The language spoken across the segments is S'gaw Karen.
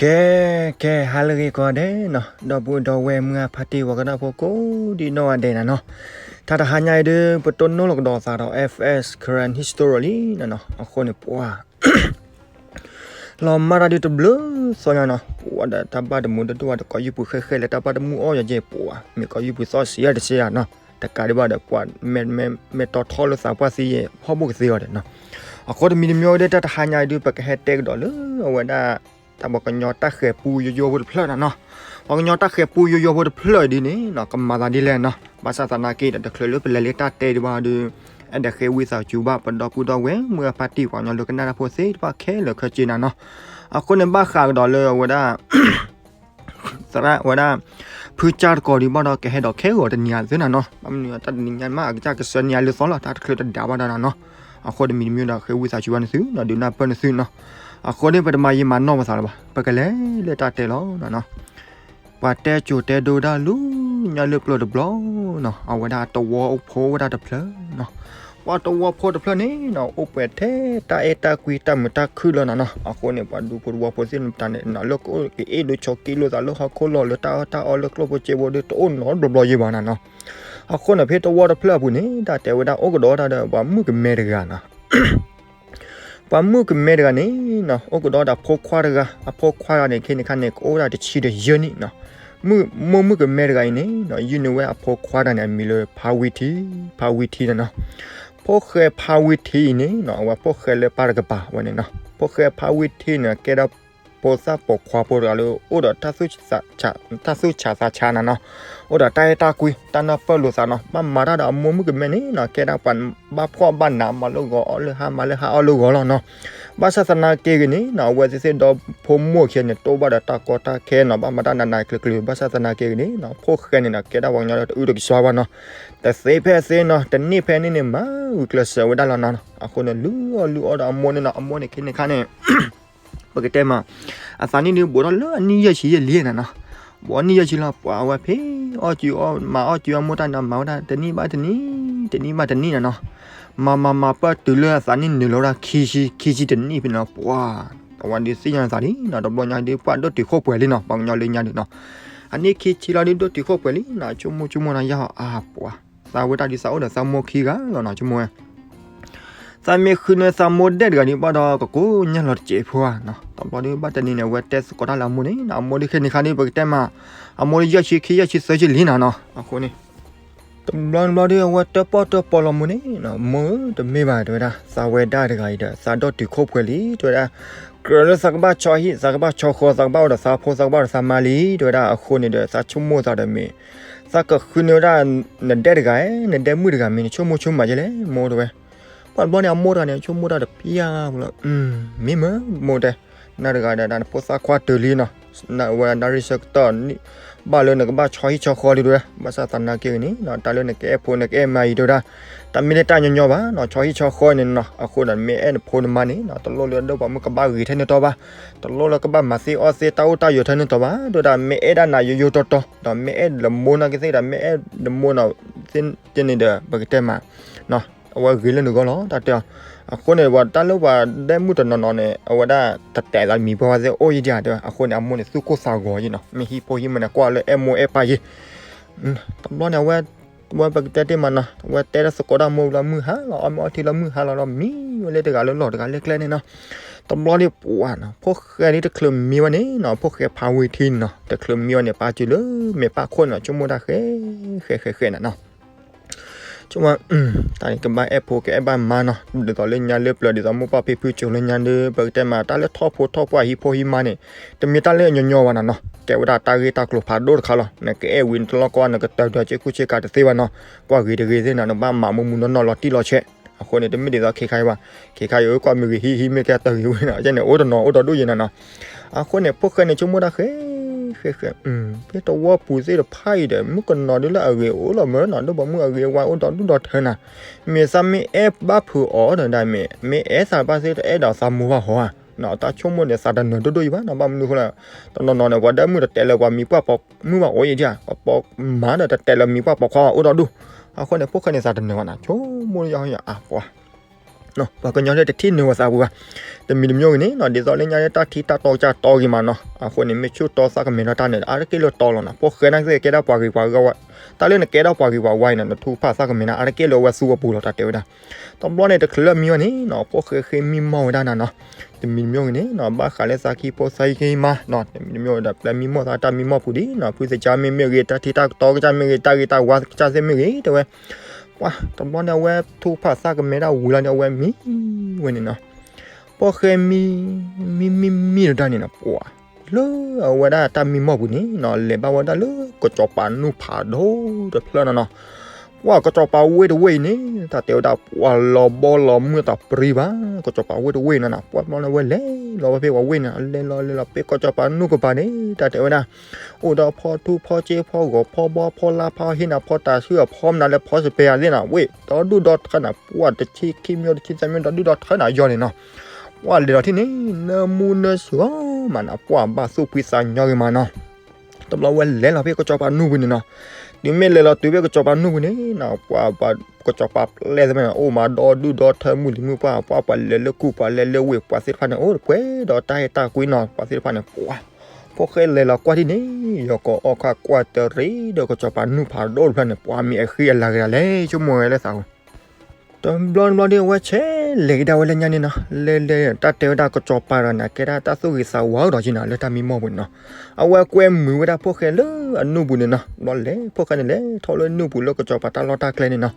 ကဲ ကဲ ဟါလၢအဂ့ၤကိးဂၤဒဲးနီၤ, ဒီပုၢ်ဒီဝဲၢ်မုၢ်အဖါတံၢ် ပှၤကနၣ်ဖိကိးဒံနီၢ်ဂၤဒဲးနၤနီၤ, တၢ်တဟါညါအံၤဒုး ပတိၢ်နီၣ်လိာ်ကဒီးသးဒီး F S Karen History လံနၤနီၤ, အဃိန့ၣ်ပှၤ လီၤမၢ်တၢ်ဒုးတဘျုးသီညါနီၤ, ပှၤဒီးတၢ်ဘၣ်တမူတဒိၣ်ဘၣ်ဒီး ကိးယုၢ်ပူၤဃဲဃဲလၢတၢ်ဘၣ်တမူအီၣ်ယၤကဲပှၤ မ့ၢ်ကိးယုၢ်ပူၤသီၣ်စံးယၤတစံးယၤနီၤ, တကးဒံးဘၣ်ဒီးပှၤ မဲာ်တီထီၣ်လၢသးပှၢ်သံယဲၢ် ဟီၣ်ဘိၣ်ကသ့အီၤဒီးနီၤ, အဃိတမံၤတမံၤဒုး တၢ်တဟါညါအံၤဒုး ပကဟဲတဲကဒီးလၢအဝဲဒၣ် တၢ်ပှၤကညီတၢ်ဃဲၤပူယိယိဖိတဖျၢၣ်နၤနီၤ, ပှၤကညီတၢ်ဃဲၤပူယိယိဖိတဖျၢၣ်အံၤဒ်န့ၣ်နီၤ ကမၤသးဒ်လဲၣ်နီၤ, ဘၣ်ဆၣ်သနာ်က့ဒီး တချုးလၢပလဲၤလၢတၢ်တဲဒံးဘၣ်ဒီး အဲၣ်ဒိးဃ့ဝံသးစူၤဘၣ် ပဒီပုၢ်ဒီဝဲၢ်မုၢ်အဖါတံၢ် ပှၤကညီလၢကနၣ်တၢ်ဖိသ့ၣ်တဖၣ်ခဲလၢာ်ခဲဆ့နၤနီၤ, အဃိန့ၣ်ဘၣ်ဃးကဒီးလၢအဝဲဒၣ် သရၣ်ဝဲဒၣ် ဖုကၢ်တကိးဒံးဘၣ်ဒီး ကဟဲဒီးခဲဂီၤတနံၤအသုနၤနီၤ, ဘၣ်မနုၤတၢ်တနံၤညါမး အကစၢ်ကဆှၢနံၤအလၢသီလီၤ တၢ်တချုးတဒၣ်ဘၣ်ဒီးနၤနီၤ, အဃိတမံၤတမံၤဒီး ဃ့ဝံသးစူၤဘၣ်နသုနီၤ ဒုးနၢ်ပၢၢ်နသုနီၤ, အဃိန့ၣ် ပတမၤယံာ်မၤနီၢ်ပသးလၢၤဘၣ် ပကလဲၤလၢတၢ်တဲလီၤနၤနီၤ, ပှၤတဲကိၤတဲဒိဒၣ်လူၤညါလၢပျၢၤတဘျီနီၤ, အဝဲဒၣ်တဝီဖိအိၣ်ဝဲဒၣ်တဖျၢၣ်နီၤ, ပှၤတဝီဖိတဖျၢၣ်န့ၣ်နီၤ အိၣ်ပှဲၤထဲတၢ်အဲၣ်တၢ်ကွံတၢ်မုာ်တၢ်ခုၣ်လီၤနၤနီၤ, အဃိန့ၣ် ပှၤဒူဖိတဝီဖိသ့ၣ်တဖၣ်န့ၣ်နီၤ လၢကအိၣ်က့ၤအ့ၣ်လိာ်ဆိးက့လိာ်သးလၢဟီၣ်ခိၣ်လီၢ်လၢတၢ်အီၣ်တၢ်အီလၢကျိၣ်ဖိစ့ဖိဒီး တအိၣ်နီတဘျီဘျီယံၤဘၣ်နၤနီၤ, အဃိန့ၣ် ဖဲတဝီတဖျၢၣ်အပူၤန့ၣ် တၢ်တဲဝဲဒၣ်အိၣ်ကဒီးတၢ်ဒီး ပှၤမုၣ်ကမဲတဂၤနီၤ ပှၤမုၣ်ကမဲတဂၤန့ၣ်နီၤ အိၣ်ကဒီးဒီးဖိခွါတဂၤ, အဖိခွါတဂၤန့ၣ် ခဲန့ၣ်ခါန့ၣ် ကအိၣ်ဒၣ်တဆံဒီးယဲၢ်နံၣ်နီၤ, မိၢ်မုၣ်ကမဲတဂၤအံၤန့ၣ်နီၤ ယုၢ်န့ၢ်ဝဲအဖိခွါတဂၤန့ၣ် အမံၤလၢဖါဝံထံ, ဖါဝံထံနၤနီၤ, ဖိၣ်ဃဲဖါဝံထံအံၤန့ၣ်နီၤ အဝဲဖိၣ်ဃဲလၢပၢ်တကပၤဝဲန့ၣ်နီၤ, ဖိၣ်ဃဲဖါဝံထံန့ၣ် ကဲဒၣ်ဖိသၣ်ပိာ်ခွါဖိတဂၤလၢ အိၣ်ဒီး တၢ်သူၣ်ဆးသးဆါနၤနီၤ, အိၣ်ဒီးတၢ်အဲၣ်တၢ်ကွံ တၢ်နၢ်ပၢၢ်လိာ်သးနီၤ, ဘၣ်မၤတၢ်ဒီးအမိၢ်မုၣ်ကမဲန့ၣ်နီၤ ကဲဒၣ်ပှၤဘၣ်ဖှီၣ်ဘၣ်နး မၤလၢဂီၤအီၣ်လၢဟါ မၤလၢဟါအီၣ်လၢဂီၤလီၤနီၤ, ဘၣ်ဆၣ်သနာ်က့ဂ့ၤန့ၣ်နီၤ အဝဲသ့ၣ်သ့ၣ်ဒီဖိမိၢ်အခံန့ၣ် တိၢ်ဘၣ်ဒီးတၢ်ကီတၢ်ခဲနီၤ ဘၣ်မၤတၢ်နးနးကျၢၤကျၢၤ ဘၣ်ဆၣ်သနာ်က့ဂ့ၤန့ၣ်နီၤ ဖိၣ်ဃဲန့ၣ်နီၤ ကဲဒၣ်ပှၤကညီလၢတအုးတကစွါဘၣ်နီၤ, တသ့ဖဲသ့နီၤ တန့ၢ်ဖဲန့ၣ်န့ၣ် မၤဂုာ်ကျဲးစၢးဝဲဒၣ်လီၤနီၤ, အဃိန့ၣ် လုၢ်အီၣ်လုၢ်အီဒီးအမိၢ်န့ၣ်နီၤ, အမိၢ်န့ၣ်ခဲန့ၣ်ခါန့ၣ် ပကတဲမး အသးနံၣ်ဒုးဘူးထီၣ်လၢအနံၣ်ယဲၢ်ဆံယဲၢ်လံနၤနီၤ, ဘူးအနံၣ်ယဲၢ်ဆံလီၤ ပှၤအဝဲဖဲ အီၣ်ကၠူအီၣ်မၤအီၣ်ကၠူအမိၢ်တၢ်န့ၣ် မၤဝဲဒၣ်တနံၣ်ဘၣ်တနံၣ် တနံၣ်ဘၣ်တနံၣ်နၤနီၤ, မၤမၤမၤပၢၢ်တုၤလၢအသးနံၣ်နုာ်လီၤဝဲဒၣ်ခံဆံ ခံဆံတနံၣ်ဖဲန့ၣ်လီၤ ပှၤ အဝဲဒုးသ့ၣ်ညါသးလံနီၤ, တဘျီညါဒုး ပှၤဒိၣ်တုာ်ခိၣ်ပှဲၤလံနီၤ, ပှၤကညီလၢညါဒုးနီၤ, အနံၣ်ခံဆံလီၤဒုး ဒိၣ်တုာ်ခိၣ်ပှဲၤလံနီၤ, ဆိကမိၣ်ဆိကမိၣ်နီၤ ယၤအီၤအါပှၤ သးဝဲဒၣ်ဒုးသးအိၣ်ဒီးသးမိၢ်ခံဂၤလီၤနီၤ ဆိကမိၣ်ဝဲ သးမ့ၢ်ဃုန့ၢ်သးမိၢ်ဒဲးတဂၤဒုးဘၣ်ဒီး ကကိးညါလီၤတစဲးဖိဧါနီၤ, တဘျီဒုးဘၣ်တနံၤန့ၣ် အဝဲတဲသကိးတၢ်လၢအမိၢ်န့ၣ်နီၤ, အမိၢ်ဒုးခဲန့ၣ်ခါဒုး ပကတဲမး အမိၢ်ဒုးယဲၢ်ဆံခံ ယဲၢ်ဆံသၢဆံလံနၤနီၤ, အဃိန့ၣ် တဘျီတဘျီဒုး အဝဲတၢၣ်ပီၣ်တၢၣ်ပီလီၤမိၢ်န့ၣ်နီၤ, မိၢ်ဧၢ တမ့ၢ်ဘၣ် တဲဝဲဒၣ် သးဝဲဒၣ်တဂၤအံၤဒီး သးဒိၣ်တုာ်ခိၣ်ပှဲၤလံ တဲဝဲဒၣ်, ကြၢးလၢသးကဘၣ်ဆီဟံၣ် သးကဘၣ်ဆီဃီ သးကဘၣ်အိၣ်ဒီးသးဖိ သးကဘၣ်အိၣ်ဒီးသးမါလံ တဲဝဲဒၣ်, အဃိန့ၣ်ဒီး သးဆိကမိၣ်သးဒီးမ့ၢ် သးကဃုန့ၢ်ဝဲဒၣ် နဒဲးတဂၤဧၢ နဒဲးမုၣ်တဂၤမ့ၢ် နဆိကမိၣ်ဆိကမးကဲလဲၣ် မိၢ် တဲဝဲ ပှၤတဘျီန့ၣ် အမိၢ်တဂၤန့ၣ် ဆိကမိၣ်တၢ်တဖျါလီၤ, မ့ၢ်မ့ၢ် မိၢ်တဲ, နၤတဂၤဒီး နဖိသၣ်ခွါတၢၢ်လံနီၤ, နဝဲနၣ်ရံၣ်ဆၢကတီၢ် ဘၣ်လၢနကဘၣ်ဆီဟံၣ်ဆီဃီလံ တဲဝဲ, ဘၣ်ဆၣ်သနာ်က့ဂ့ၤန့ၣ်နီၤ တၢ်လၢနကအဲၣ်ဖိနကအဲၣ်မါအံၤ တဲဝဲဒၣ်, တၢ်မ့ၢ်လၢတၢ်ညီညီဘၣ်နီၤ, ဆီဟံၣ်ဆီဃီန့ၣ်နီၤ, အဃိဒီး မ့ၢ်အဲၣ်နဖိနမါန့ၣ်နီၤ တလိၣ်လၢအဒိၣ်ပှၤမုၣ်ကဘၣ်ဂ့ၤထဲန့ၣ်တီဘၣ်, တလိၣ်လၢကဘၣ်မၤသ့အီၣ်သ့တၢ်အိၣ်တၢ်ယၢၤထဲန့ၣ်တီဘၣ်, တဲဝဲဒၣ် မ့ၢ်အဲၣ်ဒၣ်နၤယိယိတီတီ ဒီးမ့ၢ်အဲၣ်လၢမိၢ်နာ်က့သ့ၣ်ဒီး မ့ၢ်အဲၣ်လၢမိၢ်နီၤ သ့န့ၣ်ဒီး ပကတဲမး အဝဲဂ့ၤလၢနဂီၢ်လီၤ တၢ်တဲအီၤ, အဃိန့ၣ် ပှၤတၢ်လၢပှၤဒဲးမုၣ်တနီၤနီၤန့ၣ် အဝဲဒၣ်တတဲာ်လီၤမံၤပှၤဝဲသ့ၣ်အိၣ်ယံၤဒံးဧါ တဲဝဲ, အဃိန့ၣ် အမိၢ်န့ၣ်သူၣ်ကိၢ်သးဂီၤယံၤနီၤ, မ့ၢ်ဟံၣ်ဖိဟံၣ်မါန့ၣ် ကွၢ်လၢအဲၣ်မိၢ်အဲၣ်ပၢ်ယံၤ, တဘျီန့ၣ် အဝဲ ဝဲပကတဲတ့ၢ်မးနီၤ, အဝဲတဲတၢ်သကိးတၢ်မိၢ်လီၤမုၢ်ဟါလီၤ အီၣ်မ့ၤအီထံလီၤမုၢ်ဟါလီၤလီၤ မံဝဲလၢတဂၤလၢလီၢ်တဂၤလၢကျဲန့ၣ်နီၤ, တဘျီန့ၣ်ပှၤနီၤ ဖိၣ်ဃဲဒ်တချုးမံဝဲန့ၣ်နီၤ ဖိၣ်ဃဲဖးဝ့ၤထံန့ၣ်နီၤ တချုးမံဝဲန့ၣ် ပာ်စၢၤလၢမဲာ်ပၢ်ခိၣ်န့ၣ်နီၤ ဆိကမိၣ်တၢ်ဃဲ ဃဲ ဃဲ ဃဲနၤနီၤ ဆိကမိၣ် တၢ်န့ၣ်ကဘၣ်အဲၣ်ဖိကအဲၣ်ဘၣ်မါနီၤ, ဒ်သိးလၢညါလၢပျၢၤ ဒ်သိးမိၢ်ပၢ်ဖံဖုစိၤလၢညါဒီး ပကတဲမး တၢ်လၢထီၣ်ဖိထီၣ်ပှၢ်ဟံၣ်ဖိဟံၣ်မါန့ၣ် တမ့ၢ်တၢ်လၢအညီညီဘၣ်နၤနီၤ, ကဲဝဲဒၣ်တၢ်ဂ့ၢ်တၢ်ကျိၤဖးဒိၣ်တခါလီၤ, နကအဲၣ်ဝံၤနတလီၢ်ကီၢ် နကတၢၢ်ဒွးစ့ၢ်ခိၣ်စ့ၢ်ကၤတသ့ဘၣ်နီၤ, ကွၢ်ဂ့ၤတဂ့ၤသ့ၣ်နၤ နဘၣ်မၤမူမူနီၢ်နီၢ်လီၤတံၢ်လီၤဆဲး, အဃိန့ၣ် တမ့ၢ်ဒ်သိးခဲခါအံၤဘၣ်, ခဲခါအံၤ ကွၢ်မ့ၢ်ဂ့ၤဟံးဟံး မ့ၢ်ကဲတၢ်ဂ့ၤဝဲနီၤ ကဲန့ၣ် အိၣ်တနီၤအိၣ်ဒီးဒိၣ်ယဲနၤနီၤ, အဃိန့ၣ် ဖိၣ်ဃဲန့ၣ် ဆိကမိၣ်တၢ်ဃဲ ဃဲ ဃဲ ဖဲတဝီပူၤသ့ၣ်တဖၣ်အံၤဒီး မုၣ်ကနီၤဒ်လၢအဂ့ၤအိၣ်လီၤမးနီၤ, ဒိၣ်ဘီမုၢ်အဂ့ၤအဝါအိၣ်ဒီးဒူၣ်ဒီးထၢနၤ, မ့ၢ်သးမ့ၢ်အဲၣ်ဘၣ်ဖုးအီၤဒီးဒၣ်မ့ၢ် မ့ၢ်အဲၣ်သးဘၣ်သ့ၣ်တအဲၣ်ဒိးသးမိၢ်ဘၣ်ဟီဧါ, တၢ်ဆိကမိၣ်န့ၣ် သးတနၢၤဒိၣ်ဒိၣ်ယံၤဘၣ်နီၤ, ဘၣ်မနုၤအဃိလဲၣ်, တနီၤနီၤန့ၣ် ပှၤဒဲးမုၣ်တတဲာ်လၢပှၤမံၤပှၢ်ပိာ်မုၣ်ဘၣ်အိၣ်ယံၤဒံးဧါ, ပှၤပိာ်မါဒီးတတဲာ်လၢမံၤပှၢ်ပိာ်ခွါဘၣ်အိၣ်ဒီးဒူၣ်, အဃိန့ၣ် ဖိၣ်ဃဲန့ၣ် သးတနၢၤဘၣ်နီၤ, ဆိကမိၣ်ယါအါပှၤ ပှၤကညီလၢတထံၣ်နုာ်ဝဲသးပူၤဘၣ်. တမံၤတမံၤဂ့ၤန့ၣ်နီၤ ဒ်သိးလၢညါလၢတၢ်ထံတၢ်တီကစၢ်တီဂ့ၤမးနီၤ အဃိန့ၣ် မ့ၢ်ဆူၣ်တီသးကမဲာ်ဒီးတၢ်န့ၣ် အါတက့ၢ်လၢတီလီၤနီၤ ဖိၣ်ဃဲနာ်က့သ့ၣ်ကဲဒၣ်ပှၤဂ့ၤပှၤဝါ တၢ်လၢနကဲဒၣ်ပှၤဂ့ၤပှၤဝါအံၤနီၤ နထူဖၣ်သးကမဲာ်န့ၣ် အါတက့ၢ်လၢအဝဲသူဝဲပူၤလီၤ တၢ်တဲဝဲဒၣ်. တဘျီန့ၣ် တချုးလၢအမံဝဲန့ၣ်နီၤ ဖိၣ်ဃဲဃ့မံမီၢ်ဝဲဒၣ်နၤနီၤ တမံၤတမံၤဂ့ၤန့ၣ်နီၤ ဘၣ်ဃးလၢသးကံၢ်ဖိသးကံၢ်မါနီၤ တမံၤတမံၤဒီး ပျဲမံမီၢ်သးတၢ်မံမီၢ်ပူၤဒ်နီၤ ဖုသကၢ်မ့ၢ်မ့ၢ်ဂ့ၤ တၢ်ထံတၢ်တီကစၢ်မ့ၢ်ဂ့ၤ တၢ်ဂ့ၤတၢ်ဝါကစၢ်သ့ၣ်မ့ၢ်ဂ့ၤ တဲဝဲ ပှၤ တဘျီန့ၣ် အဝဲထူဖၣ်သးကမဲာ်ဒၣ်ဝံၤလီၤန့ၣ် အဝဲမံဝဲန့ၣ်နီၤ ဖိၣ်ဃဲမံ မံမံမံဒီးတၢ်န့ၣ်နီၤ ပှၤ လၢအဝဲဒၣ်တၢ်မံမီၢ်ပူၤန့ၣ်နီၤ လဲၤဘၣ်ဝဲဒၣ်လၢကစီၤပၤနူၢ်ဖးဒိၣ်တဖျၢၣ်နီၤနီၤ ပှၤ ကစီၤပၤဝ့ၢ်တဝ့ၢ်အံၤန့ၣ် တၢ်တဲဝဲဒၣ် ပှၤလီၤဘီလီၤမုၢ်သးပရံဘၣ် ကစီၤပၤဝ့ၢ်တဝ့ၢ်နီၤနီၤ ပှၤတဘျီန့ၣ် အဝဲလဲၤလီၤဝဲဖဲပှၤဝ့ၢ်န့ၣ် အလဲၤလီၤလဲၤလီၤဖဲကစီၤပၤနူၢ်ကပၤန့ၣ် တၢ်တဲဝဲဒၣ် အိၣ်ဒီးဖီထူဖီစ့ဖီဂီၤဖီဘီဖီလါဖီဟ့ၣ်နၤဖီတၤဆှုၣ်အဖီမနုၤလၢဖီစပယ်အသ့ၣ်နီၤ ဝ့ၢ်ဒီဒူၣ်ဒီထၢနၤ ပှၤတဆံခံမၠိတဆံသၢမၠိဒီဒူၣ်ဒီထၢနၤယီၤန့ၣ်နီၤ ပှၤလဲၤလီၤထံၣ်န့ၣ် နၢမူနၢဆူၣ်မးနီၤ ပှၤဘၣ်သူၣ်ဖှံသးညီဂ့ၤမးနီၤ တဘျီဝဲလဲၤလီၤဖဲကစီၤပၤနူၢ်ပူၤန့ၣ်နီၤ တုၤမ့ၢ်လဲၤလီၤတုၤဖဲကစီၤပၤနူၢ်ပူၤန့ၣ်နီၤ ပှၤ ကစီၤပၤပျဲၢ်သ့ၣ်မ့ၢ်နီၤ အိၣ်မးဒီဒူၣ်ဒီထၢမုၢ်လံၤမုၢ်ပှၢ် ပှၤပှၤလဲၤလၢကူၢ်ပှၤလဲၤလၢဝ့ၢ် ပှၤသ့ၣ်တဖၣ်န့ၣ် အိၣ်တပှဲၤဒီးတၢ်အဲၣ်တၢ်ကွံနီၤ ပှၤသ့ၣ်တဖၣ်န့ၣ် ပှၤ ဖိၣ်ဃဲလဲၤလီၤကွၢ်ထံၣ်န့ၣ် ယီၤကိးအီၣ်ခါကွၢ်တရံးဒီးကစီၤပၤနူၢ်ဖးဒိၣ်တဖျၢၣ်န့ၣ် ပှၤမ့ၢ်အဃံအလၤဂ့ၤဒၣ်လဲၣ် ဆိကမိၣ်ဝဲလၢသးပူၤ တဘျီတဘျီဒီး အဝဲဆဲးလဲၤကဒါဝဲလၢညါန့ၣ်နီၤ လဲၤလဲၤတၢ်တဲဝဲဒၣ်ကစီၤပၤတဂၤန့ၣ် ကဲဒၣ်တၢ်သူၣ်ဂ့ၤသးဝါကဒီးက့နီၤ လၢတၢ်မံမီၢ်ပူၤန့ၣ်နီၤ အဝဲကွဲမုာ်ဝဲဒၣ်ဖိၣ်ဃဲလၢအနူၢ်ပူၤန့ၣ်နီၤ ဘျီလဲၤဖိၣ်ဃဲန့ၣ်လဲၤထီၣ်လၢနူၢ်ပူၤလၢကစီၤပၤတၢ်လီၢ်တၢ်ကျဲန့ၣ်နီၤ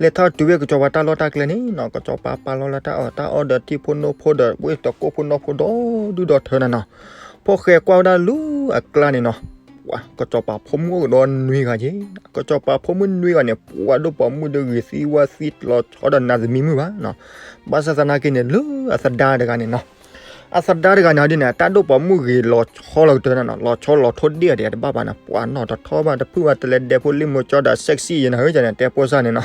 လဲၤထီၣ်တုၤဝဲကစီၤပၤတၢ်လီၢ်တၢ်ကျဲန့ၣ်နီၤ ကစီၤပၤပာ်လီၤလၢတၢ်အီၣ်တၢ်အီဒီးထံဖိနိဖိဒီး ဝ့ၢ်တကိၢ်ဖိနီဖိဒီဒူၣ်ဒီထၢနၤနီၤ ဖိၣ်ဃဲကွၢ်ဝဲဒၣ်လၢအကျါန့ၣ်နီၤ ပှၤ ကစီၤပၤဖိမုၣ်အိၣ်ကဒီးနွံဂၤက့ ကစီၤပၤဖိမုၣ်နွံဂၤန့ၣ် ပှၤဒိၣ်ပိာ်မုၣ်ဒီးဂ့ၤသံဝါသံလီၤဆီဒီးနးသမံမုၢ်ဘၣ်နီၤ ဘၣ်ဆၣ်သနာ်က့န့ၣ် လၢအသဒါတဂၤန့ၣ်နီၤ အဒုန့ၣ် အတၢ်ဒိၣ်ပိာ်မုၣ်ဂ့ၤလီၤဆီလီၤကတၢၢ်နီၤ လီၤဆီလီၤထိၣ်ဒ့ၣ်အီၤဒံးတဘၣ်ဘၣ်နီၤ ပှၤနီၢ်တထီဘၣ် တဖုၣ်ဘၣ် တလဲၤဒဲးဖိလံၣ်မိၤကၠီဒီး sexy ယဲနီၤ ဟဲန့ၣ် တဲဖိစၢ်န့ၣ်နီၤ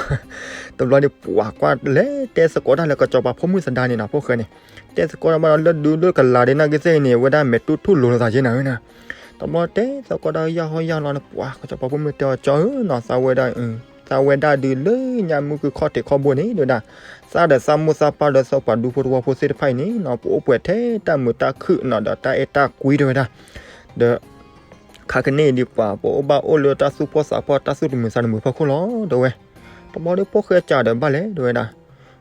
တဘျီန့ၣ် ပှၤကွၢ်လဲၤတဲသကိးတၢ်လၢကစီၤပၤဖိမုၣ်သဒါန့ၣ်နီၤ ဖိၣ်ဃဲန့ၣ် တဲသကိးတၢ်ဘၣ်ဒီးလၢဒုးလၢကလၤဒ်နာ်က့သ့ၣ်န့ၣ် ဝဲဒၣ်မဲာ်တူၢ်ထူၣ်လိၤလိာ်သးက့နီၤ တဘျီတဲသကိးတၢ်ယၢ်ဟီၣ်ယၢ်လီၤန့ၣ် ပှၤ ကစီၤပၤဖိမုၣ်တဲအီၤ ကၠီဧၢနီၤ သးဝဲဒၣ် သးဝဲဒၣ်ဒုးလၢညါမုၢ်ကုခီၣ်ထံးခီၣ်ဘိန့ၣ် တဲဝဲဒၣ် သးဒီးသးမိၢ်သးပၢ်ဒီးသးပှၤဒူဖိတဝီဖိသ့ၣ်တဖၣ်အံၤန့ၣ်နီၤ ပအိၣ်ပှဲၤထဲတၢ်မုာ်တၢ်ခုၣ်နီၤ ဒီးတၢ်အဲၣ်တၢ်ကွံတဲဝဲဒၣ် ဒီး ခါကန့ၣ်အံၤဒံးပှၤ ပအိၣ်ဘၣ်အိၣ်လၢတၢ်သူၣ်ဖှီၣ်သးဖှီၣ် တၢ်သူၣ်တမုာ်သးတမုာ်ဖီခိၣ်လီၤ တဲဝဲ တဘျီဒီးဖိၣ်ဃဲစံးဒီးဘၣ်လဲၣ် တဲဝဲဒၣ်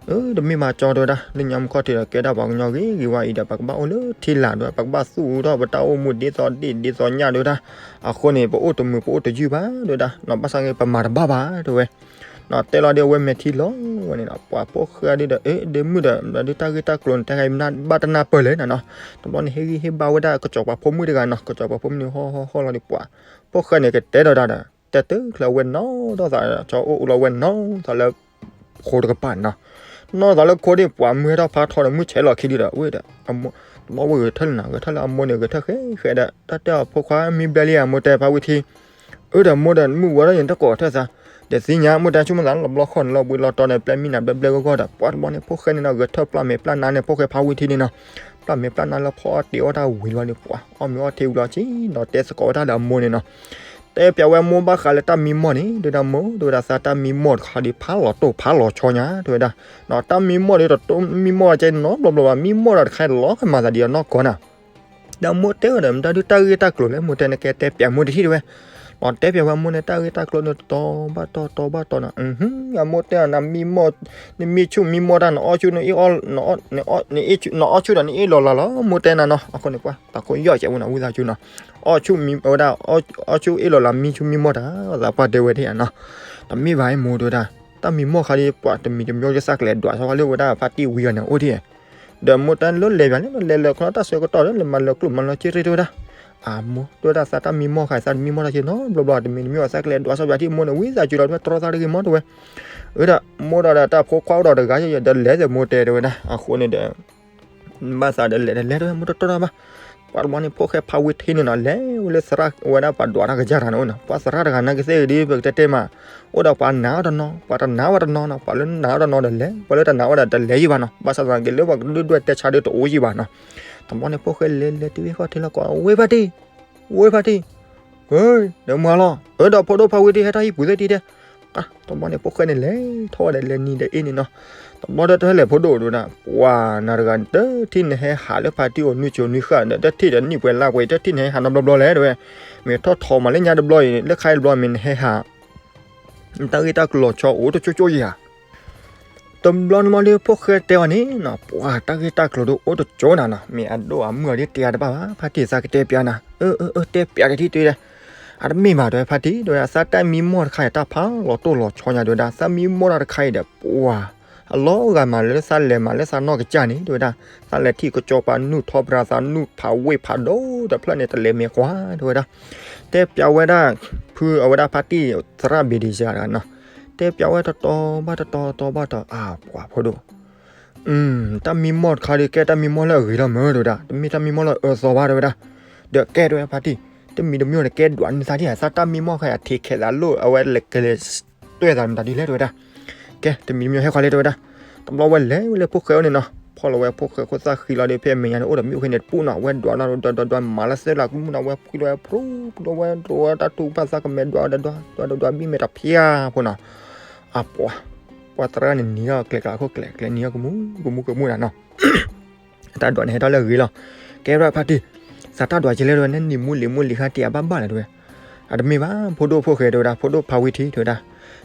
အၢ တမ့ၢ်ဘၣ်ကၠီ တဲဝဲဒၣ် လၢညါမုၢ်ခီၣ်ထံးဒီးကဲဒၣ်ပှၤကညီဂ့ၤဂ့ၤဝဲအံၤဒီး ပကဘၣ်အိၣ်လၢထံလာ်ဒီး ပကဘၣ်သူၣ်အူထီၣ်ပတၢ်အိၣ်မူဒ်သိးဒ် ဒ်သိးညၣ်တဲဝဲဒၣ် အဃိန့ၣ် ပအိၣ်တမုာ်ပအိၣ်တယုၢ်ဘၣ် တဲဝဲဒၣ် နီၤ ဘၣ်ဆၣ်ဂ့ၤ ပမၤတဘၣ်ဘၣ် တဲဝဲ နီၤ တဲလီၤဒီးအဝဲမဲာ်ထံလီၤဝဲန့ၣ်နီၤ ပှၤဖိၣ်ဃဲဒ်ဒီး အၢ ဒ့မုၣ်ဒီး ဒ်တၢ်ဂ့ၢ်တၢ်ကျိၤန့ၣ် တဲဂ့ၤမနုၤဘၣ်တနၢ်ပၢၢ်လဲၣ်နီၤနီၤ တဘျီန့ၣ် ဟ့ၣ်ဂံၢ်ဟ့ၣ်ဘါဝဲဒၣ်ကစီၤပၤဖိမုၣ်တဂၤနီၤ ကစီၤပၤဖိမုၣ်န့ၣ် ဟီၣ်ဟီၣ်ဟီၣ်လီၤဒီးပှၤ ဖိၣ်ဃဲန့ၣ် ကတဲဒီးဒၣ်ဒီး တဲတုၤချၢဝဲနီၢ်ဒီးသး ကၠီအိၣ်အူလီၤဝဲနီၢ်သးလၢ ခိတကပၤနီၤ နီၢ်သးလၢခိဒ်ပှၤမုၢ်ဟဲထီၣ်ဖးထီဒီး မုၢ်ဆဲးလီၤခံဒုဒီး ဝဲဒီး တဘျီဝဲဂဲၤထၢၣ်လၢနၤ ဂဲၤထၢၣ်လၢအမိၢ်န့ၣ် ဂဲၤထၢၣ်ဃဲဃဲဒီး တၢ်တဲအီၤဖိခွါမံဘျဲလံဧါ မိၢ်တဲဖးဝံၤထံ အၢဒီးမိၢ်ဒီး မုၢ်ဝဲထီၣ်န့ၣ် တကိးထၢၣ်သး ဒီးသ့ၣ်ညါ မိၢ်တဲဆိကမိၣ်သးလၢလီၤဘျီခီၣ်န့ၣ် လီၤဘှံးလီၤတီၤန့ၣ် ပျဲမံနၤဘျဲဘျဲဂီၢ်ဂီၢ်ဒီး ပှၤတဘျီန့ၣ် ဖိၣ်ဃဲန့ၣ်နီၤ ဂဲၤထၢၣ်ပျၢ်မဲာ်ပျၢ်နါန့ၣ် ဖိၣ်ဃဲဖးဝံၤထံန့ၣ်နီၤ ပျၢ်မဲာ်ပျၢ်နါလၢဖီအီၣ်တ့ၢ်အီၣ်တၢ်ဝံၤလီၤန့ၣ် ပှၤ အီၣ်မ့ၤအီၣ်ထံဝံၤလီၤဆံနီၤ တဲသကိးဝဲဒၣ်ဒီးအမိၢ်န့ၣ်နီၤ တဲပျးဝဲမိၢ်ဘၣ်ဃးလၢတၢ်မံမီၢ်န့ၣ် တဲဝဲဒၣ်မိၢ် တဲဝဲဒၣ်သးတၢ်မံမီၢ်တခါဒ်ဖးလီၤတိၢ်ဖးလီၤဆီညါ တဲဝဲဒၣ် တၢ်မံမီၢ်ဒ်တတိၢ်မံမီၢ်ကဲနီတဘျီဘျီဘၣ် မံမီၢ်ဒီးတခါလီၤကမၤသးဒ်အနီၢ်ကီၢ်နၤ ဒီးမိၢ်တဲအီၤဒီး မတၤဒုးတၢ်ဂ့ၢ်တၢ်ကျိၤလဲၣ် မိၢ်တဲနကဲတဲပျးမိၢ်တထံၣ်တဲဝဲ ဒီးတဲပျးဝဲမိၢ်န့ၣ် တၢ်ဂ့ၢ်တၢ်ကျိၤန့ၣ် တတီၤဘၣ်တီၤ တီၤဘၣ်တီၤနီၤ အမိၢ်တဲအီၤ နမံမီၢ် နမံဆူၣ်မံမီၢ်တၢ် နအီၣ်ဆူၣ် နအီၣ်ဆူၣ်ဒီးနအ့ၣ်လီၤလးလီၤ မိၢ်တဲနၤနီၤ အဃိန့ၣ် ပှၤတၢ်ခိၣ်ယီၣ်ကဲဝဲနီၤ ဝံသးစူၤနီၤ အီၣ်ဆူၣ်မံဝဲဒၣ် အီၣ်ဆူၣ်အ့ၣ်လီၤလး မံဆူၣ်မံမီၢ်တၢ် သးပှၢ်တဲဝဲဒၣ်နီၤ တမ့ၢ်ဘၣ်အံၤမိၢ်တဲဝဲဒၣ် တၢ်မံမီၢ်ခါဒ်ပှၤတမံၤတမံၤလၢသးကလဲၤဒွးဆီဝဲလၢဝဲဒၣ်ဖါတံၢ်ဝံၤအီၤန့ၣ် အိၣ်ဒ် ဒီးမိၢ်တဲလၢလဲၤပၠးလၢလဲၤလၢခီတၢ်ဆၢကတီၢ်လၢ လဲၤမၤလၢကျိၣ်မၤလၢစ့ရ့ၣ်တဲဝဲဒၣ် အမိၢ်တဲဝဲဒၣ်သးတၢ်မံမီၢ်ခါ သးတမံမီၢ်တၢ်က့နီတဘျီဘျီ တမံၤတမံၤအီၤသးကလဲၤဒွးဆီပၠးထံၣ်မိၢ်န့ၣ် ဝံသးစူၤလီၤ တဝဲတြီသးတဂ့ၤမီၢ်တဲဝဲ အၢဒီး မိၢ်ဒီးတၢ်ဖိခွါအိၣ်ဒီးတဂၤယဒီးလဲၤသ့ၣ်မိၢ်တဲတဲဝဲဒၣ် အဃိန့ၣ်ဒီး ဘၣ်သးဒီးလဲၤတလဲၤတဲဝဲ မိၢ်တတၢၢ်တၢ်ဘၣ် ပှၤတဘျီန့ၣ် ဖိၣ်ဃဲဖးဝံၤထံန့ၣ်နီၤ လဲၤဝဲလၢသရၣ်ဝဲဒၣ်ပှၤဒွးတၢ်ကစၢ်တဂၤန့ၣ်အိၣ်နီၤ ပှၤသရၣ်တဂၤနာ်က့သ့ၣ်ဂ့ၤဒ် ပကတဲတဲမး အိၣ်ဒီးပှၤနာ်အီၤတနီၤ ပှၤတနာ်ဝဲတနီၤနီၤ ပှၤလၢနာ်အီၤတနီၤဒီးလဲၤ ပှၤလၢတနာ်ဝဲဒၣ်တလဲၤယံၤဘၣ်နီၤ ဘၣ်ဆၣ်သနာ်က့လၢပှၤကဒုၣ်ဒွဲၣ်တဲဆါဒ်တအိၣ်ယံၤဘၣ်နီၤ တဘျီန့ၣ် ဖိၣ်ဃဲလဲၤလဲၤတုၤဝဲဃီထံလီၢ်ကီး ဝ့ၢ်ဖါတံၢ် ဝ့ၢ်ဖါတံၢ် ဧၢ ဒီးမၤလီၤ အၢဒီးဖိဒိၣ်ဖးဝံၤထံဟဲထီၣ်ဟံၣ်ပူၤသ့ၣ်တံၢ်တဲ တဘျီန့ၣ် ဖိၣ်ဃဲန့ၣ်လဲၤထီၣ်ဝဲဒီးလဲၤနံၤဒီးအ့ၣ်န့ၣ်နီၤ တဘျီဒီးတဟဲလဲၣ်ဖိဒိၣ် တဲဝဲဒၣ်, ပှၤနၤတဂၤ တထံၣ်နဟဲဟးလၢဖါတံၢ်အိၣ်နွံစိၤနွံဃၣ်ဒီး တထံၣ်ဒီးနံၣ်ပှဲၤလါပှဲၤ တထံၣ်နဟဲဟးနီတဘျီဘျီလဲၣ် တဲဝဲ, မ့ၢ်ထီၣ်ထီမးလၢညါတဘျီအံၤ လၢခါအံၤတဘျီမ့ၢ်နဟဲဟး နတၢ်ဂ့ၢ်တၢ်ကျိၤဆီအိၣ်တကၠိကၠိယၤ တဘျီန့ၣ်မးဒီး ဖိၣ်ဃဲတဲအီၤန့ၣ်နီၤ, ပှၤတၢ်ဂ့ၢ်တၢ်ကျိၤဒီးအိၣ်တကၠိနၤနီၤ, မ့ၢ်အဒိၣ်အမုၢ်အီၤဒ်တဲအါတဘၣ်ဘၣ်, ဖါတံၢ်သးကတဲပျးနၤ, အၢ အၢ အၢ တဲပျးတထံၣ်တဲဝဲဒၣ်, အတမ့ၢ်ဘၣ် တဲဝဲဖါတံၢ် တဲဝဲဒၣ် သးတၢ်မံမီၢ်တခါအံၤ တၢ်ဖးလီၤတိၢ်လီၤဆီညါ တဲဝဲဒၣ်, သးမံမီၢ်တၢ်တခါအံၤဒီး ပှၤ အလီၤဂာ်မးလၢသးလဲၤမးလၢသးနီၢ်ကစၢ်န့ၣ် တဲဝဲဒၣ်, သးလဲၤထံၣ်ကစီၤပၤနုာ်ထီၣ်ပြးသးနုာ်ဖးဝ့ၢ်ဖးဒိၣ်တဖျၢၣ်န့ၣ် တလဲၤမ့ၢ်ကွၢ် တဲဝဲဒၣ်, တဲပျးဝဲဒၣ် ဖုအဝဲဒၣ်ဖါတံၢ်သရၣ်ဘ့ၣ်ဒံးစဂၤတဂၤနီၤ, တဲပျးဝဲတတီၤဘၣ်တတီၤ တတီၤဘၣ်တတီၤ အါ ပှၤဖိဒိၣ် တၢ်မံမီၢ်တခါဒီး ကဲတၢ်မံမီၢ်လၢအဂ့ၤလီၤမၢ် တဲဝဲဒၣ်, တမ့ၢ်တၢ်မံမီၢ်လၢအအၢသီဘၣ် တဲဝဲဒၣ်, ဒီးကဲ တဲဝဲဖါတံၢ် တမံၤတမံၤန့ၣ် ကဲဒွးန့ၢ်သးဒ် သးတၢ်မံမီၢ်ခါအံၤ အထံးခဲးသးလိၣ် အဝဲလဲၤကလဲၤတွဲၣ်သးမတၤဒ်လဲၣ် တဲဝဲဒၣ်, ကဲ တမံၤတမံၤဟဲဃီၤလံ တဲဝဲဒၣ်, တဘျီဝဲလဲၤဝဲလၢဖိၣ်ဃဲအိၣ်န့ၣ်နီၤ, ဖီၣ်လီၤဝဲဖိၣ်ဃဲခိၣ်သၣ်ဃံလီၤဒီး ဖဲအမဲာ်ညါန့ၣ် အိၣ်ဒီးမ့ၣ်အူဃ့န့ၣ်တပူၤနီၤ, ဝဲဒွးနီၤ ဒွးဒွးဒွးမၤလၢသၢလၢကမူၣ်နီၤ, ဝဲဖှံလီၤဝဲဖရူ ဖှံလီၤဝဲဒွးတၢ်တူၢ်ဘၣ်သးကမဲာ်ဒွးဒွးဒွးဒွးဒွးဘံၣ်မဲာ်တဖျါဖိနီၤ, အပှၤ ပှၤသရၣ်န့ၣ်နံၤထီၣ်ကျဲၤကျးခိၣ်ကျဲၤကျဲၤနံၤထီၣ်ကမူၣ်ကမူၣ်ကမူၣ်နၤနီၤ တၢ်ဒွးန့ၣ်ဟဲထီၣ်လၢအဂ့ၤလီၤ, ကဲဝဲဒၣ်ဖါတံၢ် သးတၢ်ဒွးက့ၤလဲၣ် တဲဝဲ နနံၤမူလံၤမူလံၤခါတံၢ်အဘၣ်ဘၣ်လၢၤ တဲဝဲ, အတမ့ၢ်ဘၣ် ဖိဒိၣ်ဖိၣ်ဃဲ တဲဝဲဒၣ်, ဖိဒိၣ်ဖးဝံထံ တဲဝဲဒၣ်,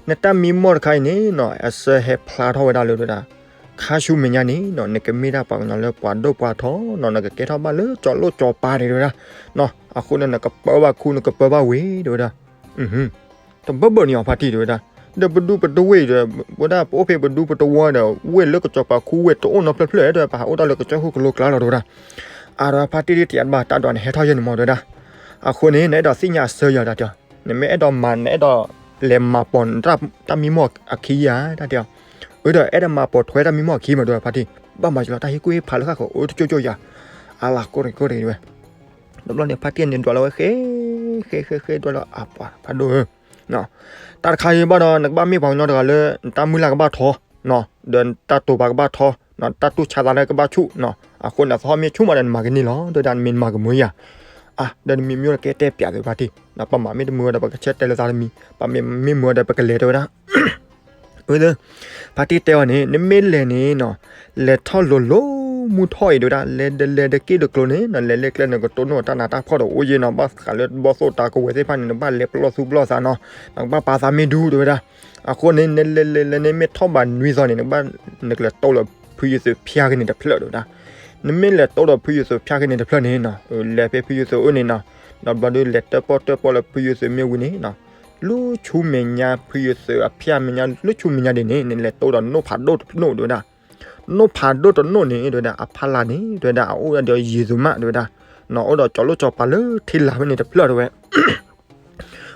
နတၢ်မံမီၢ်တခါအံၤန့ၣ်နီၤ အဆၢဟဲဖျါထီၣ်ဝဲဒၣ်လၢ တဲဝဲဒၣ်, ခါဆူမဲာ်ညါန့ၣ်နီၤ နကမ့ၢ်ဒၣ်ပှၤကညီလၢပှၤဒိၣ်ပှၤထီနီၤ နကကဲထီၣ်ဘၣ်လၢကၠီလိၣ်ကၠီပၤန့ၣ် တဲဝဲဒၣ်, နီၤ အဃိန့ၣ် နကပၢဘၣ်ခူ နကပၢဘၣ်ဝ့ၢ် တဲဝဲဒၣ် တဘၢဘၢန့ၣ်အီၤဖါတံၢ် တဲဝဲဒၣ်, ဒီးပဒူပတဝ့ၢ်ဒီး ဝဲဒၣ်ပအိၣ်ဖဲပဒူပတဝီဒီး ဝ့ၢ်လၢကစီၤပၤခူဝ့ၢ်တအိၣ်နီတဖျၢၣ်ဖျၢၣ် တဲဝဲ ပဟးအိၣ်တၢ်လၢကစၢၢ်ခိၣ်ကလိကျါလီၤ တဲဝဲဒၣ်, အါဒီးဖါတံၢ်ဒ်တံၢ်အဘၣ် တၢ်ဒွးန့ၣ်ဟဲထီၣ်ယဲၢ်န့ၣ်မီၤ တဲဝဲဒၣ်, အဃိန့ၣ် နအဲၣ်ဒိးသ့ၣ်ညါအဆၢယၤတၢ်တဲအီၤ, နမ့ၢ်အဲၣ်ဒိးမၤ နအဲၣ်ဒိးလဲၤမၤပိာ်နတၢ်မံမီၢ်အခံယၤ တၢ်တဲအီၤ, အၢ ဒီး အဲၣ်ဒိးမၤပိာ်ထွဲတၢ်မံမီၢ်အခံမး တဲဝဲဖါတံၢ်, ဘၣ်မၤယလီၤ တၢ်ဟ့ၣ်ကူၣ်ဟ့ၣ်ဖးလၢဃၣ်ဃၢၤအိၣ်တကၠိကၠိယၤ, အါလၢကိၢ်တဂ့ၤကိၢ်တဂ့ၤ တဲဝဲ တဘျီန့ၣ် ဖါတံၢ်န့ၣ်ဒွးလီၤဝဲဃဲ ဃဲဃဲဃဲဒွးလီၤ အပှၤဖးဒိၣ်ဧၢ, တၢ်တခါအံၤဘၣ်ဒီး နကဘၣ်မ့ၢ်ပှၤကညီတဂၤလၢ နတၢ်မုၢ်လၢ်ကဘၣ်ထီ, ဒီးတၢ်တိာ်ပာ်ကဘၣ်ထီ, တၢ်တူၢ်ဆါသးလၢကဘၣ်ဆူၣ်, အဃိန့ၣ် သဟီၣ်မ့ၢ်ဆူၣ်မးဒီး နမၤကန့ၢ်လီၤ တဲဝဲဒၣ် နမ့ၢ်နမၤကမုာ်ယၤ, အါ ဒီးနမ့ၢ်မ့ၢ်အိၣ်ဒီးကဲတဲပျးသုဖါတံၢ်, ပမၤမ့ၢ်တမုာ်ဒီး ပကဆၢတဲာ်လၢသးတမံၤ, ပမ့ၢ်မ့ၢ်မုာ်ဒီး ပကလဲၤ တဲဝဲဒၣ် အၢ ဖါတံၢ်တဲအီၤန့ၣ် နမ့ၢ်လဲၤန့ၣ်နီၤ, လဲၤထီၣ်လိၤလိၤမူထီၣ်အံၤ တဲဝဲဒၣ်, လဲၤဒီးလဲၤဒီးက့ၢ်ဒီးကျိၤန့ၣ်နီၤ, လဲၤလၢကျဲန့ၣ် ကတိၢ်နီၣ်တၢ်နးတၢ်ဖှီၣ်ဒီးအိၣ်ယဲၢ်နီၤ, ဘၣ်ဃးလၢဘီၣ်သိၣ်တၢ်ကဝဲၤသ့ၣ်တဖၣ်န့ၣ် နဘၣ်လဲၤပလီၢ်သူပလီၢ်သးနီၤ, နကဘၣ်ပာ်သးမ့ၢ်ဒူ တဲဝဲဒၣ်, အဃိန့ၣ် နလဲၤလဲၤလဲၤန့ၣ် မ့ၢ်ထီၣ်ဘးနွံသီန့ၣ် နကဘၣ် နကလဲၤတိၢ်လီၤဖုယုသုးဖၠါက့ၤန့ၣ်တဖျၢၣ် တဲဝဲဒၣ်, နမ့ၢ်လဲၤတိၢ်ဒီးဖုယုသုးဖၠါက့ၤန့ၣ်တဖျၢၣ်န့ၣ်နီၤ, လဲၤဖဲဖုယုသုးအိၣ်န့ၣ်နီၤ, ဒီးဘျီဒုးလဲၤတၢၣ်ပီၣ်တၢၣ်ပီၣ်လၢဖုယုသုးမ့ၢ်ဝံၤန့ၣ်နီၤ လၢဆူမဲာ်ညါဖုယုသုးအဖၠါမဲာ်ညါ လၢဆူမဲာ်ညါဒ်န့ၣ် နလဲၤတိၢ်ဒီးနိၣ်ဖးဒိၣ်တနိၣ် တဲဝဲဒၣ်, နိၣ်ဖးဒိၣ်တနိၣ်န့ၣ် တဲဝဲဒၣ် အဖီလာ်န့ၣ် တဲဝဲဒၣ် အအိၣ်ဒီးယံာ်သူမး တဲဝဲဒၣ်, နီၤ အိၣ်ဒီးကၠီလိၣ်ကၠီပၤလၢထံလာ်ဖဲန့ၣ်တဖျၢၣ် တဲဝဲ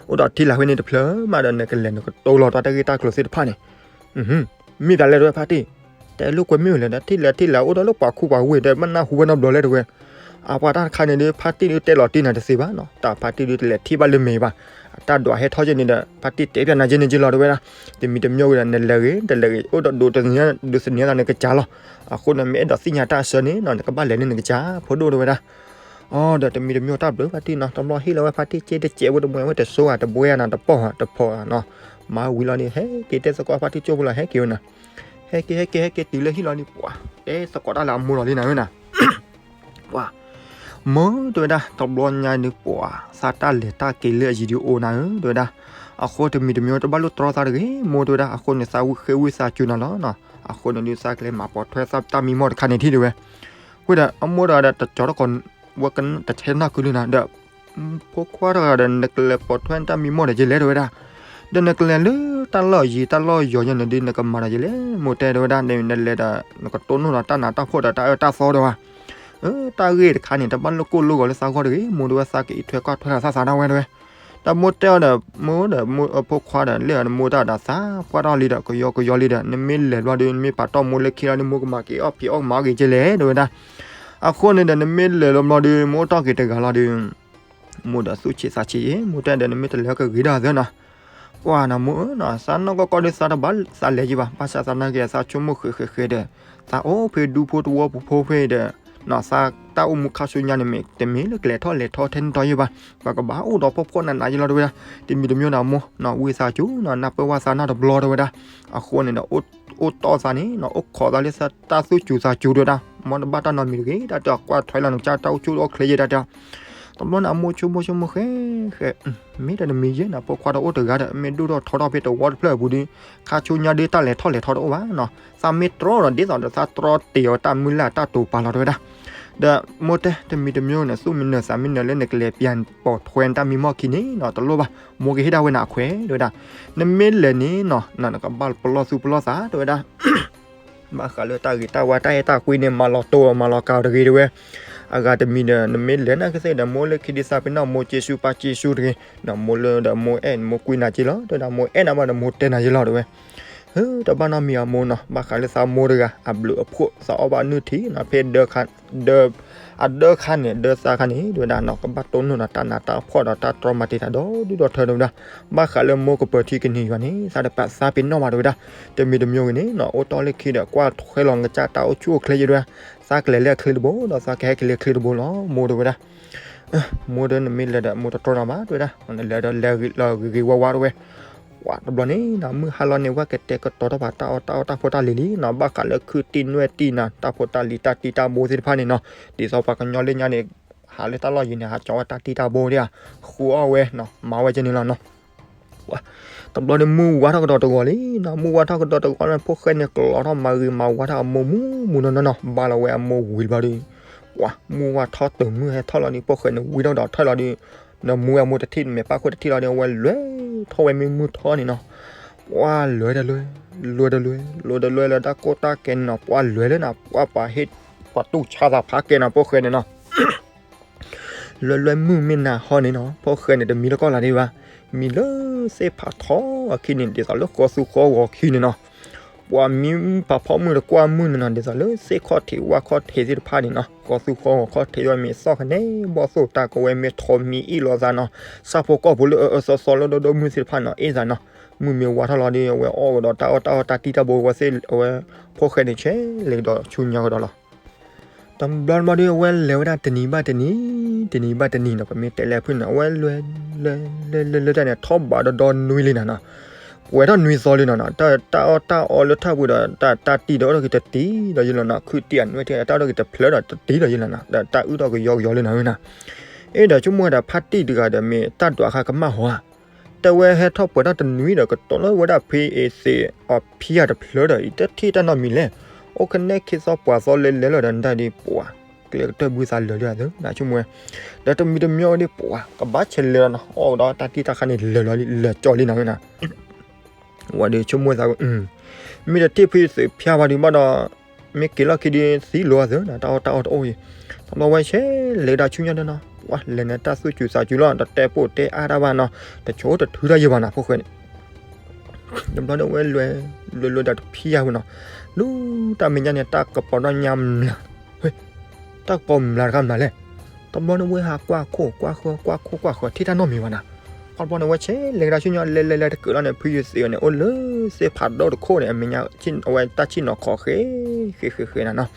အိၣ်ဒီးထံလာ်ဖဲန့ၣ်တဖျၢၣ်မးဒီး နကလဲၤနကတိၢ်လီၤတၢ်တၢ်ဂ့ၢ်တၢ်ကျိၤသ့ၣ်တဖၣ်န့ၣ်, မ့ၢ်သးလဲၣ် တဲဝဲဖါတံၢ်, တဲလိာ်ကွဲမ့ၢ်ဝဲလဲၣ်ဒီး ထံလာ်ထံလာ်အိၣ်ဒီးလၢပှၤခူပှၤဝ့ၢ်ဒီး ဘၣ်နၢ်ဟူဝဲနီတဘျီလဲၣ် တဲဝဲ, အပှၤတၢ်တခါန့ၣ်ဒုး ဖါတံၢ်ဒုးတဲလီၤတံၢ်နၤတသ့ဘၣ်နီၤ, တၢ်ဖါတံၢ်ဒုးတလဲၤထံၣ်ဘၣ်လၢမဲာ်ဘၣ်, အတၢ်ဒွးဟဲထီၣ်ယဲၢ်န့ၣ်ဒီး ဖါတံၢ်တဲပျးနၤယဲၢ်န့ၣ်က့လီၤ တဲဝဲဒၣ်, တမံၤတမံၤဝဲဒီး နလဲၤဂ့ၤ တလဲၤဂ့ၤ အိၣ်ဒီးဒိးသန့ၤသးနကစၢ်လီၤ, အဃိန့ၣ် မ့ၢ်အဲၣ်ဒိးသ့ၣ်ညါတၢ်အဆၢန့ၣ်နီၤ နကဘၣ်လဲၤန့ၢ်နကစၢ် ဖိဒိၣ် တဲဝဲဒၣ် အီၤဒီးတမံၤတမံၤတၢ်ဘျုးဖါတံၢ်နီၤ, တဘျီဟ့ၣ်လီၤဝဲဖါတံၢ်စ့တစဲးဝဲတမွဲဝဲတစိၤဧါ တဘွဲဧါနီၤ တပီၢ်ဧါတဖီဧါနီၤ, မၤဝံၤလီၤန့ၣ် ဟဲက့ၤတဲသကိးဖါတံၢ်ကၠိဖိလီၤ ဟဲက့ၤဝဲနီၤ, ဟဲက့ၤ ဟဲက့ၤ ဟဲက့ၤတုၤလၢဟံၣ်လီၤန့ၣ် ပှၤ တဲသကိးတၢ်လၢအမိၢ်လီၤလံနၤဝဲနီၤ, ပှၤ မိၢ် တဲဝဲဒၣ် တဘျီညါန့ၣ် ပှၤ သးတၢ်လဲၤတၢ်က့ၤလၢအယံၤဒုးအိၣ်နၤဧၢ တဲဝဲဒၣ်, အဃိတမံၤတမံၤတဘၣ်လိၣ်တြီသးတဂ့ၤ မိၢ် တဲဝဲဒၣ်, အဃိန့ၣ် သးဝံဃ့ဝံသးစူၤနၤလီၤနီၤ, အဃိန့ၣ်ဒုးသးကလဲၤမၤပိာ်ထွဲသးတၢ်မံမီၢ်တခါန့ၣ်ထံၣ် တဲဝဲ, ဝဲဒီးအမိၢ်တဂၤဒီးတကၠီတကီး ဝဲကတဆဲးနီၢ်ကုလၢနၤဒီး ဖိခွါတဂၤဒီး နကလဲၤပိာ်ထွဲနတၢ်မံမီၢ်ဒီးယလဲၣ် တဲဝဲဒၣ်, ဒီးနကလဲၤလၢတၢ်လီၢ်ယံၤတၢ်လီၢ်ယီၤညါန့ၣ်ဒုး နကမၤဒီးယလဲၣ် မိၢ်တဲ တဲဝဲဒၣ်, နလဲၤဒီး နကတိၢ်နီၣ်ဒီးတၢ်နးတၢ်ဖှီၣ်ဒီးတၢ်အၢတၢ်သီ တဲဝဲ, အၢ တၢ်ဂ့ၢ်တခါန့ၣ် တဘၣ်လိၣ်ကိၢ်လိၣ်ဂီၤလၢသးဂီၢ်တဂ့ၤ မိၢ် တဲဝဲ, သးကအံးထွဲကွၢ်ထွဲလီၤသးသးဒၣ်ဝဲ တဲဝဲ, ဒီးမိၢ်တဲအီၤဒီး မိၢ်ဒီး မိၢ်အဖိခွါဒီး လၢအမိၢ်တၢ်ဒီးသးပှၢ်ထီၣ်လံဒီး ကယီကယီလံဒီး နမ့ၢ်လဲၤဘျီဒုး နမ့ၢ်ပာ်တီၢ်မိၢ်လၢခံလီၤဒုး မိၢ်ကမၤက့ၤအီၣ်ဖံးအီၣ်မၤအီၣ်က့ၤကဲလဲၣ် တဲဝဲဒၣ်, အဃိန့ၣ်ဒီး နမ့ၢ်လဲၤလီၤဘျီဒုး မိၢ်အိၣ်တီၢ်က့ၤတဂၤလီၤဒုး မိၢ်ဒီးသူၣ်ဆံးသးဆံးအံၤ မိၢ်တဲဒီး နမ့ၢ်တလဲၤကဂ့ၤဒၣ်သၢနီၤ, ပှၤနီၤ မိၢ်ဧၢနီၤ သးနီၢ်ကီၢ်ကီၢ်ဒုးသးတဘၣ်သးလဲၤယံၤဘၣ် ဘၣ်ဆၣ်သးနာ်က့ၤသးဆိကမိၣ်ဃဲးဃဲးဃဲးဒီး သးအိၣ်ဖဲဒူဖိတဝီပူၤဖိဖဲအံၤဒီး သးတၢ်အိၣ်မူခါဆူညါန့ၣ်မ့ၢ် တမ့ၢ်လၢကလဲၤထီၣ်လဲၤထီထဲန့ၣ်တီယဲဘၣ်, ပကဘၣ်အိၣ်ဒီးဖှီၣ်ဖှီၣ်နးနးယဲလီၤတဲဝဲဒၣ်. တမံၤတမံၤန့ၣ်အမိၢ် ဝံသးစူၤ နၢ်ပၢၢ်ဝဲသးနီတဘျီတဲဝဲဒၣ်. အဃိန့ၣ်ဒီး အိၣ်တီၢ်သးန့ၣ် အိၣ်ခိးသးလၢတၢ်သူၣ်စူၤသးစူၤတဲဝဲဒၣ်, မ်တဘၣ်တၢ်နီတမံၤတဂ့ၤ, တၢ်တဲကွၢ်ထွဲလီၤနကစၢ်တၢ်အိၣ်ဆူၣ်အိၣ်ချ့ယဲဒၣ်တဲ. တဘျီန့ၣ်အမိၢ်ဆိကမိၣ်ဆိကမိၣ်ဃဲ ဃဲ မ့ၢ်တၢ်တမံၤယဲၢ်န့ၣ် ဖိခွါတအိၣ်တဂၤဒီး မ့ၢ်ဒိၣ်ထီၣ်ထီထီၣ်ဖဲတဝီတဖျၢၣ်အပူၤဒီး ခါဆူညါဒ်တၢ်လဲၤထီၣ်လဲၤထီတအိၣ်ဘၣ်နီၤ, သးမ့ၢ်တြီဒီး ဒ်သိးဒီးသးတြီတ့ၢ်အီၤတၢ်မုၢ်လၢ်တၢ်တိာ်ပာ်လီၤတဲဝဲဒၣ်. ဒီးမိၢ်တဲ တမံၤတမံၤန့ၣ် သူၣ်မံနၢၤသးမံနၢၤလၢနကလဲၤပျၢ်ပိာ်ထွဲနတၢ်မံမီၢ်ခံန့ၣ်နီၤ တလိၣ်ဘၣ်, မိၢ်ကဟ့ၣ်ဒၣ်ဝဲနၤအခွဲးတဲဝဲဒၣ်. နမ့ၢ်လဲၤန့ၣ်နီၤ နကဘၣ်ပလီၢ်သူၣ်ပလီၢ်သးတဲဝဲဒၣ်. ဘၣ်ဃးလၢတၢ်ဂ့ၤတၢ်ဝါတၢ်အဲၣ်တၢ်ကွံန့ၣ် မၤလီၤတိၢ်မၤလီၤကၤတဂ့ၤတဲဝဲ. အဂၤတမံၤဒီး နမ့ၢ်လဲၤနာ်က့သ့ၣ်ဒီး မိၢ်လၢခံဒုးသးပ့ၤနီၣ်မိၢ်က့ၤဆူပာ်က့ၤဆူတဂ့ၤ, ဒီးမိၢ်လၢဒီးမိၢ်အဲၣ်န့ၣ် မိၢ်ကွံနၤက့ၤလီၤတဲဝဲဒၣ်, မိၢ်အဲၣ်နၤဘၣ်ဒီးမိၢ်တဲနၤယဲလီၤတဲဝဲ. ဟၢ တဘၣ်နီတမံၤအမိၢ်နီၤ, ဘၣ်ဃးလၢသးမိၢ်တဂၤ အဘျုးအဖှိၣ် သးအီၣ်ဘၣ်နုၢ်ထံနီၤ ဖဲ ဒီး အဒၢခါန့ၣ် ဒၢသါခါန့ၣ် တဲဝဲဒၣ်နီၤ ကဘၣ်တိၢ်နီၣ်ဒီးတၢ်နးတၢ်ဖှီၣ်ဒီးတၢ်တြီမၤတ့ၢ်တၢ်ဒီဒူၣ်ဒီထၢတဲဝဲဒၣ်. ဘၣ်ဃးလၢမိၢ်ကပၢၤထံကန့ၢ်ယွၤန့ၣ် သးတပာ်သးပ့ၤနီၣ်ဘၣ်တဲဝဲဒၣ်. တမံၤတမံၤဂ့ၤန့ၣ်နီၤ အိၣ်တီၢ်လၢခံဒီး ကွၢ်ထွဲလီၤနကစၢ်တၢ်အိၣ်ဆူၣ်အိၣ်ချ့ယဲတဲဝဲ, သးကလဲၤလၢအချ့တဘိ ဒီးသးကဟဲက့ၤလၢအချ့တဘိလီၤ မိၢ်တဲဝဲဒၣ်. မိၢ်ဒီးနမ့ၢ်လဲၤဒီးမိၢ်တတြီနၤဘၣ်တဲဝဲဒၣ်, လဲၤဒီးလဲၤဂ့ၤဂ့ၤဝါဝါတဲဝဲ. ပှၤတဘျီန့ၣ်နီၤ မုၢ်ဟါလီၤန့ၣ် ဝဲကတဲာ်ကတီၤထီၣ်ဘၣ်တၢ်အီၣ်တၢ်အီတၢ်ဖိတၢ်လံၤလံနီၤ, ဘၣ်ဃးလၢခုၣ်တံၢ်နွဲၣ်တံၢ်နီၤ တၢ်ဖိတၢ်လံၤတၢ်တံၢ်တၢ်ဘိသ့ၣ်တဖၣ်န့ၣ်နီၤ, ဒ်သိးပှၤကညီလၢညါန့ၣ် ဟးလၢတၢ်လီၢ်ယံၤန့ၣ် ဟးကၠီဝဲတၢ်တံၢ်တၢ်ဘိဒၣ်ဧါ, ဃုအီၣ်ဝဲနီၤ မၤဝဲကဲန့ၣ်လီၤနီၤ. တဘျီန့ၣ်မုၢ်ဝါထီၣ်ကဒီးတဂီၤလံနီၤ, မုၢ်ဝါထီၣ်ကဒီးတဂီၤန့ၣ် ဖိၣ်ဃဲန့ၣ် ကလီထီၣ်မၤဂ့ၤမၤဝါထီၣ်အမိၢ်မူမူနီၢ်နီၢ်နီၤ, ဘၣ်လီၤဝဲအမိၢ်ဝံၤတဘျီဒီး ပှၤမုၢ်ဝါထီၣ်တုၤမုၢ်ဟဲထီၣ်လီၤဒီး ဖိၣ်ဃဲန့ၣ်ဝံထီၣ်ကဒီးထၢၣ်လီၤဒီး နမူဝဲအမိၢ်တထံၣ် နမဲာ်ပၢ်ခိၣ်တထံၣ်လီၤဒီး အဝဲလဲၤထီၣ်ဝဲမ့ၢ်မုၢ်ထီၣ်န့ၣ်နီၤ, ပှၤလဲၤတလဲၤ လဲၤတလဲၤ လဲၤတလဲၤလၢတၢ်ကိၢ်တၢ်ကဲန့ၣ်နီၤ, ပှၤလဲၤလၢနၤ ပှၤပာ်ဟ့ၣ် ပှၤတူၢ်ဆါသးဖးကဲနီၤ ဖိၣ်ဃဲန့ၣ်နီၤ. လဲၤလဲၤမုၢ်မ့ၢ်နၤဟီန့ၣ်နီၤ ဖိၣ်ဃဲန့ၣ် တမံလၢကီၢ်လၢဒံးဘၣ်, မံလၢသ့ၣ်ဖးထီအခံန့ၣ် ဒ်သိးလၢဃီသူဃီဂီၤခံန့ၣ်နီၤ. ပှၤမံဖးဖီမုၢ်တကွၢ်မုၢ်န့ၣ်နီၤ ဒ်သိးလၢသ့ၣ်ခီၣ်ထံးဝၣ်ခီၣ်ထံးသ့ၣ်တဖၣ်န့ၣ်နီၤ, ဃီသူဃီဂီၤခီၣ်ထံးဝဲမ့ၢ်သီၣ်ကနဲ ဘီၣ်သိၣ်တၢ်ကဝဲမ့ၢ်ထီမံအ့ၣ်လိာ်သးနီၤ, ဆၣ်ဖိကီၢ်ဖိလၢအအၢသီသီလၢဒီဒိၣ်မုၢ်သ့ၣ်တဖၣ်နီၤ အ့ၣ်သးနီၤ, မုၢ်မ့ၢ်ဝါထီၣ်လီၤဒီး အဝဲအီၣ်ကဒီးတၢ်အီၣ်တၢ်အီတၢ်တံၢ်တၢ်ဘိဝဲသ့ၣ် အဝဲ ဖိၣ်ဃဲန့ၣ်ဆဲးလဲၤကဒီးဆူညါကဒီးလီၤ. တဘျီတဘျီဒီး အဝဲလဲၤဝဲဒၣ်တနံၤဘၣ်တနံၤ, တနံၤဘၣ်တနံၤနီၤ, ပမ့ၢ်တဲလဲၤဖုၣ်န့ၣ် အဝဲလဲၤ လဲၤ လဲၤ လဲၤ လဲၤတၢ်န့ၣ် ထီၣ်ဘးဒီဒီနွံလံနီၤနီၤ, ပှဲၤထီၣ်နွံသီလံနီၤနီၤ, တၢ်အီၣ်တၢ်အီလၢထၢၣ်ပူၤဒီး တၢ်တံၢ်ဒီးအိၣ်ထီၣ်က့ၤတတံၤဒီးယဲလီၤနီၤ, ခုၣ်တံၢ်အနွဲၣ်ထံ တၢ်အိၣ်ထီၣ်က့ၤတဖျၢၣ်ဒီးတတံၤဒီးယဲလီၤနီၤ, ဒီးတၢ်အုၣ်ထီၣ်ကယီကယီလံနီၤနီၤ. အဲၣ်ဒိးဆိကမိၣ်ဝဲဒၣ်ဖါတံၢ်တဂၤဒီး မ့ၢ်တၢ်ဒွးခါကမၣ်ဟီဧါ တဲဝဲဟဲထီၣ်ပှဲၤထီၣ်တနွံဒီး ကတိၤလၢဝဲဒၣ်ဖုအ့ၣ်သ့းအီၤဖံးယၤတဖျၢၣ်ဒီး အံၤတထံၣ်တၢ်နီတမံၤလဲၣ်. အိၣ်ကနဲခ့သီပှၤသီလဲၤလဲၤလီၤဒီး နတၢ်ဒ်ပှၤ ကျဲကတၢၢ်ဘုသးလၢာ်လံဧါသၢ နဆိကမိၣ်ဝဲ, ဒီးတမံၤတမံၤအံၤဒ်ပှၤ ကဘၣ်ဆဲးလဲၤလီၤနီၤ, အီၣ်ကဒီးတၢ်တံၢ်တၢ်ခါန့ၣ် လဲၤလီၤလံ လဲၤကၠီလံနီၤဝဲနီၤ. ဝဲဒီးဆိကမိၣ်သးဝဲ မ့ၢ်တထံၣ်ဖုအ့ၣ်သ့းဖံးယၤဘၣ်ဒီးဘၣ်ဒီး မ့ၢ်က့ၤလီၢ်ခံဒီးသံလိာ်အသၢနီၤ, တၢ်အီၣ်တၢ်အီတအိၣ်အံၤ, တဘျီဝဲဆဲးလဲၤကဒီးဆူညါဒီးနီၤ, ပှၤလဲၤန့ၣ်တၢ်သူၣ်စူၤသးစူၤလီၤ, တတဲပိာ်တဲအါတၢ်ဘၣ်နီၤ, တဆိတထုတၢ်ယံၤဘၣ်နီၤ ဖိၣ်ဃဲန့ၣ် တဘျီဒီးဝဲလဲၤ လဲၤလဲၤဒီးတဖံးယၤဝဲနီၤ, လူၤတၢ်မဲာ်ညါန့ၣ် တၢ်ကပီၤဒီးညါမျး, တၢ်ကပီၤမျးတခါမျးလဲၣ်. တဘျီန့ၣ်ဝဲဟးကွၢ်ခိၣ်ကွၢ်ဃၢ ကွၢ်ခိၣ်ကွၢ်ဃၢ ထံၣ်တၢ်နီတမံၤဘၣ်နီၤ. တဘျီန့ၣ်ဝဲဆဲးလဲၤကဒီးဆူညါ လဲၤလဲၤလဲၤတကၢးလီၤန့ၣ် ဖုယသ့ၣ်အီၤန့ၣ် အိၣ်လၢသ့ၣ်ဖးဒိၣ်တခိၣ်န့ၣ် အမဲာ်ညါ အဝဲတၢ်ဆံၣ်နီၤခီၣ်ဃဲ ဃဲဃဲဃဲနၤနီၤ.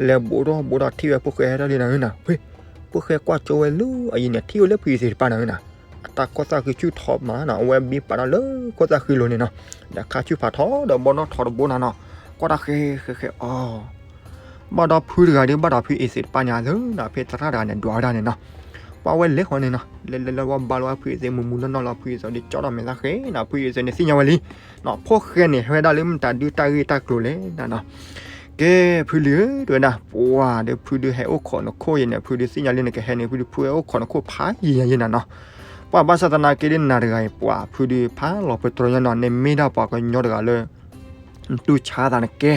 လဲၤဘူးထီၣ်ဘူးထီၣ်ထံၣ်ဝဲဖိၣ်ဃဲဟဲထီၣ်လံနၤဧၢနီၤ, ဖိၣ်ဃဲကွၢ်ကၠိဝဲလၢအယံၤန့ၣ် ထံၣ်ဝဲလၢဖုယသ့ၣ်တဖၣ်နၤဧၢနီၤ, အတၢ်ခိၣ်သၣ်ဃံဆူၣ်ထီၣ်မးနီၤ, အဝဲဘံပာ်ထီၣ်လၢခိၣ်သၣ်ဃံလိၤန့ၣ်နီၤ, ဒီးခါဆူၣ်ဖးထီဒီးဘီနီၣ်ထီတဘိနၤနီၤ, ကွၢ်တၢ်ဃဲဃဲဃဲအီၤ ဘၣ်ဒီးဖုတဂၤဒီး ဘၣ်ဒီးဖုအ့ၣ်သ့းတပၤန့ၣ်အသၢနီၤ, ဖဲသရၣ်တဂၤန့ၣ် ဒွးဝဲဒၣ်န့ၣ်နီၤ, ပှၤဝဲလဲၤဃီန့ၣ်နီၤ, လဲၤလဲၤလဲၤဝဲဘါလီၤဝဲဖုအ့ၣ်သ့းမုၢ်မုၢ်နီၢ်နီၢ်လီၤ, ဖုအ့ၣ်သ့းဒီးကၠီဒီးမဲာ်သၣ်ဃဲနီၤ, ဖုအ့ၣ်သ့းန့ၣ်သ့ၣ်ညါဝဲလံ, ဖိၣ်ဃဲန့ၣ်ဟဲဝဲဒၣ်လၢမတၤဒုတၢ်ဂ့ၢ်တၢ်ကျိၤလဲၣ်နၤနီၤ, ကဲ ဖုလံဧၢ တဲဝဲဒၣ်, ပှၤဒီးဖုဒုးဟဲအိၣ်ခိးနခိၣ်ယဲန့ၣ်, ဖုဒုးသ့ၣ်ညါလံနကဟဲန့ၣ်, ဖုဒုးဖုဟဲအိၣ်ခိးနခိၣ်ဖးယံာ်ယံာ်နၤနီၤ, ပှၤဘၣ်ဆၣ်သနာ်က့ဒ်နၤတဂၤအံၤ ပှၤဖုဒုးဖးလီၤပတြၢၤညါနီၤ, နမ့ၢ်ဒၣ်ပှၤကညီတဂၤလၢ တူၢ်ဆါသးနကဲ,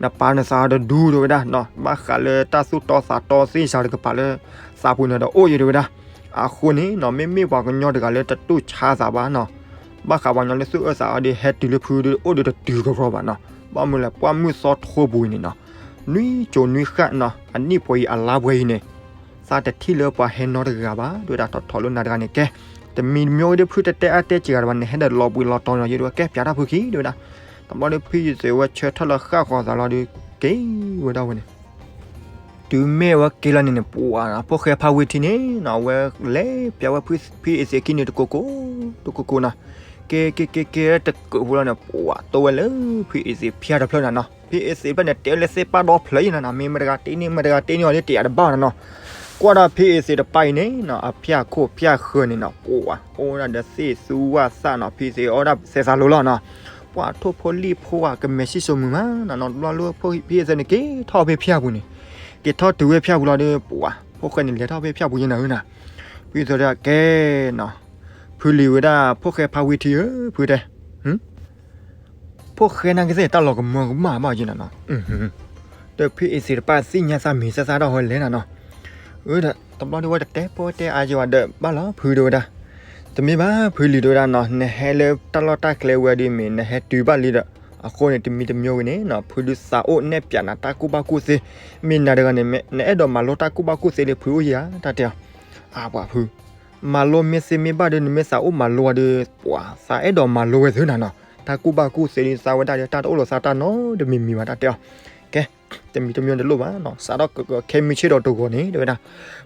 နပာ်နသးဒီးဒူတဲဝဲဒၣ်, ဘၣ်ဃးလၢတၢ်သူၣ်တီသးတီသ့ၣ်စၤတကပၤလၢ သးပူၤန့ၣ်ဒီးအိၣ်ယံၤတဲဝဲဒၣ်, အဃိန့ၣ်နီၤ မ့မ့ၢ်ပှၤကညီတဂၤလၢတတူၢ်ဆါသးဘၣ်နီၤ, ဘၣ်ဃးပှၤကညီလၢသူၣ်အၢသးအီဒီး ဟဲတုၤလၢဖုဒုးအိၣ်ဒီးတတုၤကရီဘၣ်နီၤ, ဘၣ်မနုၤလဲၣ် ပှၢ်မုၢ်သီထိပူၤအံၤန့ၣ်နီၤ, နွံစိၤနွံဃၣ်နီၤ အနံၣ်ပှဲၤအံၤအလါပှဲၤအံၤန့ၣ် သးတထံၣ်လၢပှၤဟဲနီတဂၤဘၣ်, တဲဝဲဒၣ်ထီၣ်ထီၣ်လၢနၤတဂၤန့ၣ်ကဲ, တမံၤတမံၤဝဲဒီးဖုတတဲအါတဲစှၤတဘၣ်န့ၣ် ဟဲဒီးလီၤဘှံးလီၤတီၤနီၤယဲဒၣ်ဝဲကဲ ပျးတၢ်ဖုခံတဲဝဲဒၣ်, တဘျီဒီးဖုယသ့ၣ်ဝဲဆၢထၢၣ်လၢဃၣ်ဃီၤသးလီၤဒီး က့ၤဝဲဒၣ်ဝဲန့ၣ် တုၤမ့ၢ်ဝဲက့ၤလီၤန့ၣ်န့ၣ် ပှၤ ဖိၣ်ဃဲဖါဝံထံန့ၣ်နီၤ အဝဲလဲၤပျးဝဲဖုအ့သ့ၣ်ခံန့ၣ်တကိးကိး တကိးကိးနီၤ, က့ၤက့ၤက့ၤက့ၤတကုးဖိလီၤန့ၣ် ပှၤတိဝဲလၢဖုအ့သ့ၣ်ဖၠၣ်တဖျၢၣ်နၤနီၤ, ဖုအ့သ့ၣ်တဖျၢၣ်န့ၣ် တဲလၢသ့ၣ်ပၢ်ဒီဖျၢၣ်အံၤနၤနီၤ, မ့ၢ်မတဂၤတ့န့ၢ် မတဂၤတ့န့ၢ်အီၤဒီးတယာ်တဘၣ်နၤနီၤ, ကွၢ်ဒီးဖုအ့သ့ၣ်တပၢ်အံၤန့ၣ်နီၤ အဖၠၣ်ခိၣ်ဖၠၣ်ဃၢၤန့ၣ်နီၤ ပှၤ အိၣ်ဝဲဒၣ်ဒီးသ့ၣ်သူဝၣ်သၣ်နီၤ, ဖုအ့သ့ၣ်အီၣ်ဒၣ်စဲးသးလိၤလီၤနီၤ, ပှၤထိၣ်ဖိလံၣ်ဖိဧါ ကမဲာ်ဆံၣ်စိမုာ်မးနၤနီၤ, တဘျီလၢဖုအ့သ့ၣ်န့ၣ် က့ၤထီၣ်ဖဲဖၠၣ်ပူၤန့ၣ်, က့ၤထီၣ်တုၤဝဲဖၠၣ်ပူၤလီၤဒီး ပှၤ ဖိၣ်ဃဲန့ၣ်လဲၤထီၣ်ဖဲဖၠၣ်ပူၤယဲနၤဧၢနၤ, ဖုအ့သ့ၣ်တဲကဲနီၤ, ဖုလံၤဝဲဒၣ် ဖိၣ်ဃဲဖါဝံထံဧၢ ဖုတဲ ဖိၣ်ဃဲနာ်က့သ့ၣ်တၢ်လီၤကမၢကမၣ်ဘၣ်ယဲနၤနီၤ, ဒီးဖုအ့သ့ၣ်တပၢ်သ့ၣ်ညါသးမံၤသးသးဒီးဟီလဲၣ်နၤနီၤ, ဒီးတဘျီဒ်ဝဲတတဲပိတဲအါယံၤဝဲဒီး ဘၣ်လီၤဖုတဲဝဲဒၣ်, တမ့ၢ်ဘၣ်ဖုလံၤတဲဝဲဒၣ်နီၤ, နဟဲလၢတၢ်လီၢ်တၢ်ကျဲဝဲဒ်မ့ၢ် နဟဲတုၤဘၣ်လံဒီး, အဃိန့ၣ် တမံၤတမံၤဂ့ၤန့ၣ်နီၤ ဖုဒုးသးအိၣ်နဲၣ်ပၠးနၤတၢ်ကူၣ်ဘၣ်ကူၣ်သ့, မ့ၢ်နၤတဂၤန့ၣ် နအဲၣ်ဒိးမၤလိတၢ်ကူၣ်ဘၣ်ကူၣ်သ့လၢဖုအိၣ်ယံၤဧါ တၢ်တဲအီၤ, အါပှၤဖု မၤလိမ့ၢ်သ့မ့ၢ်ဘၣ်ဒီး နမ့ၢ်သးအိၣ်မၤလိအီၤဒီး ပှၤသးအဲၣ်ဒိးမၤလိဝဲသ့နၤနီၤ, တၢ်ကူၣ်ဘၣ်ကူၣ်သ့ဒ်သးဝဲဒၣ်ဒီး တၢ်တအိၣ်လိာ်သးတၢ်နီတမံၤမံၤဘၣ် တၢ်တဲအီၤ, ကဲ တမံၤတမံၤတလိၣ်ဘၣ်နီၤ, စးထီၣ်ကခဲမုၢ်ဆ့ၣ်ဒီးတဂီၤန့ၣ် တဲဝဲဒၣ်,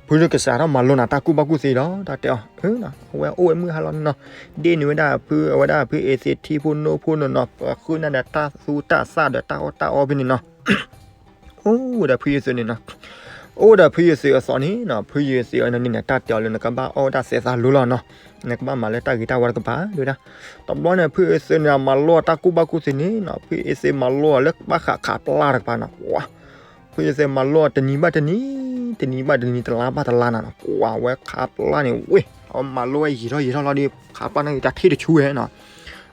ဖုကစးထီၣ်မၤလိနၤတၢ်ကူၣ်ဘၣ်ကူၣ်သ့လီၤ တၢ်တဲအီၤ, အဝဲအိၣ်ဝဲမုၢ်ဟါလီၤန့ၣ်နီၤ, ဒ့ၣ်န့ၢ်ဝဲဒၣ်ဖု အဝဲဒၣ်ဖုအ့သ့ၣ်ထံဖိနိဖိန့ၣ်နီၤ, ပဃုနၢ်ဒီးတၢ်သူတၢ်သၣ်ဒီးတၢ်အီၣ်တၢ်အီဖဲန့ၣ်နီၤ အိၣ်ဝဲဒီးဖုယသ့ၣ်န့ၣ်နီၤ, အိၣ်ဝဲဒီးဖုယသ့ၣ်အသိးန့ၣ်နီၤ, ဖုယသ့ၣ်အန့ၣ်န့ၣ် တၢ်တဲအီၤလၢနကဘၣ်အီၣ်ဝဲဒၣ်စဲးသးလိၤလီၤနီၤ, နကဘၣ်မၤလၢတၢ်ဂ့ၤတၢ်ဝါတကပၤ တဲဝဲဒၣ်, တဘျီန့ၣ် ဖုယသ့ၣ်န့ၣ် မၤလိအီၤတၢ်ကူၣ်ဘၣ်ကူၣ်သ့န့ၣ်နီၤ, ဖုယသ့ၣ်မၤလိအီၤလၢဘၣ်ဃးခးပျၢ်တကပၤနီၤ, ပှၤ ဖုယသ့ၣ်မၤလိအီၤတနံၤဘၣ်တနံၤ, တနံၤဘၣ်တနံၤ တလါဘၣ်တလါနၤနီၤ, ပှၤဝဲခးပျၢ်န့ၣ်ဝ့ၢ် အဝဲမၤလိဝဲယံာ်ထီၣ်ယံာ်ထီၣ်လီၤဒီး ခးပျၢ်န့ၣ်တၢ်ထံၣ်တဆူဝဲနီၤ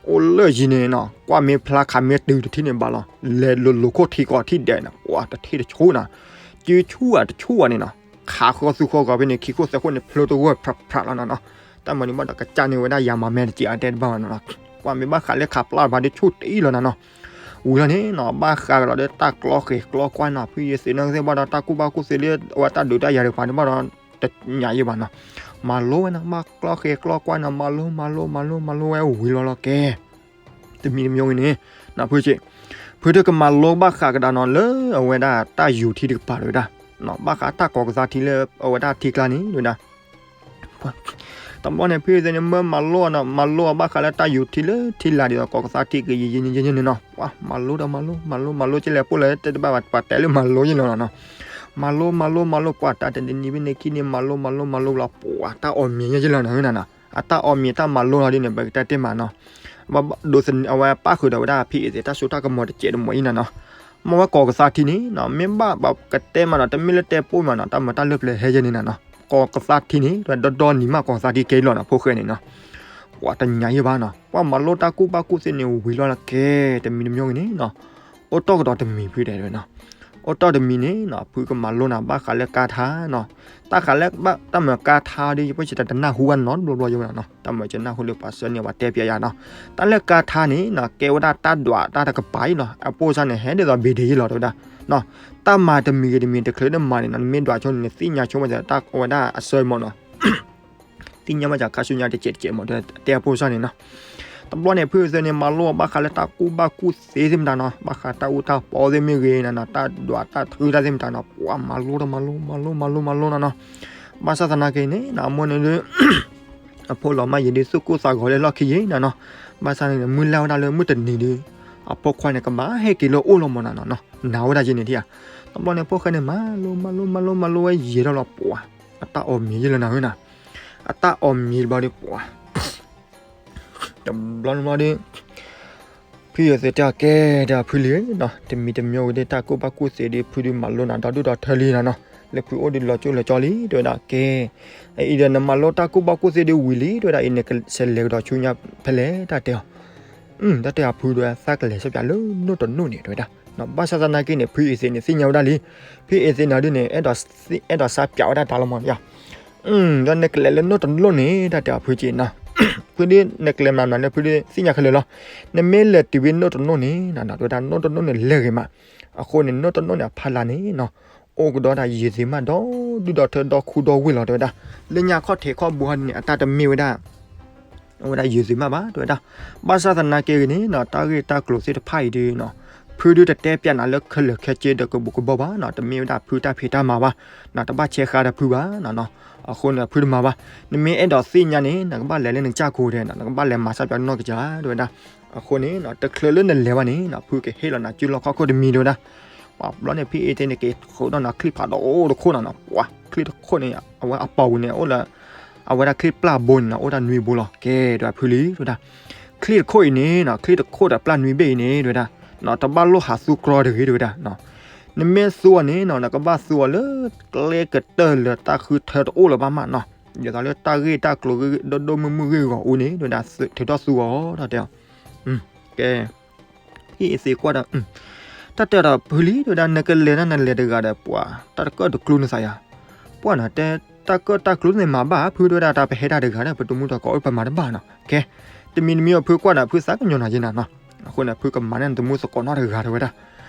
အိၣ်လၢယံၤန့ၣ်နီၤ, ကွၢ်မ့ၢ်ဖျါခးမ့ၢ်တုၤတထံၣ်န့ၣ်ဘၣ်လီၤ, လဲၤလိၤလိၤခိၣ်ထံကီၢ်ထံၣ်ဒဲးန့ၣ် ပှၤတထံၣ်တဆူနၤ, စုဆူဧါတဆူဧါန့ၣ်နီၤ, ခးဃီသူဃီဂီၤဖဲန့ၣ် ခံခိၣ်သၢခိၣ်န့ၣ် ဖျိတဂီၢ်ဖြးဖြးလီၤနၤနီၤ, တၢ်မၤန့ၣ်ဘၣ်ဒီးကစၢ်န့ၢ်ဝဲဒၣ်ယၤမၤမဲာ်တစဲးအတဲတဘၣ်ဘၣ်နၤနီၤ, ကွၢ်မ့ၢ်ဘၣ်ဃးလၢခးပျၢ်တဘၣ်ဒီးဆူၣ်တအံၣ်လီၤနၤနီၤ, ဝံၤလီၤန့ၣ်နီၤ ဘၣ်ဃးကဒီးလၢတၢ်ကျီဃဲၤကျီကွၢ်နီၤ, ဖုယသ့ၣ်နီၤကသ့ၣ်ဘၣ်ဒီးတၢ်ကူၣ်ဘၣ်ကူၣ်သ့လၢ အဝဲတၢ်ဒုးတၢ်ယၤတကပၤန့ၣ်ဘၣ်ဒီး တညးယံၤဘၣ်နီၤ, မၤလိဝဲနီၤ, ဘၣ်ကျီဃဲၤကျီကွၢ်နီၤ, မၤလိ မၤလိ မၤလိ မၤလိဝဲဝံၤလီၤလီၤကဲ တမံၤတမံၤဂ့ၤန့ၣ် ဖုက့ ဖုတကမၤလိဘၣ်ဃးကဒါနီၤ လၢအဝဲဒၣ်တၢ်ယူၤထံတကပၤတဝဲဒၣ်, ဘၣ်ဃးတၢ်ကိးကသါထံလၢအဝဲဒၣ်ထံကျါန့ၣ်တဝဲဒၣ်, တဘျီန့ၣ် ဖုယသ့ၣ်န့ၣ် မၢမၤလိအီၤနီၤ, မၤလိအီၤဘၣ်ဃးလၢတၢ်ယူၤထံလၢထံလာ်ဒ်သိး ကိးကသါထံကယံာ်ယံာ်န့ၣ်နီၤ, ပှၤမၤလိဒီးမၤလိ မၤလိ မၤလိကလဲၣ်ပိၢ်လၢတဘၣ်ဘၣ် ပှၤတဲလၢမၤလိယ့ၢ်လီၤနီၤ, မၤလိ မၤလိ မၤလိ ပှၤတၢ်တနံၤဖဲန့ၣ်ခံန့ၣ် မၤလိ မၤလိ မၤလိလီၤ ပှၤတၢ်အီၣ်မ့ၤယဲၢ်ယဲၢ်လီၤနီၤ နၤနီၤ, အတၢ်အီၣ်မ့ၤတၢ်မၤလိလီၤဒ်န့ၣ် ပကတဲတ့ၢ်မးနီၤ, ဒ်သိးအဝဲပၣ်ဃုာ်ဒီးဝဲဒၣ်ဖုယသ့ၣ် တၢ်စိတၢ်ကမီၤတစဲးတမီၤအံၤနၤနီၤ, မ့ၢ်ဝဲကိးကသါထံန့ၣ်နီၤ မ့ၢ်ဘၣ်ပကတဲမးနီၤ တမ့ၢ်လၢတဲပိာ်မးနီၤ တၢ်မၤတၢ်လၢပျၢၤဟဲယဲၢ်န့ၣ်နၤနီၤ, ကိးကသါထံန့ၣ် ဒီဒီနံၤမးကိးကသါထံကဲလီၤနီၤ ဖိၣ်ဃဲန့ၣ်နီၤ, ပှၤတညးယံၤဘၣ်နီၤ, ပှၤမၤလိတၢ်ကူၣ်ဘၣ်ကူၣ်သ့န့ၣ် ဝံၤလီၤလၢကဲ တမံၤတမံၤဂ့ၤန့ၣ်နီၤ, အိၣ်တီၢ်ကဒီးတမံၤဖုတဲဝဲနီၤ, အိၣ်တီၢ်တမံၤန့ၣ်နီၤ ဖုကမၤလိနၤ ဘၣ်ဃးလၢကါထါနီၤ, တၢ်ဃးလၢတၢ်မၤကါထါဒီး ယဖိဆံးတနၢ်ဟူဘၣ်နီတဘျီဘျီယဝဲနီၤ, တၢ်မၤကနၢ်ဟူလၢပှၤဆၢန့ၢ်ပှၤတဲပျးယၤနီၤ, တၢ်လၢကါထါန့ၣ်နီၤ ကဲဝဲဒၣ်တၢ်ဒွးတၢ်တကပၤအံၤလီၤ, အပိၢ်စၢ်န့ၣ် ဟဲဒ်သိးဘ့ၣ်ဒ့ယ့ၢ်လီၤတဝဲဒၣ်, တၢ်မၤတမံၤဂ့ၤတမံၤတချုးနမၤန့ၣ်နီၤ နမ့ၢ်ဒွးဆိန့ၣ် နသ့ၣ်ညါဆိဝဲဒၣ်တၢ်ဝဲဒၣ်အဆၢမးနီၤ သ့ၣ်ညါဘၣ်စၢ်ခါဆူညါတစဲးတစဲးမး တဲအပိၢ်စၢ်န့ၣ်နီၤ, တဘျီန့ၣ် ဖုယသ့ၣ်န့ၣ် မၤလိအီၤဘၣ်ဃးလၢတၢ်ကူၣ်ဘၣ်ကူၣ်သ့သ့ၣ်မတၤနီၤ, ဘၣ်ဃးတၢ်အူတၢ်ပီသ့ၣ်မ့ၢ်ဂ့ၤနၤနီၤ တၢ်ဒွးတၢ်ထုတၢ်သ့ၣ်မတၤနီၤ ပှၤမၤလိဒီးမၤလိ မၤလိ မၤလိ မၤလိနီၤနီၤ, ဘၣ်ဆၣ်သနာ်က့န့ၣ်နီၤ အမိၢ်န့ၣ်ဒုး အဖိလီၤမၢ်ယံာ်ဒုး သူၣ်ကိၢ်သးဂီၤလၢလီၢ်ခံယံာ်နၤနီၤ, ဘၣ်ဆၣ်န့ၣ် မုၢ်လၢ်ဝဲဒၣ်လၢမုၢ်တနံၤဒုး အဖိခွါန့ၣ် ကဘၣ်ဟဲက့ၤလၢအအိၣ်လီၤမးနၤနီၤ, နာ်ဝဲဒၣ်ယဲၢ်န့ၣ်ထံၣ်ဧါ, တဘျီန့ၣ် ဖိၣ်ဃဲန့ၣ် မၤလိ မၤလိ မၤလိ မၤလိဝဲယံာ်ထီၣ်လီၤ ပှၤ အတၢ်အီၣ်မ့ၤယ့ၢ်လီၤနၤဧၢနၤ, အတၢ်အီၣ်မ့ၤတဘျီဒီး ပှၤ တဘျီတဘျီဒီး ဖုယသ့ၣ်တဲအီၤ ကဲ ဒီးဖုလံဧၢနီၤ, တမံၤတမံၤဝဲဒၣ်တၢ်ကူၣ်ဘၣ်ကူၣ်သ့ဒုး ဖုဒုးမၤလိနၤဒီဒူၣ်ဒီထၢလံနၤနီၤ, လၢဖုအိၣ်ဒုးလီၤကၠိလီၤကၠီလံ တဲဝဲဒၣ်ကဲ, အံၤဒီးနမၤလိတၢ်ကူၣ်ဘၣ်ကူၣ်သ့ဒုးဝံၤလံ တဲဝဲဒၣ်အံၤ နကဆဲးလဲၤကဒီးဆူညါဖဲလဲၣ် တၢ်တဲအီၤ, တၢ်တဲအီၤဖုဒီးသးကလဲၤဆူညါလၢနိၣ်တနိၣ်န့ၣ် တဲဝဲဒၣ်, ဘၣ်ဆၣ်သနာ်က့န့ၣ် ဖုအ့သ့ၣ်န့ၣ် သ့ၣ်ညါဝဲဒၣ်လံ, ဖုအ့သ့ၣ်နၤဒုးန့ၣ် အဲၣ်ဒိးစးပျးဝဲဒၣ်တၢ်လီၤမး, ဒီးနကလဲၤလၢနိၣ်တနိၣ်န့ၣ် တၢ်တဲအီၤဖုက့နီၤ, ဖုဒုးနကလဲၤမနုၤလၢဖုဒုးသ့ၣ်ညါခဲလၢာ်လီၤ, နမ့ၢ်လဲၤတုၤဖဲနိၣ်တနိၣ်န့ၣ် တဲဝဲဒၣ် နိၣ်တနိၣ်န့ၣ်လဲၤဂ့ၤမး, အဃိန့ၣ် နိၣ်တနိၣ်န့ၣ် အဖီလာ်န့ၣ်နီၤ, အိၣ်ကဒီးဒၣ်ယုၢ်သ့ၣ်မးဒီဒူၣ်ဒီထၢဒီခူဒီဝ့ၢ်လီၤ တဲဝဲဒၣ်, လၢညါခီၣ်ထံးခီၣ်ဘိဟီဒ်န့ၣ် အတၢ်တမ့ၢ်ဝဲဒၣ် အဝဲဒၣ်ယုၢ်သ့ၣ်မးဘၣ် တဲဝဲဒၣ်, ဘၣ်ဆၣ်သနာ်က့ဂ့ၤန့ၣ်နီၤ တၢ်ဂ့ၢ်တၢ်ကျိၤသ့ၣ်တဖၣ်အံၤဒုးနီၤ, ဖ ဖုဒုးတတဲပၠးနၤလၢခဲလၢာ်ခဲဆ့ဒီးကဘူးကဘီဘၣ်နီၤ, တမ့ၢ်ဝဲဒၣ်ဖုတၢ်ဖံးတၢ်မၤဘၣ်နီၤ, တဘၣ်ဆဲးဃါဒီးဖုဘၣ်နီၤနီၤ, အဃိန့ၣ်ဖုတမၤဘၣ်, နမ့ၢ်အဲၣ်ဒိးသ့ၣ်ညါန့ၣ် နကဘၣ်လဲၤလၢနကစၢ်ခိၣ်ဒဲးနီၤ, နကဘၣ်လဲၤမၤစၢ်ပၠးနီၢ်ကစၢ်တဲဝဲဒၣ်, အဃိန့ၣ်နီၤ တချုးလၢနလဲၤဘၣ်န့ၣ်နီၤ ဖုကဟ့ၣ်လီၤနၤစုလီၢ်ခီၣ်ခိၣ်တမံၤတဲဝဲဒၣ်, ပှၤဘျီန့ၣ် ဖုအ့သ့န့ၣ် ကဃုဒီးနီၤချံၣ်ဖးဒိၣ်တခိၣ်နီၤနီၤ, ပှၤချံၣ်တခိၣ်န့ၣ် အဝဲအပီၤပူၤန့ၣ် အိၣ်လၢ အဝဲဒၣ်ချံၣ်ပျၢ်ဘိန့ၣ်နီၤ အိၣ်တၢ်နွံဘိလီၤ, ကဲတဲဝဲဖုလံတဲဝဲဒၣ်, ချံၣ်တခိၣ်အံၤန့ၣ်နီၤ ချံၣ်တခိၣ်ဒီးပျၢ်နွံဘ့ၣ်အံၤန့ၣ်တဲဝဲဒၣ်, နီၤ တဘၣ်လိၣ်ဟးသူကြီတဂ့ၤတဲဝဲဒၣ်, နမ့ၢ်သူအီၤန့ၣ်နီၤ နကဘၣ်သူအီၤလၢ ကျဲကတၢၢ်လၢတၢ်ဃုထၢတအိၣ်လၢၤဘၣ်မးနီၤ, ဒ်သိးလၢတၢ်ဂ့ၢ်တၢ်ကျိၤဒိၣ်ဒိၣ်မုၢ်မုၢ်ဂ့ၢ်ဂီၤအူန့ၣ်တဲဝဲဒၣ် ထုးထီၣ်သူအီၤဒီးတဲအီၤ, ကဲ ဖုအ့သ့ကွၢ်ဒီး တၢ်တဲဒီးဖုလံတဲဝဲဒၣ် နကလဲၤတၢ်နလဲၤတဂၤဒီး ပှၤတၢ်တကၢၢ်တကျိၤန့ၣ်သးယၤ, ပှၢ်နီၤ တဲတၢ်ကၢၢ်တၢ်ကျိၤန့ၣ်မၤဘၣ်ဖုတဲဝဲဒၣ် တၢ်ပဟဲတၢ်တဂၤဒီး ပတမူတကိးအိၣ်ပမၤတဘၣ်နီၤ, ကဲ တမံၤတမံၤအီၤဖုကွၢ်ဒီး ဖုသးကညီၤနၤယဲနၤနီၤ, အဃိန့ၣ် ဖုကမၤန့ၢ်နတမူသကိးနီတဂၤတဲဝဲဒၣ်,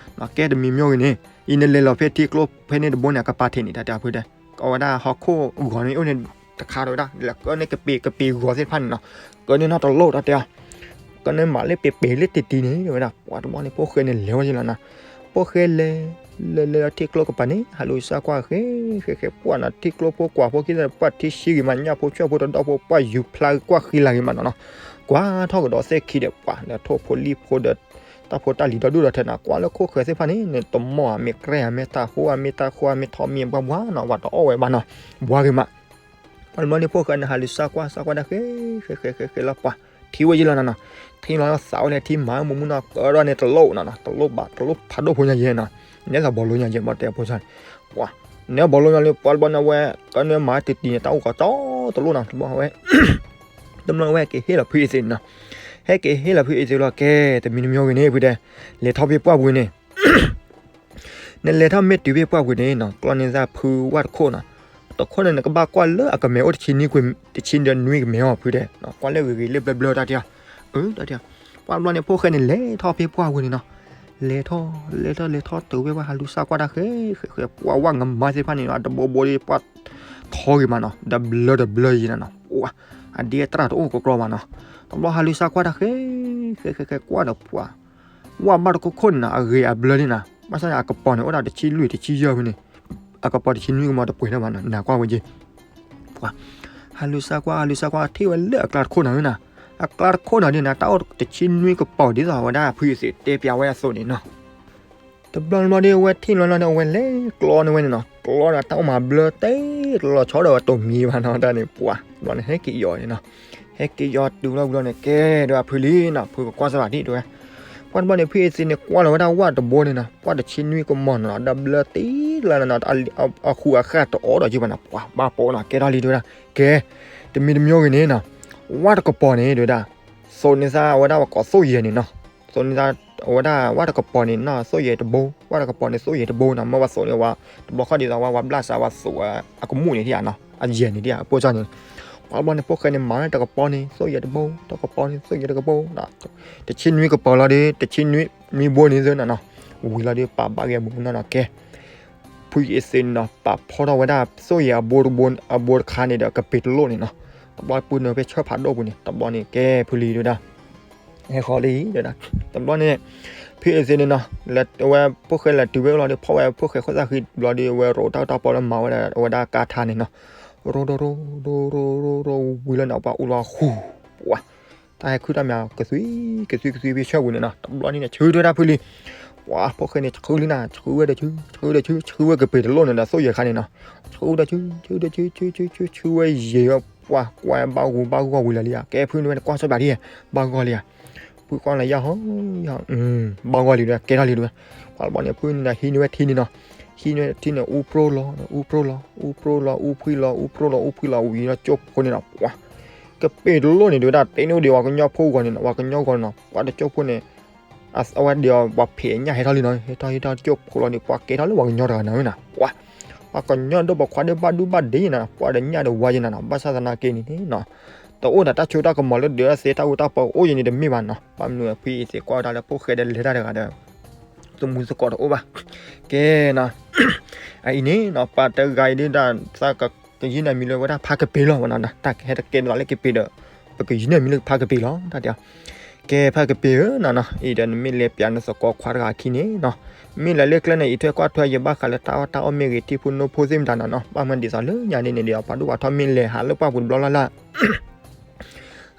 ကဲတမံၤမ့ၢ်ဂ့ၤန့ၣ် အံၤနလဲၤလီၤဖဲထံကျိဖဲန့ၣ်တဘိန့ၣ် အကပၤထံးန့ၣ် တၢ်တဲဖုတဲ အဝဲဒၣ်ဟီၣ်ခိၣ်ဂီၤန့ၣ်အိၣ်န့ၣ်တခါတဲဝဲဒၣ် လဲၤကၢန့ၢ်ကပ့ၤကပ့ၤဂီၤသ့ၣ်တဖၣ်န့ၣ်နီၤ, ကၢန့ၢ်နီတလိၣ်တၢ်တဲအီၤ, ကၢန့ၢ်မၤလၢပ့ၤပ့ၤလၢတံၢ်တံၢ်န့ၣ်တဲဝဲဒၣ်, ပှၤတဘျီန့ၣ် ဖိၣ်ဃဲန့ၣ်လဲၤဝဲယဲလီၤနီၤ, ဖိၣ်ဃဲလဲၤ လဲၤလဲၤလီၤထံကျိကပၤန့ၣ် ဟးလူၤစၢ်ကွၢ်ဃဲ ဃဲဃဲ ပှၢ်နီၤ ထံကျိဖိကွၢ်ဖိခံသ့ၣ် ပှၢ်ထံဆှံဂ့ၤမး ညၣ်ဖိဆွဲၣ်ဖိတဒီဖိ ပှၢ်ယူၤဖျါကွၢ်ဃံလၤဂ့ၤမးနီၤနီၤ, ကွၢ်ထီၣ်ကဒီးသ့ၣ်ခံဒီး ပှၢ်လၢထိၣ်ဖိလံၣ်ဖိဒီး တၢ်ဖိတၢ်လံၤဒီဒူၣ်ဒီထၢနီၤ, ကွၢ်လၢခိၣ်ဃၢၤသ့ၣ်တဖၣ်န့ၣ် နတမီၢ်ဧါ မ့ၢ်ကြဲဧါ မ့ၢ်တၢ်ဃိဧါ မ့ၢ်တၢ်ဃိဧါ မ့ၢ်ထီမ့ၢ်ဘှါဘှါနီၤ, ဝဲတအီၣ်ဝဲဘၣ်နီၤ, ဘှါဂ့ၤမး ပှၤတဘျီန့ၣ် ဖိၣ်ဃဲန့ၣ် ဟးလူၤစၢ်ကွၢ် စၢ်ကွၢ်ဒၣ်ဃဲ ဃဲဃဲဃဲဃဲလီၤ ပှၤထံၣ်ဝဲယဲလီၤနီၤနီၤ, ထံၣ်လီၤသးဝဲလဲၣ် ထံၣ်မၤမူမူနီၤ ကၢထီၣ်န့ၣ်တလိၣ်နီၤနီၤ တလိၣ်ဘၣ် တလိၣ်ဖးဒိၣ်ဖိညါယဲနီၤ, နဲသးဘီလိညါယဲ ဘီတဲဖိဆါန့ၣ်, ပှၤ နဲဘီလိညါလၢ ပှၤတဘျီန့ၣ်ဝဲ ကၢန့ၢ်မၤတံၢ်တံၢ်န့ၣ် တၢ်အိၣ်ကီးကၠီတလိၣ်နီၤ တဘျီဝဲ တဘျီဝဲက့ၤဟ့ၣ်လီၤဖုအ့သ့ၣ်နီၤ, ဟဲက့ၤဟ့ၣ်လီၤဖုအ့သ့ၣ်လီၤ ကဲ တမံၤတမံၤဂ့ၤန့ၣ် ဖုတဲ လဲၤထီၣ်ဖဲပှၢ်ပူၤန့ၣ် နလဲၤထီၣ်မ့ၢ်တုၤဖဲပှၢ်ပူၤန့ၣ်နီၤ ကျီန့ၢ်သးဖုဝၣ်တခိၣ်နီၤ, တခိၣ်န့ၣ် နကဘၣ်ကွၢ်လၢအကမဲာ်အိၣ်တဆံနွံကွံာ် တဆံဒီးနွံကမဲာ်အီၤဖုတဲ, ကွၢ်လၢဂ့ၤဂ့ၤလၢဘျၢဘျၢတၢ်တဲအီၤ, အၢ တၢ်တဲအီၤ, ပှၤတဘျီန့ၣ် ဖိၣ်ဃဲန့ၣ် လဲၤထီၣ်ဖဲပှၢ်ပူၤန့ၣ်နီၤ, လဲၤထီၣ် လဲၤထီၣ်လဲၤထီၣ်တုၤဖဲပှၢ် ဟးလူၤစၢ်ကွၢ်တၢ်ဃဲ ဃဲဃဲ ပှၤဝၣ်ငမါသ့ၣ်တဖၣ်န့ၣ်နီၤ တဘိဘိဒီးပှၤထီဂ့ၤမးနီၤ တဘျၢတဘျၢယဲနီၤနီၤ, ပှၤ အဒ့အတြၢ်တအိၣ်ကကျီဘၣ်နီၤ, တဘျီဟးလူၤစၢ်ကွၢ်တၢ်ဃဲ ဃဲဃဲဃဲ ကွၢ်ဒီးပှၤ ဝၣ်ဘၣ်တခိၣ်ခိၣ်န့ၣ်နီၤ အဂ့ၤအဘျၢန့ၣ်နီၤ, ဘၣ်ဆၣ်န့ၣ် အကပီၤန့ၣ် အိၣ်ဒၣ်တဆံလွံၢ်တဆံယဲၢ်ဖဲန့ၣ်, အကပီၤတဆံနွံကမီၤတပှဲၤထီၣ်ဘၣ်နီၤ နကွၢ်ဝဲက့ၤ, ပှၤ ဟးလူၤစၢ်ကွၢ် ဟးလူၤစၢ်ကွၢ် ထံၣ်ဝဲလၢအကျါတခိၣ်နီၤနီၤ, အကျါတခိၣ်နီၤဒ်န့ၣ် တၢ်အိၣ်တဆံနွံကပီၤဒ်သိးဝဲဒၣ်ဖုအ့သ့ၣ်တဲပၠးဝဲအသိးန့ၣ်နီၤ တဘျီတဘျီဒီး အဝဲထံၣ်လီၤလီၤန့ၣ် အဝဲလဲၤကျီန့ၢ်ဝဲန့ၣ်နီၤ, ကျီဒီး တၢ်အိၣ်မၤဘျၢတ့ၢ် တလီၤဆီဒီးအတိၢ်မံၤဘၣ်နီၤ တၢ်န့ၣ် ပှၤ တဘျီန့ၣ် ဟဲက့ၤယီၤန့ၣ်နီၤ, ဟဲက့ၤယီၤတုၤလီၤဝံၤလီၤန့ၣ် ကဲဒီးဖုလံနီၤ ဖုကကွၢ်စၢ်ဘၣ်ဒံးတဲဝဲ, ပှၤတဘျီန့ၣ် ဖုအ့သ့ၣ်န့ၣ် ကွၢ်လီၤဝဲဒၣ်ဝၣ်တဘိန့ၣ်နီၤ ပှၢ်တဆံနွံကမီၤနီၤနီၤ ဒီးဘျၢတ့ၢ်လီၤနီၤနီၤ အဃူအခၢၣ်တအိၣ်ဒီးယုၢ်ဘၣ်နီၤ ပှၤဘၣ်ပိာ်နီၤ ကဲထီၣ်လံတဲဝဲဒၣ်, ကဲ တမံၤတမံၤဂ့ၤန့ၣ်နီၤ, ဝၣ်တကပီၤန့ၣ်တဲဝဲဒၣ် သိးန့ၢ်သးဝဲဒၣ်ပှၤကိးသိၣ်ယဲၢ်န့ၣ်နီၤ, သိးန့ၢ်သးဝဲဒၣ်ဝၣ်တကပီၤန့ၣ်နီၤ သိၣ်ယဲၢ်တဘိ, ဝၣ်တကပီၤန့ၣ် သိၣ်ယဲၢ်တဘိနီၤ, မ့ၢ်ဝဲသိးန့ၢ်ဝဲ တဘျီဃီဒ်သိးဝဲ ဝဲဘျၣ်စးဝဲသိးဝဲ အကမူၣ်န့ၣ်ဒံးဧါနီၤ အယဲၢ်န့ၣ်ဒံးဧါ အပိၢ်စၢ်န့ၣ်, ပှၤတဘျီန့ၣ် ဖိၣ်ဃဲန့ၣ် မၤဝဲတကပီၤန့ၣ် သိၣ်ယဲၢ်တဘိ, တကပီၤန့ၣ် သိၣ်ယဲၢ်တကဘိနီၤ, တဆံနွံကပီၤလီၤဒီး တဆံနွံ နွံဘိန့ၣ်သ့နီၤနီၤ, ဝံၤလီၤဒီး ပာ်ဘၣ်ဂ့ၤအမုၢ်နီၤနီၤ ကဲ ဖုအ့သ့ၣ်န့ၣ်နီၤ ပာ်ဖီထီၣ်ဝဲဒၣ် သိၣ်ယဲၢ်အဘိတဘိ အဘိတခါန့ၣ်ဒီး ကပ့ၤတလိၣ်န့ၣ်နီၤ, တဘျီပူၤန့ၣ်ဖဲဆၢဖးဒိၣ်ပူၤန့ၣ် တဘျီန့ၣ် ကဲဖုလံတဲဝဲဒၣ် ဟဲဃီလံတဲဝဲဒၣ်, တဘျီန့ၣ် ဖုအ့သ့ၣ်န့ၣ်နီၤ လၢအဝဲဖိၣ်ဃဲလဲၤတုၤဝဲလီၤဒီး ဖီၣ်ဝဲဖိၣ်ဃဲခိၣ်သၣ်ဃံ တဘျီဒီး အဝဲရိးတၢ်တၢ်ပီလၢမၤဝဲဒၣ် အဝဲဒၣ်ကါထါန့ၣ်နီၤ, ရိးဒီးရိး ရိးရိးရိးရိး ဝံၤလီၤန့ၣ် ပှၤအူလီၤဃူ ပှၤ တၢ်ဟဲခုတၢ်မၤ ကသွံ ကသွံ ကသွံဖဲဆၢပူၤန့ၣ်နီၤ, တဘျီန့ၣ် ဆှၢတဲဝဲဒၣ်ဖုလံ ပှၤဖိၣ်ဃဲန့ၣ် ဆှၢလံနၤ ဆှၢဝဲဒီးဆှၢ ဆှၢဒီးဆှၢ ဆှၢဝဲကပ့ၤတလိၣ်န့ၣ်ဒီး သိၣ်ယဲၢ်ခါန့ၣ်နီၤ, ဆှၢဒီးဆှၢ ဆှၢဒီးဆှၢ ဆှၢ ဆှၢ ဆှၢဝဲယဲၢ်ဝဲ ပှၤကွၢ်ဘၣ်ဂူာ်ဘၣ်ဂီၢ်ဝံၤလီၤလံဧါ, ကဲဖုန့ၣ်ဝဲန့ၣ် ကွၢ်ဆိဘၣ်ဒံး ဘၣ်ဂီၢ်လံဧါ, ဖုကွၢ်လၢယၤဟီ ယၤ ဘၣ်ဂီၢ်လံဒီး ကဲထီၣ်လံဒီး ပှၤတဘျီန့ၣ် ဖုန့ၣ်ဒီး ဟံးန့ၢ်ဝဲထံန့ၣ်နီၤ, ဟံးန့ၢ်ထံန့ၣ် အူပြိလီၤ အူပြိလီၤ အူပြိလီၤ အူဖှံလီၤ အူပြိလီၤ အူဖှံလီၤ ဝံၤလီၤကၠိဖိန့ၣ်နီၤ, ပှၤ ကပ့ၤတလိၣ်န့ၣ် ဒုးဝဲဒၣ် တ့န့ၢ်ဒံးပှၤကညီဖိဂီၢ်န့ၣ်နီၤ, ပှၤကညီဂီၢ်န့ၣ်နီၤ, ပှၤတကၠိဖိန့ၣ် အဝဲဒံးအီၤ ပှၤဖံးအညၣ်ဟဲထီၣ်လံနီၤ, ဟဲထီၣ်ဟဲထီၣ်တကၠိဖိလီၤန့ၣ် ပှၤကဲထီၣ်လၢပှၤကညီတဂၤနီၤနီၤ, ပှၤ ပှၤကညီဒိၣ်ပှၤခွါဒိၣ်ဘၣ်ဒူဘၣ်ဒ့ယဲနီၤ, ပှၤဒီးညၣ်ဒီးဝါယဲနီၤနီၤ, ဘၣ်ဆၣ်သနာ်က့န့ၣ်နီၤ, တအိၣ်ဒီးတၢ်ဆိးတၢ်ကမီၤလၢဒုးသ့တၢ်အူတၢ်ပီအိၣ်ယဲန့ၣ်တမ့ၢ်ဘၣ်နီၤ, ဘၣ်မနုၤဖုအ့သ့ၣ်ကွၢ်ဝဲဒၣ်လၢဖိၣ်ဃဲဒီးလဲၤတၢ်တဂၤဒီး သမူသကိးတအိၣ်ဘၣ်, ကဲနီၤ အအံၤန့ၣ်နီၤ ပှၤတဂၤအံၤဒုးဒၣ်သးကယုၢ်နၤမံၤလၢဝဲဒၣ်ဖါကပ့ၤလီၤဝဲနီၤ, တၢ်ကဟဲတကဲဒီးလၢကပ့ၤဒီး ပကယုၢ်နၤမံၤလၢဖါကပ့ၤလီၤ တၢ်တဲအီၤ, ကဲ ဖါကပ့ၤဧၢနီၤနီၤ, အံၤဒီးနမ့ၢ်လဲၤပျးနသကိးခွါတဂၤခံန့ၣ်နီၤ, မ့ၢ်လၢကျဲန့ၣ် အံးထွဲကွၢ်ထွဲယဘၣ်ဃးလၢတၢ်အီၣ်တၢ်အီမ့ၢ်ဂ့ၤ ထံဖိနိဖိသ့ၣ်မတၤနီၤနီၤ, ဘၣ်မၤဒ်သိးလၢညါန့ၣ်န့ၣ်ဒီး ပှၤဒိၣ်ပှၤထီမ့ၢ်လဲၤဟးလၢပှၢ်ပူၤတဘျီလၢ်လၢ်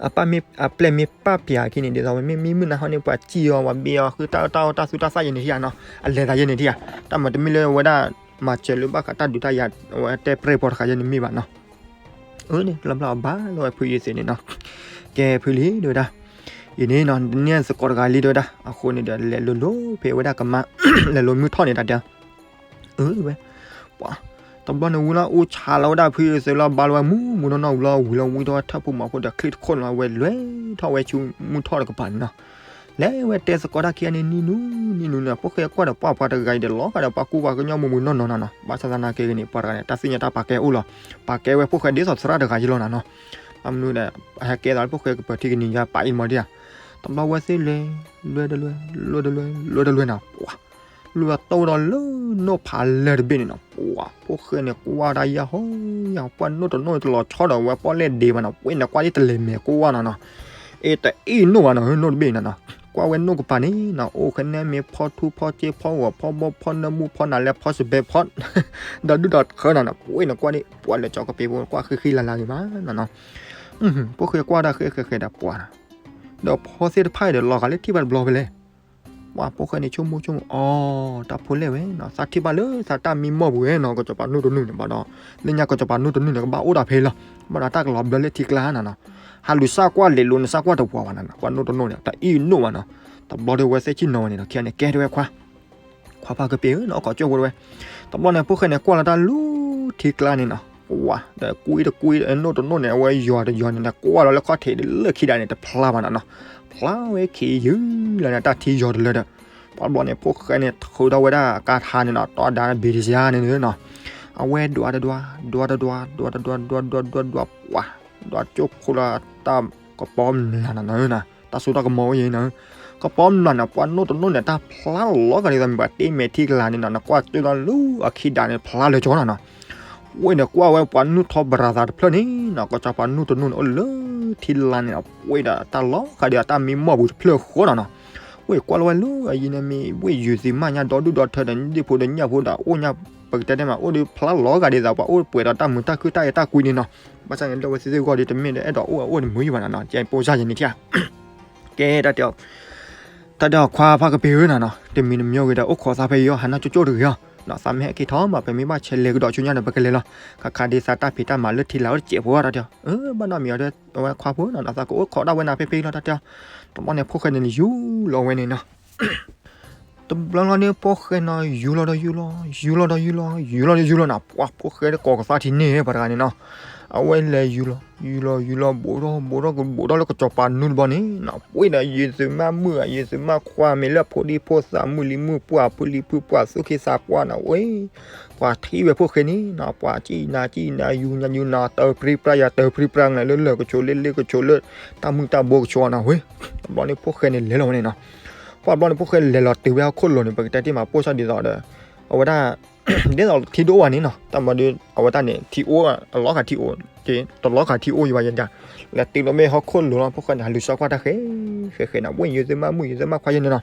အပၢ်မ့ၢ် အပျဲၢ်မ့ၢ်ပၢ်ပျးအခံန့ၣ် ဒ်သိးဝဲမ့ၢ်မံမုၢ်နၤဟီန့ၣ် ပှၤစံၣ်အီၤ ပှၤဘ့အီၤ ဃုတၢ်အီၣ်တၢ်အီတၢ်သူတၢ်သၣ်ယဲန့ၣ်ထံၣ်ဧါနီၤ, အလဲၤသးယဲန့ၣ်ထံၣ်ဧါ, တၢ်မၤတမ့ၢ်လၢဝဲဒၣ် မၤစၢၤလၢဘၣ်ဃးတၢ်ဒုးတၢ်ယၤ အဝဲတဲပြဲၢ်ပီတခါယဲန့ၣ်မ့ၢ်ဘၣ်နီၤ. အၢန့ၣ် လီၤဘျီအဘၣ်လီၤဝဲဖုယ့ၢ်သ့ၣ်န့ၣ်နီၤ, ကဲဖုလံ တဲဝဲဒၣ်, အံၤန့ၣ်နီၤ နသကိးတဂၤလံ တဲဝဲဒၣ်, အဃိန့ၣ်ဒီး လဲၤလိၤလိၤဖဲဝဲဒၣ်ကမါ လဲၤလိၤမုၢ်ထီၣ်န့ၣ်တၢ်တဲ အၢဝဲ, ပှၤ တဘျီန့ၣ်ဝံၤလီၤ အိၣ်ဆါလီၤဝဲဒၣ်ဖုယ့ၢ်သ့ၣ်လီၤ ဘါလီၤဝဲမူမူနီၢ်နီၢ်ဝံၤလီၤ ဝံၤလီၤဝံၤဒီးထၢၣ်ဖိမၤဖိဒီးချံတခိၣ်လီၤ ဝဲလွဲထီၣ်ဝဲဆူမုၢ်ထီၣ်တကပၤန့ၣ်နီၤ, လဲၤဝဲတဲသကိးတၢ်ခံဂၤန့ၣ် နံၤနူနံၤနူန့ၣ် ဖိၣ်ဃဲကွၢ်ဒီးပှၤပှၤတဂၤအံၤဒီးလီၤဂာ်ဒီးပှၤကူပှၤကညီမူမူနီၢ်နီၢ်နီၤနီၤ, ဘၣ်ဆၣ်သနာ်က့ဂ့ၤန့ၣ် ပှၤတဂၤန့ၣ် တၢ်သ့ၣ်ညါတၢ်ပာ်ကဲအိၣ်လီၤ, ပာ်ကဲဝဲဖိၣ်ဃဲဒ်သိးသရၣ်တဂၤယလီၤနီၤနီၤ, ဘၣ်မနုၤဒီး ဟဲကဲသးလၢဖိၣ်ဃဲကပၢၤထံကနံၤယါပာ်အံၤမီၤဒံဧါ, တဘျီဝဲသ့ၣ်လဲၤ လွဲတလွဲ လွဲတလွဲ လွဲတလွဲနီၤ ပှၤ လွဲတိၢ်ဒီးလၢနိၣ်ဖးလဲၢ်တဘ့ၣ်န့ၣ်နီၤ, ပှၤ ဖိၣ်ဃဲန့ၣ် ကွၢ်တၢ်ယၢ်ဟီယၢ် ပှၢ်နိၣ်တနိၣ်တလီၤဆီဒီးဝဲပီၣ်လဲၣ်ဒ့ဘၣ်နီၤ, ပှၤန့ၣ်ကွၢ်ဒ်တလဲၤမဲာ်ကွၢ်နီၤနီၤ, အ့ တအံၣ်နိၣ်ဘၣ်နီၤ နိၣ်တဘ့ၣ်နီၤနီၤ, ကွၢ်ဝဲနိၣ်ကပၤန့ၣ်နီၤ အိၣ်ခဲန့ၣ်မ့ၢ်ဖီထူဖီက့ဖီဂီၤဖီဘီ ဖီနၢမူဖီနၤလဲ ဖီစဘဲဖီ ဒီးဒုၣ်ဒီးထၢနီၤနီၤ, ပှၤန့ၣ်ကွၢ်ဒ် ပှၤလဲၤကၠီကပ့ၤဖိ ကွၢ်ဃံဃံလၤလၤဂ့ၤမးနီၤနီၤ, ဖိၣ်ဃဲကွၢ်တၢ်ဃဲဃဲဃဲဒီးပှၤ ဒီးဖီသ့ၣ်တဖၣ်အံၤဒီးလီၤဂာ်လၢထံၣ်ဘၣ်တဘျီဖဲလဲၣ်, ပှၤဖိၣ်ဃဲန့ၣ် ဆိကမိၣ်ဆိကမိၣ် အီ တၢ်ဖိလဲၣ်ဝဲနီၤ, သးထံၣ်ဘၣ်လၢသးတၢ်မံမီၢ်ပူၤဝဲနီၤ, ကစီၤပၤနိၣ်တနိၣ်န့ၣ်ဘၣ်ဒီး လၢညါကစီၤပၤနိၣ်တနိၣ်န့ၣ် ကဘၣ်အိၣ်တၢ်ဖဲလီၤ, ဘၣ်ဒီးတၢ်ကလီၤဘျၢလၢထံကျါနီၤနီၤ, ဟးလူၤစၢ်ကွၢ်လဲၤလိၤနစၢ်ကွၢ်တပှၤဘၣ်နီၤနီၤ, ပှၤနိၣ်တနိၣ်န့ၣ် တအံၣ်နိၣ်ဘၣ်နီၤ, တဘျီဒီးဝဲသ့ၣ်ဆ့ၣ်နီၤဝဲန့ၣ်ဒီး ခံဂၤန့ၣ် ကဲတဲဝဲခွါ ခွါဖါကပ့ၤဧၢနီၤ အိၣ်ခိးကၠိဖိတဝဲ, တဘျီန့ၣ် ဖိၣ်ဃဲန့ၣ် ကွၢ်လီၤတၢ်လၢထံကျါန့ၣ်နီၤ, ကွၢ်ဒီးကွံတကွံ နိၣ်တနိၣ်န့ၣ် အဝဲယွၤတယွၤန့ၣ် ကွၢ်လီၤလၢခီၣ်ထံးလၢခံဒၣ်န့ၣ် တဖျါဘၣ်နီၤနီၤ, ဖျါဝဲခံးယုၢ်လၢန့ၣ် တၢ်ထံယွၤတလၢဒီး, ပှၤဘျီန့ၣ် ဖိၣ်ဃဲန့ၣ် ထုးထီၣ်ဝဲဒၣ်ကါထါန့ၣ်နီၤ တီဒါဘ့ၣ်တယါန့ၣ်နီၤ, အဝဲဒွးတဒွး ဒွးတဒွး ဒွးတဒွး ဒွးဒွး ဒွးဒွး ပှၤ ဒွးကၠိခိၣ်လၢတၢ်ကပီၤမျးနီၤနီၤ တၢ်စိတၢ်ကမီၤအိၣ်ယဲနီၤ, ကပီၤမျးန့ၣ် ပှၤနိၣ်တနိၣ်န့ၣ် တၢ်ဖျါလီၤဂာ်ဒ်သိးမ့ၢ်ပှၤတ့မဲာ်ထံက လါ န့ၣ်နီၤ, နကွၢ်ကၠိလီၤလၢအခံဒၣ်န့ၣ် ဖျါလၢကၠီနီၤနီၤ, ဝဲန့ၣ်ကွၢ်ဝဲပှၤနုၢ်ထီဘရၤသးတဖျၢၣ်န့ၣ်နီၤ, ကစီၤပၤနိၣ်တနိၣ်န့ၣ် အိၣ်လၢထံလါန့ၣ်နီၤ, ဝဲဒီးတၢ်လီၤဂာ်ဒီးတၢ်မံမီၢ်ပူၤတဖျၢၣ်ဃီနီၤနီၤ, ဝဲကွၢ်လီၤဝဲလၢအယံၤန့ၣ်မ့ၢ် ဝဲယုၢ်သ့ၣ်မးညါဒီဒူၣ်ဒီထၢဒီး ဒ့ၣ်ဖိဒီးညၣ်ဖိဒီးအိၣ်ညါ ပကတဲတဲမး အိၣ်ဒီးဖျါလီၤဂာ်ဒ်သိး ပှၤအိၣ်ပှဲၤဒီးတၢ်မုာ်တၢ်ခုၣ်တၢ်အဲၣ်တၢ်ကွံန့ၣ်နီၤ, ဘၣ်ဆၣ်န့ၣ် လၢဝဲသ့ၣ်သ့ၣ်ဂီၢ်ဒီး တမ့ၢ်ဒီးအဲၣ်ဒိးအိၣ်အအိၣ်န့ၣ်မုာ်ယံၤဘၣ်နီၤနီၤ, ကဲပိစၢ်ယဲန့ၣ်ထံၣ်ဧါ, ကဲတၢ်တဲအီၤ, တၢ်တဲအီၤခွါဖါကပ့ၤဧၢနီၤနီၤ, တမံၤတမံၤဂ့ၤဒီး အိၣ်ခိးသးဖဲယီၤ ဟးနၢ်ကၠိကၠိတဂ့ၤအီၤ, သးမ့ၢ်ဟဲက့ၤထီၣ်မး ပမ့ၢ်ဘၣ်ဆဲးလဲၤကဒီးဆူညါဒီး ပကလဲၤလီၤ, ခါခါဒ်သးတၢ်ဖံးတၢ်မၤလၢထံလါအိၣ်တစဲးဖိတၢ်တဲအီၤ, ဘၣ်နီတမံၤအီၤ အဝဲခွါဖိနီၤနီၤ သးကအိၣ်ခိးဒၣ်ဝဲနၤဖဲဖဲလီၤ တၢ်တဲအီၤ, တဘျီန့ၣ် ဖိၣ်ဃဲန့ၣ်ယူၤလီၤဝဲန့ၣ်နီၤ တဘျီလီၤန့ၣ် ဖိၣ်ဃဲနီၤ ယူၤလီၤဒီးယူၤလီၤ ယူၤလီၤဒီးယူၤလီၤ ယူၤလီၤဒီးယူၤလီၤနီၤ, ပှၤဖိၣ်ဃဲတကိးကသါထံန့ၣ် ပှၤတဂၤန့ၣ်နီၤ, အဝဲလဲၤယူၤလီၤ ယူၤလီၤယူၤလီၤ ဘူးထီၣ်ဘူးထီၣ်ကဘူးထီၣ်လၢကစီၤပၤနူတဘျီန့ၣ်နီၤ, ပှ့ၤဒီးယုၢ်သုးမးမုၣ်ဧါ ယုၢ်သုးမးခွါ မ့ၢ်လၢဖိဒံဖိသၣ် မုၢ်လံမုၢ်ပှၢ် ဖုလံဖုပှၢ် သူၣ်ခ့သးကွၢ်နီၤဝဲ ပှၤထံၣ်ဝဲဖိၣ်ဃဲန့ၣ်နီၤ ပှၤစံၣ်နၤစံၣ်နၤ ယူၤနၤယူၤနၤ တၢ်ပြံပြါယၤ တၢ်ပြံပြါနၤ လၢလၢၢ်ကဆိး လၢလ့ကဆိး လၢတၢ်မုၢ်တၢ်ဘိကဆိးနီၤဝဲ, တဘျီန့ၣ် ဖိၣ်ဃဲန့ၣ်လဲၤလီၤဝဲန့ၣ်နီၤ, ပှၤဘျီန့ၣ် ဖိၣ်ဃဲလဲၤလီၤတုၤဝဲဟီၣ်ခိၣ်လိၤန့ၣ် ပကတဲတ့ၢ်မး ပိၢ်စၢ်ဒ်သိးဒီး အဝဲဒၣ် ဒ်သိးထံဒိၣ်ဝဲန့ၣ်နီၤ တၢ်မၤဒ် အဝဲတၢ်န့ၣ် ထံအိၣ် အလီၤဂာ်ထံအိၣ် တလီၤဂာ်ထံအိၣ်ယံၤဘၣ်ယဲဒၣ်, လဲၤတုၤလီၤမ့ၢ်ဟီၣ်ခိၣ်လိၤလီၤ ဖိၣ်ဃဲန့ၣ် ဟးလူၤစၢ်ကွၢ်တၢ်ဃဲ ဃဲဃဲနီၤ ဝဲယုၢ်သုးမးမုၣ် ယုၢ်သုးမးခွါယဲန့ၣ်နီၤ,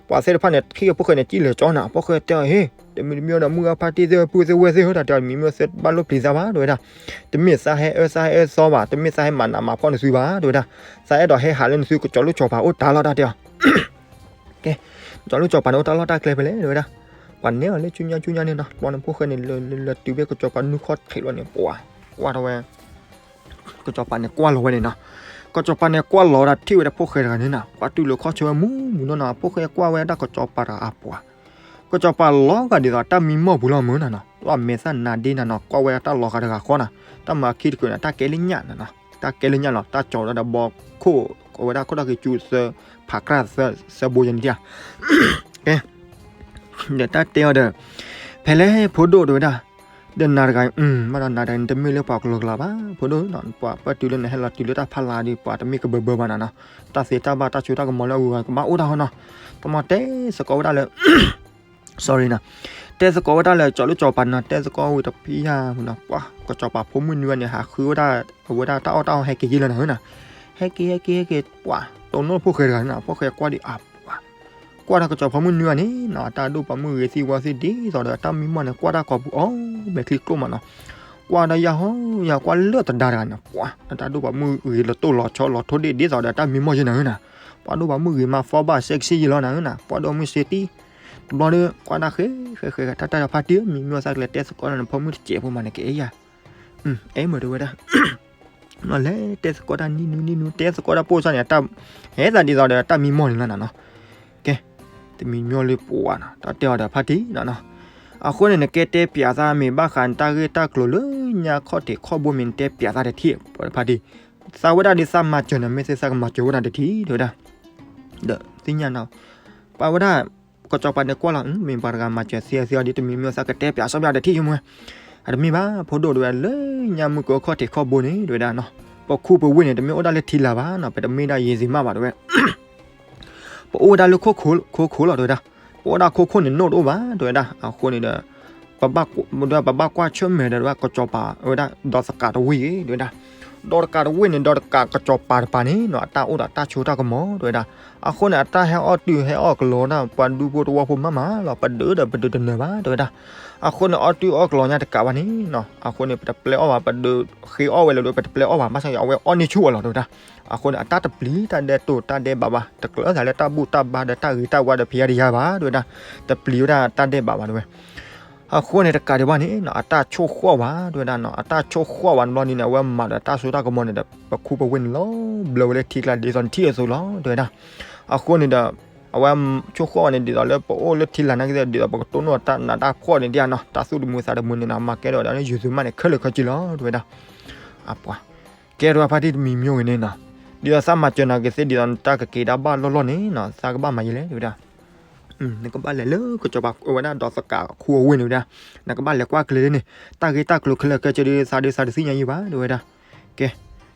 ပှၤသ့ၣ်တဖၣ်န့ၣ် ထံၣ်ဖိၣ်ဃဲန့ၣ် စံၣ်လဲၤကၠီနီၤ ဖိၣ်ဃဲတဲအီၤ ဟ့ တမံၤတမံၤဒီး မုၢ်ဂၤဖါတံၢ်သ့ၣ် ပုၢ်သ့ၣ်ဝဲၢ်သ့ၣ် တၢ်တဲအီၤ မံၤမ့ၢ်သ့ဘၣ်လိၣ်ပျံၤသးဘၣ် တဲဝဲဒၣ်, တမ့ၢ်သးဟဲအၢ သးဟဲအၢသီဘၣ် တမ့ၢ်သးဟဲမၤနးမၤဖှီၣ်နသုဘၣ် တဲဝဲဒၣ်, သးအဲၣ်ဒိးဟဲဟးလၢနသုကစီၤလိၣ်စီၤပၤအိၣ်တၢ်လီၢ်တၢ်တဲအီၤ ကဲ, ကစီၤလိၣ်စီၤပၤန့ၣ် အိၣ်တၢ်လီၢ်တၢ်ကျဲဖဲလဲၣ် တဲဝဲဒၣ်, ပှၤနဲအီၤလၢဆူညါဆူညါန့ၣ်နီၤ တဘျီန့ၣ် ဖိၣ်ဃဲန့ၣ် လဲၤလဲၤလဲၤတုၤဖဲကစီၤပၤနူခီၣ်ထံးလီၤန့ၣ် ပှၤ ကွၢ်ထီၣ်ဝဲ ကစီၤပၤန့ၣ်ကွၢ်လီၤဝဲန့ၣ်နီၤ, ကစီၤပၤန့ၣ်ကွၢ်လီၤဝဲဒၣ်ထံၣ်ဝဲဒၣ်ဖိၣ်ဃဲတဂၤန့ၣ်နီၤ ပှၤတူၢ်လိာ်ခီၣ်ဆၢဝဲမူမူနီၢ်နီၢ် ဖိၣ်ဃဲကွၢ်ဝဲဒၣ်ကစီၤပၤတဂၤအပှၤ, ကစီၤပၤလီၤဂာ်ဒ်သိးတၢ်မံမီၢ်ပူၤလီၤမုၢ်နီၢ်နီၤ လီၤမဲာ်သၣ်နၤဒ့နၤနီၤ ကွၢ်ဝဲဒၣ်တၢ်လီၤဂာ်တဂၤဃီနီၤ, တၢ်မၤခံတကုာ်န့ၣ် တၢ်ကဲလၢညၣ်နီၤနီၤ တၢ်ကဲလၢညၣ်လီၤ တၢ်ကၠီၤဒီးဘီခိၣ် အဝဲဒၣ်ခိၣ်ဒီက့ၤစူသၢ ဖးကြၢ်သၢဘိယဲန့ၣ်ဧါ, ကဲ ဒီးတၢ်တဲအီၤဒီး ဖဲလဲၣ်ဖိဒိၣ်တဲဝဲဒၣ်, ဒီးနၤတဂၤ ဘၣ်ဒီးနၤတဂၤန့ၣ် တမ့ၢ်လၢပှၤကလီၤကလးဘၣ် ဖိဒိၣ်နီၤ ပှၤပၢၢ်တုၤလၢနဟဲလီၤတုၤလၢတၢ်ဖးလၢ်ဒီး ပှၤတမ့ၢ်ကဘၢဘၢဘၣ်နၤနီၤ, တၢ်သ့တၢ်ဘၣ်တၢ်စိတၢ်ကမီၤလၢအဂုၤအဂၤကဘၣ်အိၣ်တၢ်ဟီနီၤ, တမၤတဲသကိးဝဲဒၣ်လၢ sorry နီၤ, တဲသကိးဝဲဒၣ်လၢကစီၤလိၣ်စီၤပၤနီၤ တဲသကိးဝံၤတဖံးယါနီၤ ပှၤကစီၤပၤဖိမုၣ်နွံဂၤန့ၣ် ဟးဃုဝဲဒၣ် အဝဲဒၣ်တၢ်အီၣ်တၢ်အီဟဲက့ၤယံာ်လီၤနီၤနီၤ, ဟဲက့ၤ ဟဲက့ၤ ဟဲက့ၤ ပှၤ တိၢ်နီၣ်ဖိၣ်ဃဲတဂၤန့ၣ်နီၤ, ဖိၣ်ဃဲကွၢ်ဒံးအါပှၤ ကွၢ်တၢ်ကစီၤပၤမုၣ်နွံဂၤန့ၣ်နီၤ, အတၢ်ဒိၣ်ပၤမုၣ်ဂ့ၤသံဝါသံဒ်သိးဒီး အတၢ်မံမီၢ်န့ၣ် ကွၢ်တၢ်ကိာ်ပူၤအီၤ မဲာ်ချံကျိၣ်မးနီၤ, ကွၢ်ဒီးယၤဟီ ယၤကွၢ်လၢသဒါတဂၤန့ၣ် ပှၤ အတၢ်ဒိၣ်ပၤမုၣ်ဂ့ၤလီၤတိၢ်လီၤဆီလီၤထိၣ်ဒ့ၣ်ဒ်သိးဒီး အတၢ်မံမီၢ်ယဲနၤဧၢနၤ, ပှၤဒိၣ်ပၤမုၣ်ဂ့ၤမး form ဘၣ် sexy ယဲလီၤနၤဧၢနၤ, ပှၤဒိၣ်မုၣ်စ့တံ တဘျီဒီး ကွၢ်တၢ်ဃဲ ဃဲ ဃဲ တၢ်တၢ်ဖါတံၢ် မံမီၢ်သးကလဲၤတဲသကိးတၢ်န့ၣ် ဖိမုၣ်တစဲးဖိမးန့ၣ် ကအဲၣ်ယၤ အဲၣ်မးတဲဝဲဒၣ် လဲၤတဲသကိးတၢ်နံၤနံၤနံၤနံၤ တဲသကိးတၢ်ပိၢ်စၢ်န့ၣ် ဟဲသးဒ်သိးဒီးတၢ်မံမီၢ်န့ၣ်လီၤနၤနီၤ, ကဲ တမံၤမံၤလၢပှၤနီၤ တၢ်တဲအီၤဒီးဖါတံၢ်နီၤနီၤ, အဃိန့ၣ် နကဲတဲပၠးသးမ့ၢ်ဘၣ်ဃးနတၢ်ဂ့ၢ်တၢ်ကျိၤလၢညါခီၣ်ထံးခီၣ်ဘိမ့ၢ်နတဲပၠးသးတထံၣ် ဖါတံၢ်, သးဝဲဒၣ်ဒ်သးမၤစၢၤနၤ မ့ၢ်သ့သးကမၤစၢၤဝဲဒၣ်တထံၣ် တဲဝဲဒၣ်, ဒီးသ့ၣ်ညါနီၤ, ပာ်ဝဲဒၣ် ကစီၤပၤန့ၣ်ကွၢ်လီၤ မ့ၢ်ပှၤတဂၤမၤစၢၤသ့သ့အီၤဒ်တမံၤမံၤသးကတဲပၠးစီပၠးတထံၣ်ယမွဲ, အတမ့ၢ်ဘၣ် ဖိဒိၣ်တဲဝဲ လၢညါမုၢ်ကခီၣ်ထံးခီၣ်ဘိန့ၣ် တဲဝဲဒၣ်နီၤ, ပခူပဝ့ၢ်န့ၣ် တမ့ၢ်အိၣ်ဒၣ်လၢထံလာ်ဘၣ်နီၤ, ပတမ့ၢ်ဒၣ်ယံၤသ့ၣ်မးဘၣ်တဲဝဲ ပအိၣ်ဝဲဒၣ်လၢခိခိၣ်လီၤတဲဝဲဒၣ်, ပအိၣ်ဒၣ်ခိခိၣ်န့ၣ် နိၣ်တအိၣ်ဘၣ်တဲဝဲဒၣ်, အဃိန့ၣ်ဒီး ပဘၣ်ကွၢ်ဆၢၣ်မဲာ်ဒီးဝဲကစီၤပၤဝဲဒၣ်ဒီးသကးတဝ့ၢ်ဂ့ၤတဲဝဲဒၣ်, ဒီးသကးတဝ့ၢ်န့ၣ် ဒီးသကးကစီၤပၤတပၤန့ၣ်နီၤ အတၢ်အိၣ်ဒီးတၢ်စိတၢ်ကမီၤတဲဝဲဒၣ်, အဃိန့ၣ် အတၢ်ဟဲအီၣ်တုၤဟဲအီၣ်ကလီတၢ် ပှၤဒူဖိတဝီဖိမးမးလီၤ ပဒုးဒီးပဒုးတနၢၤဘၣ်တဲဝဲဒၣ်, အဃိန့ၣ် အီၣ်တုၤအီၣ်ကလီညါတကးဘၣ်န့ၣ်နီၤ အဃိန့ၣ် ပတပျဲအီၣ်ဘၣ် ပဒုးဃ့အီၣ်ဝဲလၢဒုး ပတပျဲအီၣ်ဘၣ် ဘၣ်ဆၣ်ယအဝဲအီၣ်န့ၢ်ဆူၣ်အီၤလီၤတဲဝဲဒၣ်, အဃိန့ၣ် အတၢ်တပျံၤတၢ်ဒဲးတိၢ်တၢ်ဒဲးဘးဘၣ် တကျၢၤသးလၢတၢ်ဘူၣ်တၢ်ဘါဒီးတၢ်ဂ့ၤတၢ်ဝါဒီးဖံးယါတယါဘၣ်တဲဝဲဒၣ်, တပျံၤဝဲဒၣ်တၢ်ဒဲးဘးဘၣ်တဲဝဲ အဃိန့ၣ်တကးဒံးဘၣ်န့ၣ်နီၤ အတၢ်ဆိၣ်ဃီၣ်ဘၣ်တဲဝဲဒၣ်နီၤ အတၢ်ဆိၣ်ဃီၣ်ဘၣ်တဘျီန့ၣ် အဝဲမၤဒီးတၢ်စိတၢ်ကမီၤန့ၣ်ဒီး ပခူပဝ့ၢ်န့ၣ်လီၤဘျၢဝဲလၢထံကျါဒ်သိးနထံၣ်အသိးလီၤတဲဝဲဒၣ်, အဃိန့ၣ်ဒီး အဝဲဆိၣ်ဃီၣ်ဘၣ်န့ၣ် ဒ်သိးလၢပအိၣ်လၢထံလာ်နာ်က့သ့ၣ် ဒ်သိးပကတိၢ်နီၣ်တၢ်နးတၢ်ဖှီၣ်န့ၣ်ဒ်နီၤ တၢ်သူၣ်တမုာ်သးတမုာ်န့ၣ်နီၤ မၤကဲဒီးဒ်န့ၣ် ယုၢ်သုးမးန့ၣ် ခဲလၢာ်ခဲဆ့လီၤတဲဝဲဒၣ်, အပှၤ ကဲထီၣ်ဖါတံၢ်တမံၤမံၤဂ့ၤန့ၣ်နီၤ, ဒ်သိးသးမၤစၢၤနာ်က့သ့ၣ် ဒ်သိးနတၢ်ကက့ၤတၢ်ဘၣ်လီၢ်လီၢ်န့ၣ်နီၤ သးကဘၣ်မၤယဲလဲၣ်တဲဝဲဒၣ်, နကဘၣ်လဲၤလၢကစီၤပၤဝဲဒၣ်ဒီးသကးခူအဝ့ၢ်န့ၣ်ဝဲဒၣ်, နကဘၣ်လဲၤကွၢ်ကျဲၤလၢန့ၣ်, တၢ်ဂ့ၢ်တၢ်ကျိၤခဲလၢာ်ခဲဆ့ဒ်သးဒ်သးတသ့ၣ်ညါယံၤဘၣ်တဲဝဲဒၣ်, ကဲ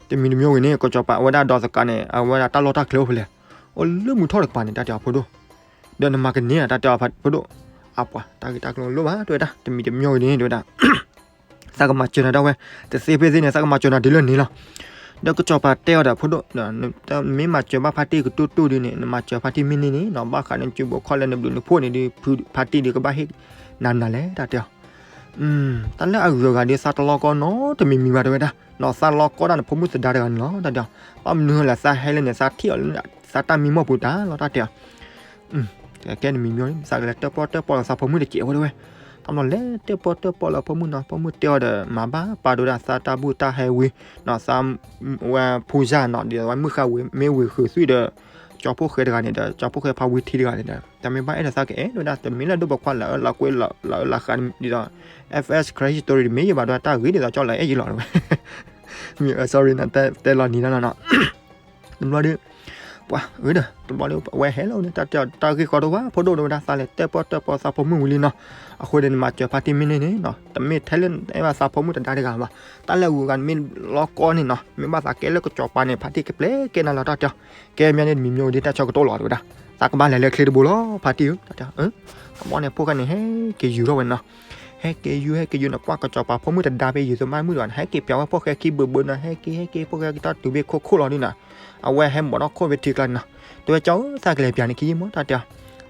တမံၤတမံၤဂ့ၤန့ၣ် ကစီၤပၤဝဲဒၣ်ဒီးသကးန့ၣ် အဝဲဒၣ်တၢ်လီၢ်တၢ်ကျဲအိၣ်ဖဲလဲၣ်, အိၣ်လၢမုၢ်ထီၣ်တကပၤန့ၣ် တၢ်တဲအီၤဖိဒိၣ်, ဒီးနမၤကန့ၢ်တၢ်တဲအီၤဖိဒိၣ်, အပှၤ တၢ်ဂ့ၢ်တၢ်ကျိၤလိၣ်ဘၣ်တဲဝဲဒၣ် တမံၤတမံၤဂ့ၤန့ၣ်တဲဝဲဒၣ် သးကမၤစၢၤနၤဒၣ်ဝဲ, တသ့ဖဲသ့န့ၣ် သးကမၤစၢၤနၤတုၤလၢန့ၣ်လီၤ. ဒီးကစီၤပၤတဲအီၤဒီးဖိဒိၣ်, မ့ၢ်မၤစၢၤဘၣ်ဖါတံၢ်ကတိၢ်တိၢ်ဒ်န့ၣ် နမၤစၢၤဖါတံၢ်မ့ၢ်န့ၢ်န့ၣ်နီၤ ဘၣ်ဃးန့ၣ် စုဘိးခီၣ်လဲၢ်နဘျုးနဖှိၣ်န့ၣ်ဒီး ဖါတံၢ်ဒီးကဘၣ်ဟ့ၣ်နၤနၤလဲၣ် တၢ်တဲအီၤ. တၢ်လၢအဂုၤအဂၤဒီး သးတလီကီနီတမံၤမံၤဘၣ်တဲဝဲဒၣ်, နီၤသးလီကီဒၣ်နဖိမုၣ်သဒါတဂၤန့ၣ်လီၤ တၢ်တဲအီၤ. ဘၣ်မနုၤလၢသးဟဲလၢန့ၣ် သးထံၣ်အီၤလၢ သးတၢ်မံမီၢ်ပူၤတၢ်လီၤ တၢ်တဲအီၤ. ကဲနမံၤမံၤ သးကလဲၤတၢၣ်ပီၣ်တၢၣ်ပီၣ်လီၤသးဖိမုၣ်တစဲးဖိတဲဝဲ. တဘျီလဲၤတၢၣ်ပီၣ်တၢၣ်ပီၣ်လီၤဖိမုၣ်နီၤ ဖိမုၣ်တဲအီၤဒီး မၤဘၣ်ပာ်ဒိၣ်ဒၣ်သးတၢ်ဘူၣ်တၢ်ဟဲဝံၤနီၤ သးဝဲဖူစၢ်နီၤ ဒ်သိးဝဲမုၢ်ဃာ်ဝံၤ မ့ၢ်ဝံၤဃုာ်သွံၣ်ဒီး ကၠီဖိၣ်ဃဲတဂၤန့ၣ်ဒီး ကၠီဖိၣ်ဃဲဖးဝံၤထံတဂၤန့ၣ်ဒီး တၢ်မ့ၢ်ဘၣ်အဲၣ်ဒိးသးကအဲၣ်ဒိးဒၣ် တမ့ၢ်လၢဒိၣ်ပိာ်ခွါလၢအၢလၢကွဲလၢအၢလၢဃးဒ်သိး F S Crash Story တမ့ၢ်ယဘၣ်ဒိးတၢ်ဂ့ၢ်ဒ်သိးကၠီလၢအဲၣ်ယလီၤ sorry နီၤ တဲလီၤနံၤလီၤနီၤ တဘျီဒီး ပှၤဧၢဒီး တဘျီဒီး အဝဲဟဲလီၤန့ၣ် တၢ်တဲအီၤတၢ်ဂ့ၢ်ဃီတအိၣ်ဘၣ် ဖိဒိၣ်တဲဝဲဒၣ် သးလဲၤတၢၣ်ပီၣ်တၢၣ်ပီၣ်သးဖိမုၣ်ဝံၤလံနီၤ. အဃိန့ၣ် နမၤစၢၤဖါတံၢ်မ့ၢ်န့ၢ်န့ၣ်နီၤ တမ့ၢ်ထဲလၢအဲၣ်ဘၣ်သးဖိမုၣ်တဒါတဂၤဘၣ်. တၢ်လၢအဂုၤအဂၤန့ၣ်မ့ၢ်လီၤကီန့ၣ်နီၤ မ့ၢ်ဘၣ်သးကဲလၢကစီၤပၤန့ၣ် ဖါတံၢ်ကပျဲကဲနၤလီၤတၢ်တဲအီၤ. ကဲမ့ၢ်န့ၣ်တမံၤမ့ၢ်ဝဲဒ်တၢ်ဆၢကတီၢ်လီၤတဲဝဲဒၣ်. သးကဘၣ်လဲၤလၢချ့တဘိလီၤ ဖါတံၢ်ဧၢ တၢ်တဲအီၤ. တဘျီန့ၣ် ဖိၣ်ဃဲန့ၣ် ဟဲက့ၤယူၤထီၣ်ဝဲနီၤ ဟဲက့ၤယူၤ ဟဲက့ၤယူၤန့ၣ် ကွၢ်ကစီၤပၤဖိမုၣ်တဒါဖဲယုၢ်သမါမုၣ်တဂၤန့ၣ် ဟဲက့ၤပျးဝဲဖိၣ်ဃဲခံဘုးဘုးနီၤ ဟဲက့ၤ ဟဲက့ၤ ဖိၣ်ဃဲကတၢၢ်တုၤဘ့ၣ်ခိၣ်ခိၣ်လီၤဒ်နီၤ. အဝဲဟဲမိာ်ထီၣ်ခိၣ်ဖဲထံကျါန့ၣ်နီၤ. တဲဝဲ ကၠီဧၢ သးကလဲၤပျးန့ၣ်ခံယံမး တၢ်တဲအီၤ.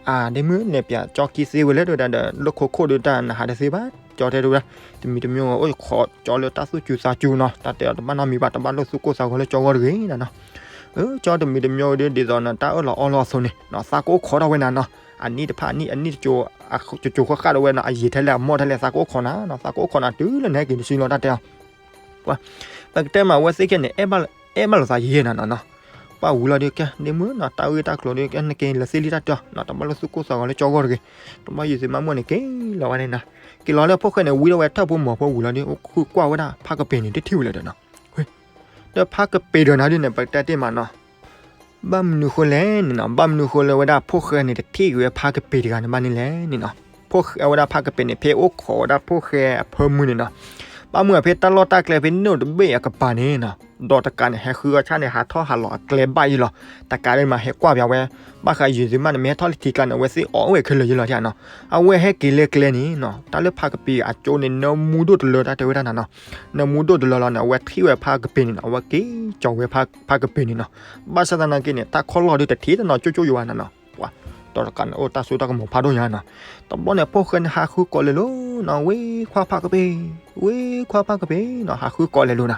အါ ဒ့မုၣ် နဲၣ်ပျးကၠီခံသ့ဝဲလဲၣ် တဲဝဲဒၣ်ဒီး လၢခိၣ်ခိၣ်ဒီးတၢ်နဟးတသ့ဘၣ် ကၠီတဲဝဲဒၣ်. တမံၤတမံၤအိၣ်ခိးကၠီလၢတၢ်သူၣ်စူၤသးစူၤနီၤ တၢ်တဲအီၤ တဘၣ်နီတမံၤဘၣ် တဘၣ်လိၣ်သူၣ်ကိၢ်သးဂီၤလၢကၠီဂီၢ်တဂ့ၤနီၤနီၤ. အၢ ကၠီတမံၤတမံၤဒီး ဒ်သိးနတၢ်အၢၣ်လီၤအီလီၤအသိးန့ၣ်နီၤ သးကအိၣ်ခိးထီၣ်ဝဲနၤနီၤ အနံၣ်တဖၣ်အနံၣ် အနံၣ်တကၠိၤ ကၠိၤဃၣ်ဃၣ်ဒီးဝဲနီၤ အယံာ်ထဲလဲၣ် အမီၢ်ထဲလဲၣ် သးကအိၣ်ခိးနၤနီၤ သးကအိၣ်ခိးနၤတုၤလၢနဟဲက့ၤနစုလီၤ တၢ်တဲအီၤ. ပှၤ ပကတဲမး အဝဲသ့ၣ်ခဲန့ၣ် အဲၣ်ဘၣ်လီၤသးယဲၢ်နၤနီၤနီၤ. ပှၤဝံၤလီၤဒီး ကဲ ဒ့မုၣ်နီၤ တၢ်ဂ့ၢ်တၢ်ကျိၤဒီး ကဲ နက့ၤလၢသ့ၣ်လံတၢ်တဲအီၤနီၤ တဘၣ်လိၣ်သူၣ်ကိၢ်သးဂီၤလၢကၠီဂီၢ်တဂ့ၤ. တဘျီယုၢ်သ့ၣ်မါမုၣ်န့ၣ် က့ၤလီၤဝဲန့ၣ်နီၤ. က့ၤလီၤလၢဖိၣ်ဃဲန့ၣ် ဝံထီၣ်ဝဲထၢၣ်ဖိမီၤဖိဝံၤလီၤဒီး အိၣ်ဃုကွၢ်ဝဲဒၣ်ဖါကပ့ၤန့ၣ် တထံၣ်ဝဲလၢၤဒီးနီၤ. ဒီးဖါကပ့ၤဒီးနၤဒ်န့ၣ် ပကတဲတ့ၢ်မးနီၤ ဘၣ်မနုၤဃိလဲၣ်န့ၣ်နီၤ ဘၣ်မနုၤဃိလၢဝဲဒၣ်ဖိၣ်ဃဲန့ၣ် တထံၣ်က့ၤဝဲဖါကပ့ၤတဂၤန့ၣ်ဘၣ်န့ၣ်လဲၣ်န့ၣ်နီၤ. ဖိၣ်ဃဲဝဲဒၣ်ဖါကပ့ၤန့ၣ် ဖဲအိၣ်ခိးဝဲဒၣ်ဖိၣ်ဃဲအဖၢမုၢ်န့ၣ်နီၤ. ဘၣ်မနုၤအဖဲတၢ်လီၢ်တၢ်ကျဲဖဲနိၣ်တဘ့ၣ်အကပၤန့ၣ်နီၤ ဒီးတကးန့ၣ် ဟဲဃုအီၣ်ဆၣ်န့ၣ် ဟးထီၣ်ဟးလီၤအကျဲဘၣ်ယံၤလီၤ. တကးဒံးမး ဟဲကွၢ်ပၠးဝဲ ဘၣ်ဃးယုၢ်သုမးန့ၣ် မ့ၢ်ဟဲထီၣ်လၢထံကျါန့ၣ် အဝဲသ့ၣ်အီၣ်ဝဲခဲလၢာ်ယံၤလီၤနီၤ. အဝဲဟဲက့ၤလၢကျဲန့ၣ်နီၤ တၢ်လၢဖါကပ့ၤအကၠိန့ၣ် နၢမူဒိၣ်တလၢ တၢ်တဲဝဲဒၣ်နၤနီၤ. နၢမူဒိၣ်တလၢလီၤန့ၣ် အဝဲထံၣ်ဝဲဖါကပ့ၤန့ၣ်နီၤ အဝဲက့ၤကၠီၤဝဲဖါကပ့ၤန့ၣ်နီၤ. ဘၣ်ဆၣ်သနာ်က့န့ၣ် တၢ်ခီၣ်လီၢ်ဒုးတထံၣ်တနီၤကၠိကၠိယံၤဘၣ်နၤနီၤ. ပှၤ ဒီးတကးန့ၣ် အိၣ်တၢ်စိတၢ်ကမီၤဖးဒိၣ်ညါနီၤ. တဘျီန့ၣ် ဖိၣ်ဃဲန့ၣ် ဟးဃုကိးလဲၤလိၤနီၤ ဝ့ခွါဖါကပ့ၤ, ဝ့ခွါဖါကပ့ၤနီၤ ဟးဃုကိးလဲၤလိၤနၤ.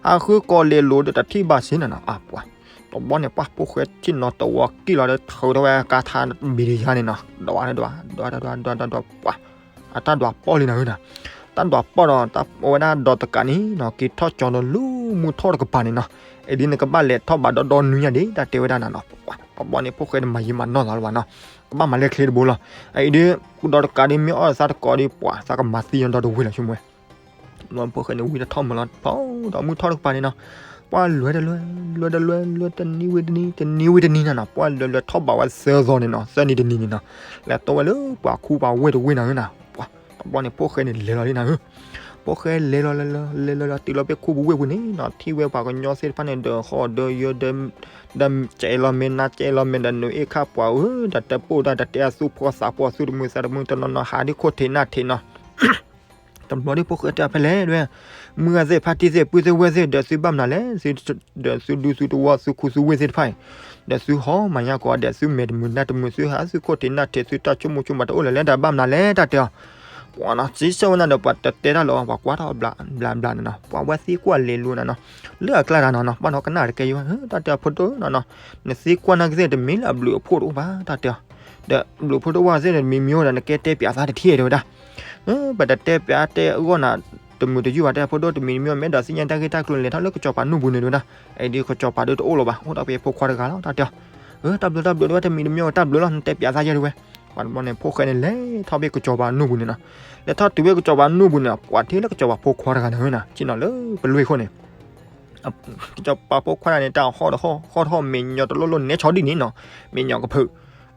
ဟးဃုကိးလဲၤလိၤဒီးတထံၣ်ဘၣ်စ့ၢ်နီၤနီၤ အပှၤ. တဘျီန့ၣ် ပှၤဖိၣ်ဃဲထံၣ်နီၤတဝီကံၣ်လီၤဒီး ထုးထီၣ်ဝဲကါထါဘံၤတယါန့ၣ်နီၤ ဒွးဒွးဒွးဒွးဒွးဒွးဒွး ပှၤ အတၢ်ဒွးပီၣ်လံနၤဧၢနီၤ. တၢ်ဒွးပီၣ်ဒီး အဝဲဒၣ်ဒီးတကးန့ၣ်နီၤ က့ၤထီၣ်ကၠီၤဒီးလူၤမူထီၣ်တကပၤန့ၣ်နီၤ. အံၤဒ်နကဘၣ်လဲၤထီၣ်ဘးဒီဒီနွံညါဒံး တၢ်တဲဝဲဒၣ်နၤနီၤ. တဘျီန့ၣ်ဖိၣ်ဃဲန့ၣ်မၤယံာ်မၤနီၢ်သးလၢၤဘၣ်နီၤ. ကဘၣ်မၤလဲၣ်ချ့တဘိလီၤ. အံၤဒ် ဒီးတကးဒ်မ့ၢ်အီၣ်သးတကိးဒ် ပှၤသးကမၤသံယီၤဒီးတဝ့ၤလီၤဆိကမိၣ်ဝဲ ဘျီဖိၣ်ဃဲန့ၣ် ဝံထီၣ်မၢလီၤ ဖီဒီးမုၢ်ထီၣ်တကပၤန့ၣ်နီၤ. ပှၤလဲၤတလဲၤ လဲၤတလဲၤ လဲၤတနံၤဝံၤတနံၤ တနံၤဝံၤတနံၤနၤနီၤ. ပှၤလဲၤလဲၤထီၣ်ဘးဝဲသၢသီန့ၣ်နီၤ သၢနံၤတနံၤန့ၣ်နီၤ. လဲၤတိဝဲလၢပှၤခူပှၤဝ့ၢ်တဝ့ၢ်နၤဧၢနီၤ. ပှၤ တဘျီန့ၣ် ဖိၣ်ဃဲန့ၣ်လဲၤလီၤလံနၤဧၢ. ဖိၣ်ဃဲလဲၤလီၤလဲၤလီၤ လဲၤလီၤလီၤ တုၤလီၤဖဲခူပူၤဝ့ၢ်ပူၤန့ၣ်နီၤ ထံၣ်ဝဲပှၤကညီသ့ၣ်တဖၣ်န့ၣ် ဒီးဃီဒီးယၢဒီး ဒီးကဲလီၤမ့ၢ်နါကဲလီၤမ့ၢ်ဒီး နအ့ၣ်ခၣ်ပှၤဧၢ ဒီးတပိၢ်တၢ်တတဲအသူၣ်ဖှီသးဖှီ သူၣ်တမုာ်သးတမုာ် တနီၤနီၤဟးဒ်ခိၣ်ထံးနၢ်ထံးနီၤ. တဘျီဒ်ဖိၣ်ဃဲတဲဖဲလဲၣ်ဒ်ဝဲ မုၢ်ဂၤသ့ၣ် ဖါတံၢ်သ့ၣ် ပုၢ်သ့ၣ်ဝဲၢ်သ့ၣ် ဒီးသုဘၣ်မနုၤလဲၣ် ဒီးသုဒူသုတဝီ သုခူသုဝ့ၢ်သ့ၣ်တဖၣ်အံၤ ဒီးသုဟီၣ်မၤညါကိးဂၤဒဲး သုမဲာ်တမုာ်နါတမုာ် သုဟးသုခိၣ်ထံးနၢ်ထံး သုတၢ်ဆိကမိၣ်ဆိကမးတအိၣ်လၢၤလဲၣ်ဒီး ဘၣ်မနုၤလဲၣ် တၢ်တဲအီၤ. ပှၤနီၤ စံးဆၢဝဲနၤဒီး ပှၤတတဲတၢ်လၢၤအီၤ ပှၤကွၢ်ထီၣ်ဘျးဘျးဘျးန့ၣ်နီၤ ပှၤဝဲသံကွၢ်လဲၤလိၤနၤနီၤ လၢအကျါတၢ်နီၤနီၤ ပှၤနီၤကနၣ်တကဲယံၤဝဲ တၢ်တဲအီၤဖိဒိၣ်နီၤနီၤ နသံကွၢ်နာ်က့သ့ၣ်တမ့ၢ်လၢအဘျုးအဖှိၣ်တအိၣ်ဘၣ် တၢ်တဲအီၤ. ဒီးဘျုးဖှိၣ်တအိၣ်ဘၣ်သ့ၣ်န့ၣ် တမံၤမံၤအိၣ်ဒီး နကဲတဲပၠးသးတထံၣ်တဲဝဲဒၣ်. ပတတဲပၠးတဲအဂီၢ်နၤ တမုာ်တယုၢ်ဘၣ် တဲဖိဒိၣ်တမံၤမံၤ မ့ၢ်ဒီးသ့ၣ်ညါတၢ်ဂ့ၢ်တၢ်ကျိၤန့ၣ် လဲၤထီၣ်လၢကစီၤပၤနူၢ်ပူၤန့ၣ်တဲဝဲဒၣ်. အံၤဒ်ကစီၤပၤဒုးတအိၣ်လၢၤဘၣ် အိၣ်ဒီးဖဲဖိခွါတဂၤလီၤ တၢ်တဲအီၤ. တၢ်ဘျုးတၢ်ဘျုးတဲဝဲ တမံၤတမံၤအိၣ်တၢ်ဘျုးလီၤ နတဲပၠးသးယဲတဲဝဲ. ပှၤတဘျီန့ၣ် ဖိၣ်ဃဲန့ၣ်လဲၤထီၣ်ဖဲကစီၤပၤနူၢ်ပူၤန့ၣ်နီၤ. လဲၤထီၣ်တုၤဖဲကစီၤပၤနူၢ်ပူၤန့ၣ် ပှၤထံၣ်လၢကစီၤပၤဖိခွါတဂၤန့ၣ်ဝဲနီၤ ဆ့ၣ်နီၤလၢပလွ့ၢ်ခိၣ်န့ၣ် ကစီၤပၤဖိခွါတဂၤန့ၣ် တၢ်ဟီၣ်တဟီၣ် ဟီၣ်တဟီၣ် မဲာ်ညိးတလိၣ်လိၣ် နဲဆီဒံၣ်န့ၣ်နီၤ မဲာ်ညိးကဖုး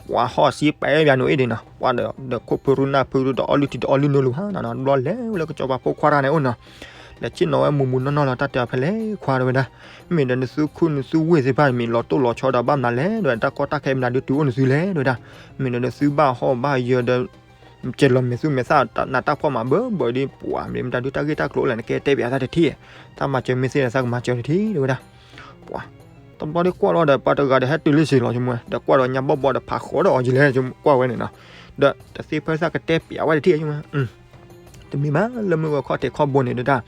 ပှၤဟီၣ်စံပာ်အဲၣ်ပၠးနအိၣ်အ့ၣ်ဒံးနီၤ ပှၤဒီးခိၣ်ဖုရူနၢ်ဖုရူဒီးအီလုၢ်ထံဒီးအီလုၢ်နိလိၤဟါနီၤနီၤ ဘျီလဲၤဝဲလၢကစီၤပၤဖိခွါတဂၤန့ၣ်အိၣ်နီၤ. လဲၤဆ့ၣ်နီၤဝဲမူးမူးနီၢ်နီၢ်လီၤ တၢ်တဲအီၤဖဲလဲၣ်ခွါတဲဝဲဒၣ်. မ့ၢ်ဒီးနသုခူနသုဝ့ၢ်သ့ၣ်တဖၣ် မ့ၢ်လီၤတိၢ်လီၤဆီဒီးဘၣ်မနုၤလဲၣ် တဲဝဲဒၣ် တၢ်ကီတၢ်ခဲမနုၤဒုးတုၤအိၣ်နသုလဲၣ် တဲဝဲဒၣ်. မ့ၢ်ဒီးနသုဘၣ်ဟီၣ်ဘၣ်ယၢၤဒီး ကဲလီၤမဲာ်သူမဲာ်သၣ် နးတၢ်ဖှီၣ်မးဘၢဘၢဒ်ပှၤ မ့ၢ်မတၤဒုးတၢ်ဂ့ၢ်တၢ်ကျိၤအိၣ်လဲၣ် နကဲတဲပၠးသးတထံၣ် တၢ်မၤစၢၤမ့ၢ်သ့ဒီးသးကမၤစၢၤတထံၣ် တဲဝဲဒၣ်. ပှၤ တဘျီဒ်ကွၢ်လီၤဒီး ပှၤတဂၤဒီးဟဲတုၤလၢစ့ၢ်လီၤဆိကမိၣ်ဝဲ ဒီးကွၢ်ဒီးညါဘီၣ်ဘီဒီးဖးဃီဒီးအီၤယံၤလဲၣ် ကွၢ်ဝဲန့ၣ်နီၤ. ဒီးတသ့ဖဲသးကတဲပၠးဝဲတထံၣ်ဆိကမိၣ်ဝဲ တမ့ၢ်ဘၣ်လၢမုၢ်ဂီၤခီၣ်ထံးခီၣ်ဘိန့ၣ်ဒၣ်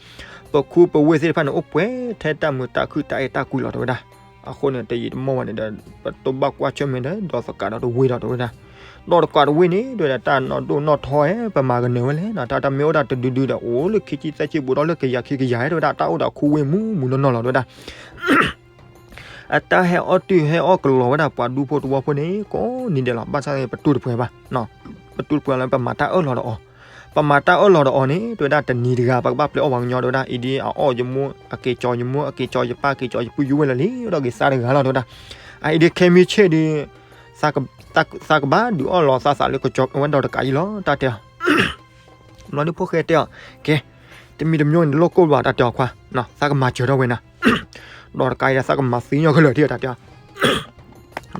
ပခူပဝ့ၢ်သ့ၣ်တဖၣ်န့ၣ် အိၣ်ပှဲၤထဲတၢ်မုာ်တၢ်ခုၣ်တၢ်အဲၣ်တၢ်ကွံလီၤ တဲဝဲဒၣ်. အဃိန့ၣ် တယံာ်တမီၢ်ဝဲန့ၣ်ဒီး ပတိၢ်ဘၣ်ကွၢ်ဆၢၣ်မဲာ်ဒီး ဒီးသကးဒီးတဝ့ၢ်ဒီး တဲဝဲဒၣ်. ဒီးသကးတဝ့ၢ်န့ၣ် တဲဝဲဒၣ် တၢ်နီၢ်ဒိၣ်နီၢ်ထီ ပမၤကနၢၤဝဲလဲၣ်နီၤ တၢ်တၢ်မ့ၢ်အိၣ်ဒၣ်တဒုဒုဒီး အိၣ်လၢခံဆံသၢဆံဘူးဒီးလၢကယၤခံကယၤ တဲဝဲဒၣ် တၢ်အိၣ်ဒီးခူဝ့ၢ်မူးမူးနီၢ်နီၢ်လီၤ တဲဝဲဒၣ်. အတၢ်ဟဲအီၣ်တုၤဟဲအီၣ်ကလီၤဝဲဒၣ် ပှၤဒူဖိတဝီဖိန့ၣ် ကိးနံၤဒဲးလီၤ. ဘၣ်ဆၣ်န့ၣ် ပတူၢ်တပှဲၤဘၣ်, ပတူၢ်တပှဲၤလၢပမၤတၢ်အၢၣ်လီၤဒီးအီၤ, ပမၤတၢ်အၢၣ်လီၤဒီးအီၤန့ၣ် တဲဝဲဒၣ် တနံၤတဂၤ ပကဘၣ်ပျဲအီၣ်ပှၤကညီ တဲဝဲဒၣ်. အံၤဒ်အအီၣ်ယမိၢ် အက့ၤကၠီယမိၢ် အက့ၤကၠီယပၢ် က့ၤကၠီယပုၢ်ယဝဲၢ်လၢာ်လံ ဒီးက့ၤသါတဂၤလီၤ တဲဝဲဒၣ်. အအံၤဒ်ခဲမုၢ်ဆ့ၣ်ဒီး သးကဘၣ်ဒုးအီၣ်လီၤသးသးလၢကစီၤဝဲဒီးတကးအံၤလီၤ တၢ်တဲအီၤ. ဘျီဒုးဖိၣ်ဃဲတဲအီၤ, ကဲ, တမံၤတမံၤန့ၣ် တလိၣ်ကိၢ်ဘၣ် တၢ်တဲအီၤခွါ, သးကမၤစၢၤထီၣ်ဝဲနၤ, ဒီးတကးအံၤဒီး သးကမၤသံညီခဲလၢာ်ထံၣ် တၢ်တဲအီၤ.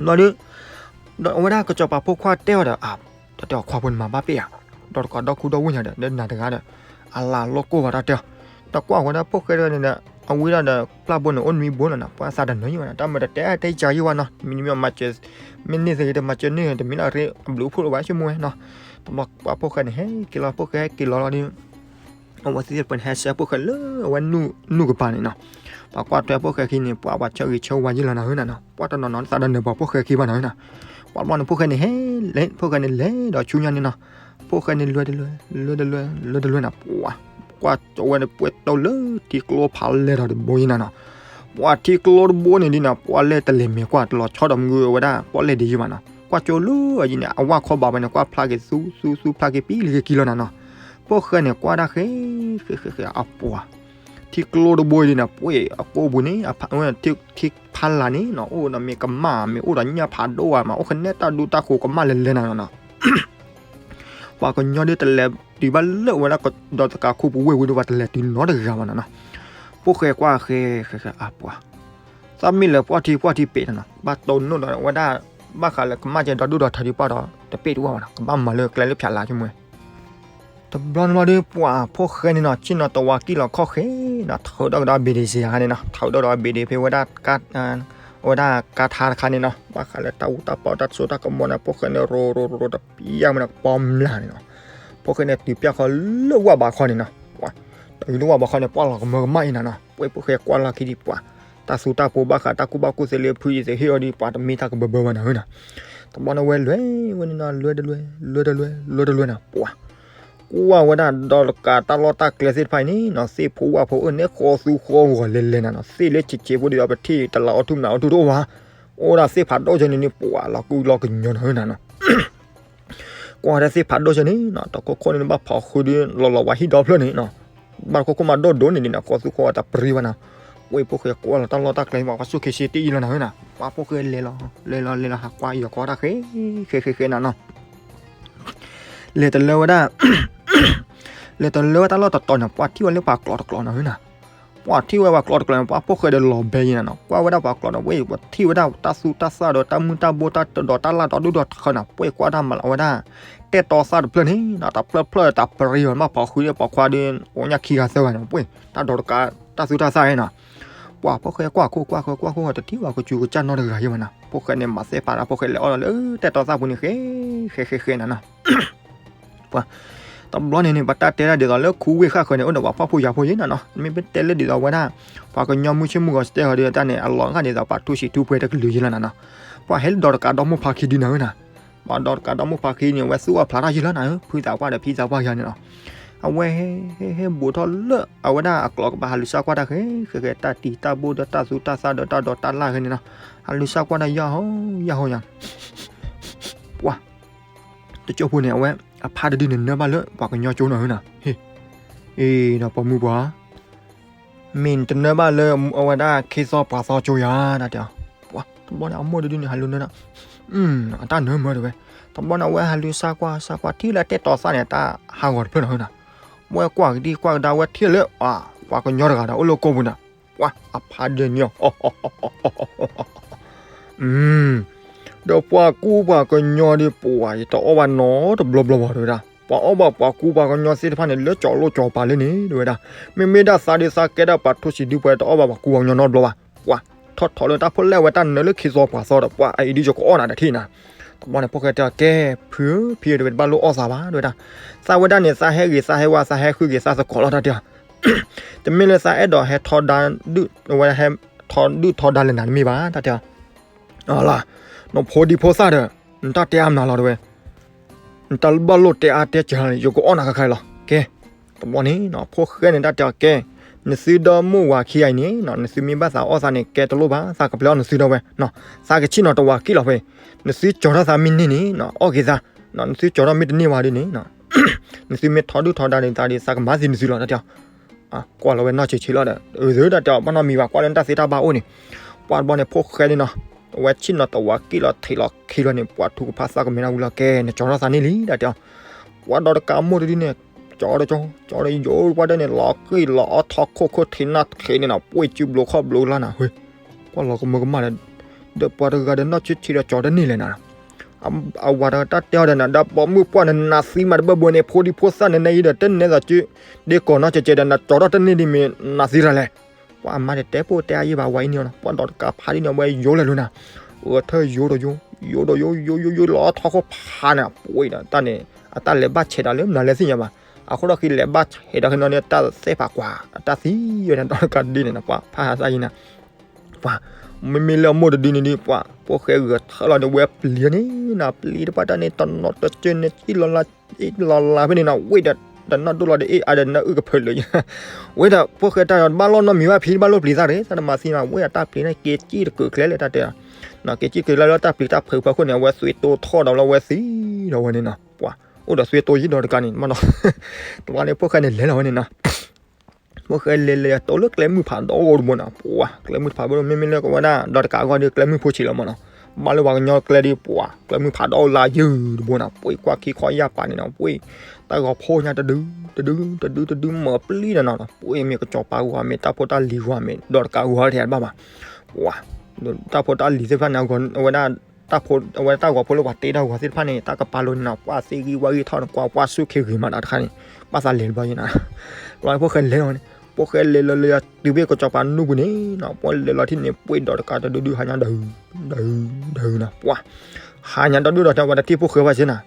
ဘျီဒုး ဒီးအဝဲဒၣ်ကစီၤပၤဖိခွါတဲအီၤဒီး တၢ်တဲအီၤ ခွါဖိန့ၣ်မၤဘၣ်ပ့ၢ်ဧါ, ဒီးတကးဒီခိၣ်ဒီဝ့ၢ်ညါဒီး လၢနၤတဂၤဒီး အလၢ်လိၣ်ကိၢ်ဘၣ် တၢ်တဲအီၤ. ဒီးကွၢ်ဝဲဒၣ်ဖိၣ်ဃဲတဂၤန့ၣ်ဒီး အဝံဒၣ်ဒီး ပျၢ်ဘိန့ၣ် အိၣ်နွံဘိနီၤနီၤ, ပှၤသးတနၢၤယံၤဘၣ်နီၤ, တၢ်မၤတတဲတဲယၤယံၤဘၣ်နီၤ, မံၤတမံၤမၤစၢၤ မ့ၢ်န့ၢ်သ့ဂ့ၤ တမၤစၢၤန့ၢ် တမ့ၢ်လၢအရ့အဘျုးအဖှိၣ်လၢၤဘၣ် ဆိကမိၣ်ဝဲနီၤ. တဘျီပှၤဖိၣ်ဃဲန့ၣ် ဟဲက့ၤလီၤ ဖိၣ်ဃဲဟဲက့ၤလီၤလီၤဒီး အဝဲသ့ၣ်တဖၣ်န့ၣ် ဟဲဆှၢဖိၣ်ဃဲလၢအဝဲနူၢ်ကပၤန့ၣ်နီၤ. ပှၤကွၢ်ထွဲဖိၣ်ဃဲခံန့ၣ် ပှၤပှၤဆၢဂ့ၤဆၢဝါယံၤလီၤနၤဧၢနီၤ, ပှၤတနီၤနီၤသးတနၢၤပှၤဖိၣ်ဃဲခံဘၣ်နၤဧၢနီၤ. ပှၤဘျီန့ၣ်ဖိၣ်ဃဲန့ၣ် ဟဲလဲၤ ဖိၣ်ဃဲန့ၣ်လဲၤဒီးဆူညါန့ၣ်နီၤ, ဖိၣ်ဃဲန့ၣ်လဲၤတလဲၤ လဲၤတလဲၤ လဲၤတလဲၤနီၤ, ပှၤ ကွၢ်ကၠီဝဲန့ၣ် ပှဲၤတိၢ်လၢထံကျိဖးလဲၢ်ထီၣ်တဘိယံၤနၤနီၤ. ပှၤထံကျိတဘိန့ၣ်ဒ်နီၤ ပှၤလဲၤတလဲၤမဲာ်ကွၢ်တလီၤဆီဒီးမုၢ်ဝဲဒၣ် ပှၤလဲၤဒ်ယံၤဘၣ်နီၤ, ကွၢ်ကၠီလၢအယံၤန့ၣ် အဝၣ်ခီဘၣ်ဝဲန့ၣ် ကွၢ်ဖျါက့ၤသူသူသူဖျါက့ၤပံလံက့ၤကံလီၤနၤနီၤ. ဖိၣ်ဃဲန့ၣ် ကွၢ်ဒၣ်ဃဲ ဃဲဃဲဃဲအပှၤ ထံကျိတဘိဒ်န့ၣ် ပှဲၤအကိာ်ပူၤန့ၣ် ထံဖးလၢ်န့ၣ်နီၤ အိၣ်ဒီးမ့ၢ်ကမၣ် မ့ၢ်အိၣ်ဒီးညၣ်ဖးဒိၣ်ဧါ မ့ၢ်အိၣ်ကနဲတၢ်ဒူတၢ်ဃိးကမၣ်လဲၤလဲၤနၤနီၤနီၤ. ပှၤကညီဒ်တလဲၤတုၤဘၣ်လၢဝဲဒၣ်ဒီးသကးခူပူၤဝ့ၢ်ဝံၤဒီး ပှၤတလဲၤတုၤနီတဂၤဘၣ်နီၤနီၤ. ဖိၣ်ဃဲကွၢ်ဃဲ ဃဲဃဲအပှၤ, သးမ့ၢ်လၢပှၢ်ထံပှၢ်ထံပ့းနီၤနီၤ ဘၣ်တိၢ်နီၣ်ဒီးဝဲဒၣ် ဘၣ်ဃးလၢကမၣ်ကဲဒီဒူၣ်ဒီထၢဒံးပှၢ်ဒီး တပ့ၢ်တဝၢ်ဘၣ်နီၤ ကဘၣ်မၤလၢကျဲလၢဖၠးလၤဆိကမိၣ်ဝဲ တဘျီန့ၣ်ဘျီဒီး ပှၤဖိၣ်ဃဲန့ၣ်နီၤ ဆ့ၣ်နီၤတဝးကံၣ်လီၤခီၣ်ဃဲနီၤ ထုးဒီးကဒီးဘ့ၣ်ဒ့စ့ဂၤန့ၣ်နီၤ ထုးဒီးကဒီးဘ့ၣ်ဒ့ဖဲဝဲဒၣ် ဝဲဒၣ်ကါထါတခါန့ၣ်နီၤ ဘၣ်ဃးလၢတၢ်အူတၢ်ပီတၢ်စိတၢ်ကမီၤန့ၣ် ဖိၣ်ဃဲန့ၣ် ရိရိရိတပျၢ်မ့ၢ်နီၤ ကပီၤမျးန့ၣ်နီၤ ဖိၣ်ဃဲန့ၣ် တုၤပျၢ်ဃီလၢဝၣ်ဘးခီန့ၣ်နီၤ တုၤလၢဝၣ်ဘးခီန့ၣ် ပှၢ်လီၤကမၢကမၣ်အံၤနီၤနီၤ ပှဲၤဖိၣ်ဃဲကွၢ်လီၢ်ခံဒံးပှၤ တၢ်သူတၢ်ပူၤဘၣ်ဃးတၢ်ကူၣ်ဘၣ်ကူၣ်သ့လၢဖုယသ့ဟ့ၣ်အီၤဒံး ပှၤတမ့ၢ်တၢ်ကဘၢဘၢဘၣ်နီၤနီၤ တဘျီန့ၣ်ဝဲလဲၤဝဲန့ၣ်နီၤ လဲၤတလဲၤ လဲၤတလဲၤ လဲၤတလဲၤနီၤ ပှၤ ကွၢ်ဝဲဒၣ်ဒီးတကးတၢ်လီၢ်တၢ်ကျဲသ့ၣ်တဖၣ်အံၤန့ၣ်နီၤ သ့ၣ်ဖိဝၣ်ဖိအၢန့ၣ် ဃီသူဃီဂီၤလဲၤလဲၤနၤနီၤ သ့ၣ်လၢဆံးဆံးဖိဒ်သိးပထံၣ်တလးအီၣ်ထူၣ်မနၤအီၣ်ထူၣ်တအိၣ်ဘၣ် အိၣ်ဒၣ်သ့ၣ်ဖးဒိၣ်ဆၢန့ၣ်န့ၣ် ပှၤလီၤကူလီၤကညီနီၤနီၤ ကွၢ်ဝဲဒၣ်သ့ၣ်ဖးဒိၣ်ဆၢန့ၣ်နီၤ တခိၣ်ခိၣ်န့ၣ်ဘၣ်ဖီးဃုာ်ဒီး လီၤလီၤဝဲဟံၣ်ဒီဖျၢၣ်န့ၣ်နီၤ ဘၣ်တခိၣ်ခိၣ်မးဒိၣ်ဒိၣ်န့ၣ်န့ၣ်နီၤ ဃီသူဃီဝဲတပရံဘၣ်နီၤ ပှဲၤဖိၣ်ဃဲကွၢ်လီၤတၢ်လီၢ်တၢ်ကျဲ ပှၤပှၤစူၢ်က့ၤစ့တ့ၢ်အံၤလီၤနီၤနီၤ ပှၤဖိၣ်ဃဲလဲၤလီၤ လဲၤလီၤလဲၤလီၤဟးကွၢ်အံၤအီၤကွၢ်တၢ်ဃဲ ဃဲဃဲဃဲနၤနီၤ လဲၤတလၢဝဲဒၣ် လဲၤတလၢဝဲတၢ်လီၢ်တတီၤန့ၣ် ပှၤထံၣ်ဝဲလၢပှၤကျိးတကျိးနီၤနီၤ ပှၤထံၣ်ဝဲပှၤကျိးတကျိးန့ၣ် ပှၤဖိၣ်ဃဲဒီးလီၤဘဲယံၤနၤနီၤ ကွၢ်ဝဲဒၣ်ပှၤကျိးဒီး ဝဲပှၤထံၣ်ဝဲဒၣ် တၢ်သူတၢ်သၣ်ဒီးတၢ်မုၢ်တၢ်ဘိတၢ်ဒီးတၢ်လၢ်ဒီဒူၣ်ဒီထၢနီၤ ပှဲၤကွၢ်တၢ်မၤလီၤဝဲဒၣ် တဲတီသၣ်တဖျၢၣ်န့ၣ်နီၤ တဖျၢၣ်ဖျၢၣ်တပရံအီၤ ဘၣ်ဖီးဃုာ်ဒီးပိာ်ခွါဒီး အိၣ်ညၣ်ခံဂၤသၢဂၤန့ၣ် ပှဲၤ တၢ်ဒီးတကး တၢ်သူတၢ်သၣ်န့ၣ်နီၤ ပှၤဖိၣ်ဃဲကွၢ်ခိၣ်ကွၢ်ဃဲကွၢ်ခိၣ် တထံၣ်ဝဲကစူၤကစၢ်နီတဂၤယံၤဘၣ်နီၤ ဖိၣ်ဃဲန့ၣ် မၤသဲပာ်တၢ်ဖိၣ်ဃဲလဲၤအီၣ်လီၤလၢတဲတီသၣ်ပူၤန့ၣ် ဃဲ ဃဲဃဲဃဲနၤနီၤ ပှၤ တဘျီန့ၣ်န့ၣ် ပတၢ်တဲဒၣ်ဒ်သိးလၢခူဝ့ၢ်ဃၣ်ဃၢၤန့ၣ် အိၣ်ဒီးပှၤဖှီၣ်ဖိယာ်ဖိယံၤနၤနီၤ မ့ၢ်ပတဲလၢဒ်သိးဝဲဒၣ် ပှၤကညီမုၢ်ဆ့ၣ်မုၢ်ဂီၤစတဲဂီၤဒီးတၢ်န့ၣ် အလီၤဂာ်ဒ်သိးပှၤထူၣ်စံးထူၣ်ပှဲၤတကလုာ်ယံၤလီၤနၤနီၤ ပှၤဟဲလၢဒီးတကးဒီမိၢ်ဖးခံဒုနၤဧၢနၤ ပှၤဒီးတကးဒီမိၢ်ဖးခံန့ၣ် အဝဲသူၣ်အီၣ်ဖျးတၢ်ယံၤလီၤနၤဧၢ ဖုသးပှၢ်ဒီးဖံသးပှၢ်ယၤန့ၣ်လီၤ အဝဲဟဲဟဲဟဲဘူးထီၣ်လၢ အဝဲဒၣ်အကျိးကပၤ ဟးလူၤစၢ်ကွၢ်တၢ်ဃဲ ဃဲဃဲတၢ်တံၤတၢ်ဘိဒီးတၢ်သူတၢ်သၣ်ဒီးတၢ်ဒီးတၢ်လၢ်ဃဲန့ၣ်နီၤ ဟးလူၤစၢ်ကွၢ်တၢ်ယၢ်ဟီယၢ်ဟီယၤ ပှၤ တကၠိၢ်ဖိန့ၣ် အဝဲ အဖါတဒုန့ၣ် နၢၤဘၣ်လၢပှၤကညီကၠိနီၤဧၢနၤ ဟ့ၣ် အ့ဒီးပိာ်မုၣ်ပှၤ မ့ၢ်တနၢၤဘၣ်လၢအဝဲဒၣ်ခ့သီပှၤသီကၠိယၤ တၢ်တဲအီၤ ပှၤ တဘျီန့ၣ် အမိၢ်တဒုန့ၣ် ဟးလူၤနၢၤနီၤ အတၢ်နၢၤမၢတဝဲ တဘျီန့ၣ် အဝဲဟးလူၤစၢ်ကွၢ်စၢ်ကွၢ် ထံၣ်လၢတဲတီသၣ်န့ၣ် တၢ်ဟးဂီၤတဖျၢၣ်နီၤဧၢနၤ ဝဲကွၢ်ကဒံကွၢ်ကဒါ ဝဲထံၣ်လၢ ပှၤကညီတဂၤဒီး အိၣ်လၢကိာ်ပူၤနၤ ပှၤ အဖါဒုန့ၣ် ဒီးပှၤကူပှၤကညီဒီး ပှၤယတအီၣ်ဘၣ်နီတဘျီဘျီဘၣ်တဝဲဒၣ် ပှၤအီၣ်ဘၣ်ပှၤကူပှၤကညီသ့ၣ်တဖၣ်န့ၣ် လၢကၠီၤလိၣ်ကၠီၤပၤလၢန့ၣ် တဝဲဒၣ် မ့မ့ၢ်ဒၣ်သးဒုသးကဲဒၣ်ပှၤထူၣ်စံးဒုပှဲၤ တအီၣ်ဘၣ်ပှၤကူပှၤကညီနီတဘျီဘၣ် ပှၤ ထီၣ်ထီၣ်လၢတၢ်ဖိလဲၣ် အဝဲတၢ်နၢၤလၢခ့သီပှၤသီဒီး ပှၤအအံၤဒုကကအီၣ်နၤတထံၣ်နၤ တဘျီန့ၣ် ဖိၣ်ဃဲတဲအီၤ ကဲ ဖုဧၢ ဖံဧၢ တဝဲတဘၣ်လိၣ်အီၣ်သးဘၣ် တဝဲဒၣ် သးဝဲဒၣ်န့ၣ် သးဟဲဂ့ၤသးဟဲဝါ သးဟဲဃုဂ့ၤသးသကိးလီၤ တၢ်တဲအီၤ တမ့ၢ်လၢသးအဲၣ်ဒိးဟဲထီဒါဒုၣ် အဝဲဟဲထီဒုၣ်ထီဒါလဲၣ်နၤတမ့ၢ်ဘၣ် တၢ်တဲအီၤ အလါ နဖိဒံဖိသၣ်ဒီး နတၢ်တဲအါမနုၤလီၤတဝဲ နတၢ်ဘၣ်လိၣ်တဲအါတဲစှၤလီၤန့ၣ် ယကအီၣ်နၤခဲခါလီၤ ကဲ တဘျီန့ၣ် ဖိၣ်ဃဲန့ၣ် တၢ်တဲအီၤ ကဲ နသုဒီမိၢ်ဝၤခံဂၤအံၤန့ၣ် နသုမ့ၢ်ဘၣ်သးအီၣ်သးန့ၣ် ကဲတလိၣ်ဘၣ် သးကပျဲအီၣ်နသုဒီဝဲ သးကဆ့ၣ်နီၤတဝးကံၣ်လီၤဖဲ နသုကၠီၤထီၣ်သးမ့ၢ်န့ၢ်န့ၣ် အီၣ်က့ၤသး နသုကၠီၤထီၣ်မ့ၢ်တန့ၢ်ဝဲဒ်န့ၣ် နသုမ့ၢ်ထီဒုၣ်ထီဒါန့ၣ်သးဒီး သးကမၤသံနသုလီၤ တၢ်တဲအီၤ ကွၢ်လီၤဝဲနီၢ်ဆံးဆံးလီၤဒီး အၢ တၢ်တဲအီၤ ဘၣ်နီတမံၤဘၣ် ကွၢ်လၢနတၢ်သ့တၢ်ဘၣ်အိၣ်န့ၣ် ပှၤတဘျီန့ၣ် ဖိၣ်ဃဲန့ၣ်နီၤ အဝဲဆ့ၣ်နီၤတဝးကံၣ်လီၤထံးလီၤခံလီၤန့ၣ် ပှၤထူကဖၣ်သးကမဲာ်နၢ်ဝံၤလီၤ ကဲ နကၠီၤထီၣ်သးန့ၢ်လံ တၢ်တဲအီၤ ပှၤဒီးတကးမိၢ်တဒုန့ၣ် ကၠီၤဒီးကၠီၤ ကၠီၤဒီးယိၤ ပှၤဒၢန့ၣ် လီၤဃံၣ်လီၤအီထီခိၣ်ခိၣ်ထံးနၢ်ထံးန့ၣ်နီၤ ပှ့ၤစုဘျိခီၣ်ဘျိလါနၤ ဟ့ၣ် ကွၢ်လီၤကမၢကမၣ်ဒီး ဒီးပှၤတဂၤဒီးနီၢ်ဆံးဆံးဒီးကၠီၤတန့ၢ်လဲၣ်နၤ အဝၤတဂၤတၢ်တဲအီၤဒီးနၤ ဒီးပိာ်မုၣ်ပှၢ်န့ၣ် နးသံမးတဘၣ်ဘၣ်န့ၣ် ဖိဒံဖိသၣ်န့ၣ် နအံၤဒီးတန့ၢ်သးစု ဒ့ကိးနီၢ်ကဲကဲဒီး နကၠီၤထီၣ်တန့ၢ်ဒ်မ့ၢ်နးသံတၢ်လဲၣ် ပှၤအမါန့ၣ် တဲပိၢ်တဲအါယံၤဘၣ်ဝဲအံၤန့ၣ်နီၤ ပှၤဒီးတကးဖးဒ်န့ၣ် အဝဲယိၤလဲၤလိာ်နၤ ဂဲၤထၢၣ်ယိၤဒီးယိၤ ယိၤဒီးယိၤ ယိၤယိၤယိၤလီၤထီခိၣ်ဖးန့ၣ် ပှ့ၤဒီးတၢ်န့ၣ် အတၢ်လဲၤဘၣ်ဆဲးဒီးလၢမနုၤလဲၣ်သ့ၣ်ညါဘၣ် အဃိဒီးဃ့လဲၤဘၣ်ဆဲးဒီးဃ့နီၤန့ၣ် တၢ်သ့ၣ်ဖးကွၢ် အတၢ်သံဝဲန့ၣ် ဒီးတကးဒ်န့ၣ်နီၤ ပှၤဖးဟးသးယံၤနၤ ပှၤ မ့မ့ၢ်လၢအမိၢ်တဒုန့ၣ်ဒ် ပှၤ ဖိၣ်ဃဲဂဲၤထၢၣ်လီၤဒီး ဝဲပျံၤန့ၣ်နီၤ ပျံၤတပှၢ်တၢ်န့ၣ် တနီၤတကၢၢ်န့ၣ် စံၣ်လီၤလး လီၤလးဖဲန့ၣ်နီၤ ဝ့ၢ်ဒီး တနီၤဒိၣ်လီၤဒီး အ့ၣ်အါဒီးနအုၣ်ကဖၢလၢာ် ဝ့ၢ်ဒီး ဖိၣ်ဃဲတၢ်ဒီးဘၣ်လိၣ်နီတမံၤဘၣ် ဖံတဘၣ်လိၣ်ပျံၤသးရ့ သးတမၤသံမး ဝ့ၢ်အတၢ်ပျံၤန့ၣ် က့ၤစံၣ်တကုာ်ကျဲလၢတၢ်တဲ က့ၤစံၣ်ကုာ်ကျဲလၢတၢ်ပျံၤတၢ်ဖုးဖၢခိၣ်န့ၣ် အဝဲသွံတိထီၣ်ဒီးလၢအဝဲသံဒီးဝဲန့ၣ်နီၤ ပှၤ အိၣ်ဒီးသွံတိယံာ်ဒီးတကးန့ၣ် မနီၤ တဘျီန့ၣ် ဖိၣ်ဃဲန့ၣ်လဲၤလီၤဝဲန့ၣ်နီၤ ဖိၣ်ဃဲလဲၤလဲၤတိၢ်လၢကျဲမုၢ်ဖးဒိၣ်တဘိနီၤ ပှၤ ကျဲမုၢ်ဖးဒိၣ် မ့မ့ၢ်လၢကဝဲဒၣ် ဒီးတကးအဂီၢ်ဒီး ကျဲမုၢ်ဖိဆံးလီၤမနီၤ ဘၣ်လၢပှၤကညီကျဲဒ်ပှၤ ကျဲမုၢ်ဖးဒိၣ်လၢယုၢ်တဘိနီၤ, ပှ့ၤကွၢ်ခံခီယၢ်ပာ်န့ၣ်နီၤ, ပှ့ၤတၢ်ဂီၤဖိညါတဒု တဒု တဒု တဒုမၤပျံၤဒီးနီၤ, ပှ့ၤမ့ၢ်ကစီၤပၤဂီၤ မ့ၢ်တၢ်ဖိတၢ်လံၤဂီၤ မ့ၢ်ဒီးတကးဂီၤထဲတဘၣ်ဘၣ်, ပှၤ တၢ်ဖိတၢ်လံၤသ့ၣ်တဖၣ်န့ၣ် အဝဲဒၣ် တၢ်ဖိ အဝဲတၢ်ဂီၤဖိလၢပှၤတ့တၢ်ဂီၤသ့ၣ်တဖၣ်န့ၣ် တၢ်ကပၤလိၤန့ၣ်နီၤ, ပှၤသ့ဂံၢ်ဝါဂံၢ်ထီၣ်န့ၣ် ကွၢ်ကွၢ်ဆူၣ်ခ့ဂ့ၤမးနီၤတခါန့ၣ်, ဘၣ်သးလဲၤလၢၤဘၣ်ယဲနီၤ, လီၤဖိၣ်ဃဲလဲၤလီၤန့ၣ်, ဖိၣ်ဃဲလဲၤလီၤလၢတုၤဖဲကစီၤပၤနူၢ်ပူၤန့ၣ်နီၤ, ပှၤလဲၤလီၤထံၣ်န့ၣ် ပှ့ၤဒီးတကးတဒုဒုဟါညါဒု ဒု ဒုနီၤ, ပှၤ ဟါညါဒီဒုဒီးတၢ်ပှၤတထံၣ်ဖိၣ်ဃဲဘၣ်စ့နီၤ,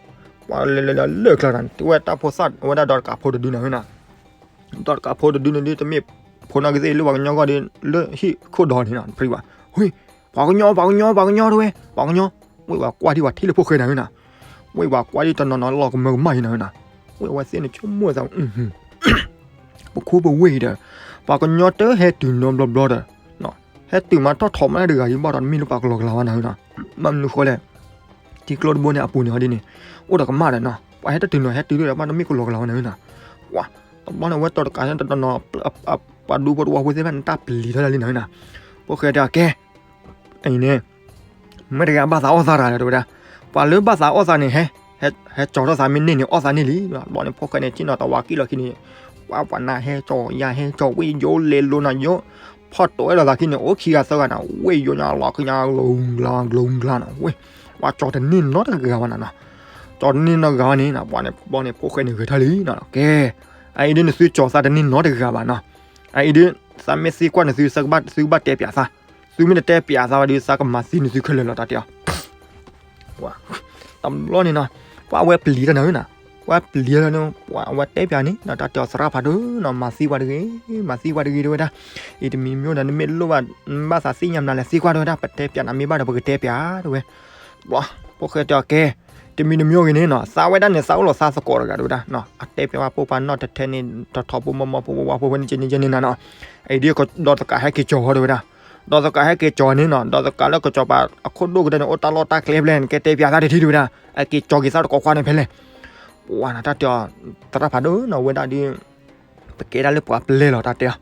ပှၤလဲၤလီၤလၢကျါနီၤ, တဝဲတၢ်ဖိသၣ် အဝဲဒၣ်ဒီးတကးဖိတဒုနီၤနီၤ ဒီးတကးဖိတဒုန့ၣ်ဒ်တမ့ၢ် ဖိနီၢ်ကသ့ၣ်လၢပှၤကညီဂီၢ်ဒီး လၢဟံၣ်ခိၣ်ဒီန့ၣ်နီၤ, ဖံးဘၣ်, ဝ့ၢ် ပှၤကညီ ပှၤကညီ ပှၤကညီတဝဲ ပှၤကညီ, ဝ့ၢ်ဝဲကွၢ်ဒ်ပှၤထံၣ်လၢဖိၣ်ဃဲနၤဝဲနီၤ, ဝ့ၢ်ဝဲကွၢ်ဒ်တနီၤနီၤလီၤကမၢကမၣ်ယဲနၤဝဲနီၤ, ဝ့ၢ်ဝဲသ့ၣ်န့ၣ်ဆိကမိၣ်သး ပခိၣ်ပဝ့ၢ်ဒီး ပှၤကညီတဟဲတုၤနီတဘျီဘျီဒီး ဟဲတုၤမးထီၣ်ထီၣ်မးတဂၤအံၤဘၣ်ဒီး တမ့ၢ်လၢပှၤကလီၤကလၤဝဲနၤဝဲနီၤ, ဘၣ်မနုၤဃိလဲၣ်, ထံကျိတဘိန့ၣ်အပူၤန့ၣ်ဟီဒ်န့ၣ် အိၣ်ဒီးကမၣ်ဒီးနီၤ, ပှၤဟဲတတုၤနီၤ ဟဲတုၤဒ်ဒီးဘၣ်တမ့ၢ်ကလီၤကလၤဝဲနၤဝဲနီၤ, ပှၤ တဘျီန့ၣ် အဝဲတီၤတကးတနီၤနီၤ ပှၤဒူဖိတဝီဖိသ့ၣ်တဖၣ်န့ၣ် တၢ်ပျံၤထီၣ်ဒၣ်လံနၤဝဲနီၤ, ဖိၣ်ဃဲတဲအီၤ ကဲ အံၤန့ၣ် မ့ၢ်တဂၤဘၣ်သးအီၣ်သးတဂၤဒီးတဲဝဲဒၣ်, ပှၤလၢဘၣ်သးအီၣ်သးန့ၣ် ဟဲ ဟဲကၠီၤထီၣ်သးမ့ၢ်န့ၢ်န့ၣ် အီၣ်သးန့ၢ်လံ, ဘျီန့ၣ်ဖိၣ်ဃဲန့ၣ် ထံၣ်နီၤတဝးကံၣ်လီၤခံန့ၣ်, ပှၤပှၤနၤဟဲကၠီၤ ယၤဟဲကၠီၤ ဝ့ၢ်ယိလဲၤလိၤနၤယိ, ဖီၣ်တိးဝဲလိာ်သးခံန့ၣ် အိၣ်ခံဂၤသၢဂၤနၤ ဝ့ၢ်ယိညါလီၤခံညါ ဂလိၤဂလၤဂလိၤဂလၤနီၤ, ဝ့ၢ် ပှၤကၠီၤတန့ၢ်နီတဂၤဘၣ်နၤနီၤ, ကၠီၤတန့ၢ်နီတဂၤဘၣ်န့ၣ် ပှၤန့ၣ် ဘျီန့ၣ်ဖိၣ်ဃဲန့ၣ်ဂဲၤထၢၣ်လံနီၤ, ကဲ အအံၤဒ်နသုကၠီၤသးတန့ၢ်နီတဂၤဘၣ်နီၤ, အအံၤဒ် သးမ့ၢ်သံကွၢ်နသု သုကဘၣ်တဲပၠးသး, သုမ့ၢ်တတဲပၠးသးဘၣ်ဒီး သးကမၤသံနသုခဲလၢာ်လီၤ တၢ်တဲအီၤ တဘျီန့ၣ်နီၤ, ပှၤအဝဲပျံၤတၢ်နၤဝဲနီၤ, ပှၤပျံၤတၢ်န့ၣ် ပှၤအဝဲတဲပၠးန့ၣ် တၢ်တဲအီၤသရၣ်ဖးဒိၣ်နီၤ, မၤသံပှၤတဂ့ၤ, မၤသံပှၤတဂ့ၤ တဲဝဲဒၣ်, အံၤတမံၤမ့ၢ်ဒီး နမ့ၢ်လိၣ်ဘၣ် ဘၣ်သးသ့ၣ်ညါမနုၤလဲၣ် သံကွၢ် တဲဝဲဒၣ်, ပတဲပၠးနၤမ့ၢ်ဘၣ်ဒီး ပကတဲပၠး တဲဝဲ, ဖိၣ်ဃဲတဲအီၤ ကဲ, တမံၤတမံၤဂ့ၤန့ၣ်နီၤ, သးဝဲဒၣ်န့ၣ် သးအိၣ်လီၤသးသကိးတဂၤ တဲဝဲဒၣ်, အတဲပၠးဝဲပိာ်ပှၤနီၢ်တထဲန့ၣ် ထီၣ်ထီၣ်ပိာ်မီၢ်မီၢ် ပိာ်ဝးဖိဖဲန့ၣ် ကဲန့ၣ်ကဲန့ၣ်နၤနီၤ, အံၤဒ်ဒီးသကးဟဲက့ၤကၠီၤဟီ တဲဝဲဒၣ်, ဒီးသကးဟဲက့ၤကၠီၤန့ၣ်နီၤ, ဒီးသကးလၢကစီၤပၤအခိၣ်ဒိၣ်ကတၢၢ်န့ၣ် အိၣ်တၢ်လီၢ်တၢ်ကျဲဖဲလဲၣ်န့ၣ် ကဲတဲပၠးသးတထံၣ် တဲဝဲဒၣ်, အက့ၤကၠီၤက့ၤသးတကိးခွါန့ၣ်ဖဲလဲၣ်, ပှၤနၤ တၢ်တဲအီၤ သရၣ်ဖးဒိၣ်နီၤ ဝဲဒၣ်ဒီး ပကဲဒၣ်လၢပှၤပျဲၢ်လီၤ တၢ်တဲအီၤ,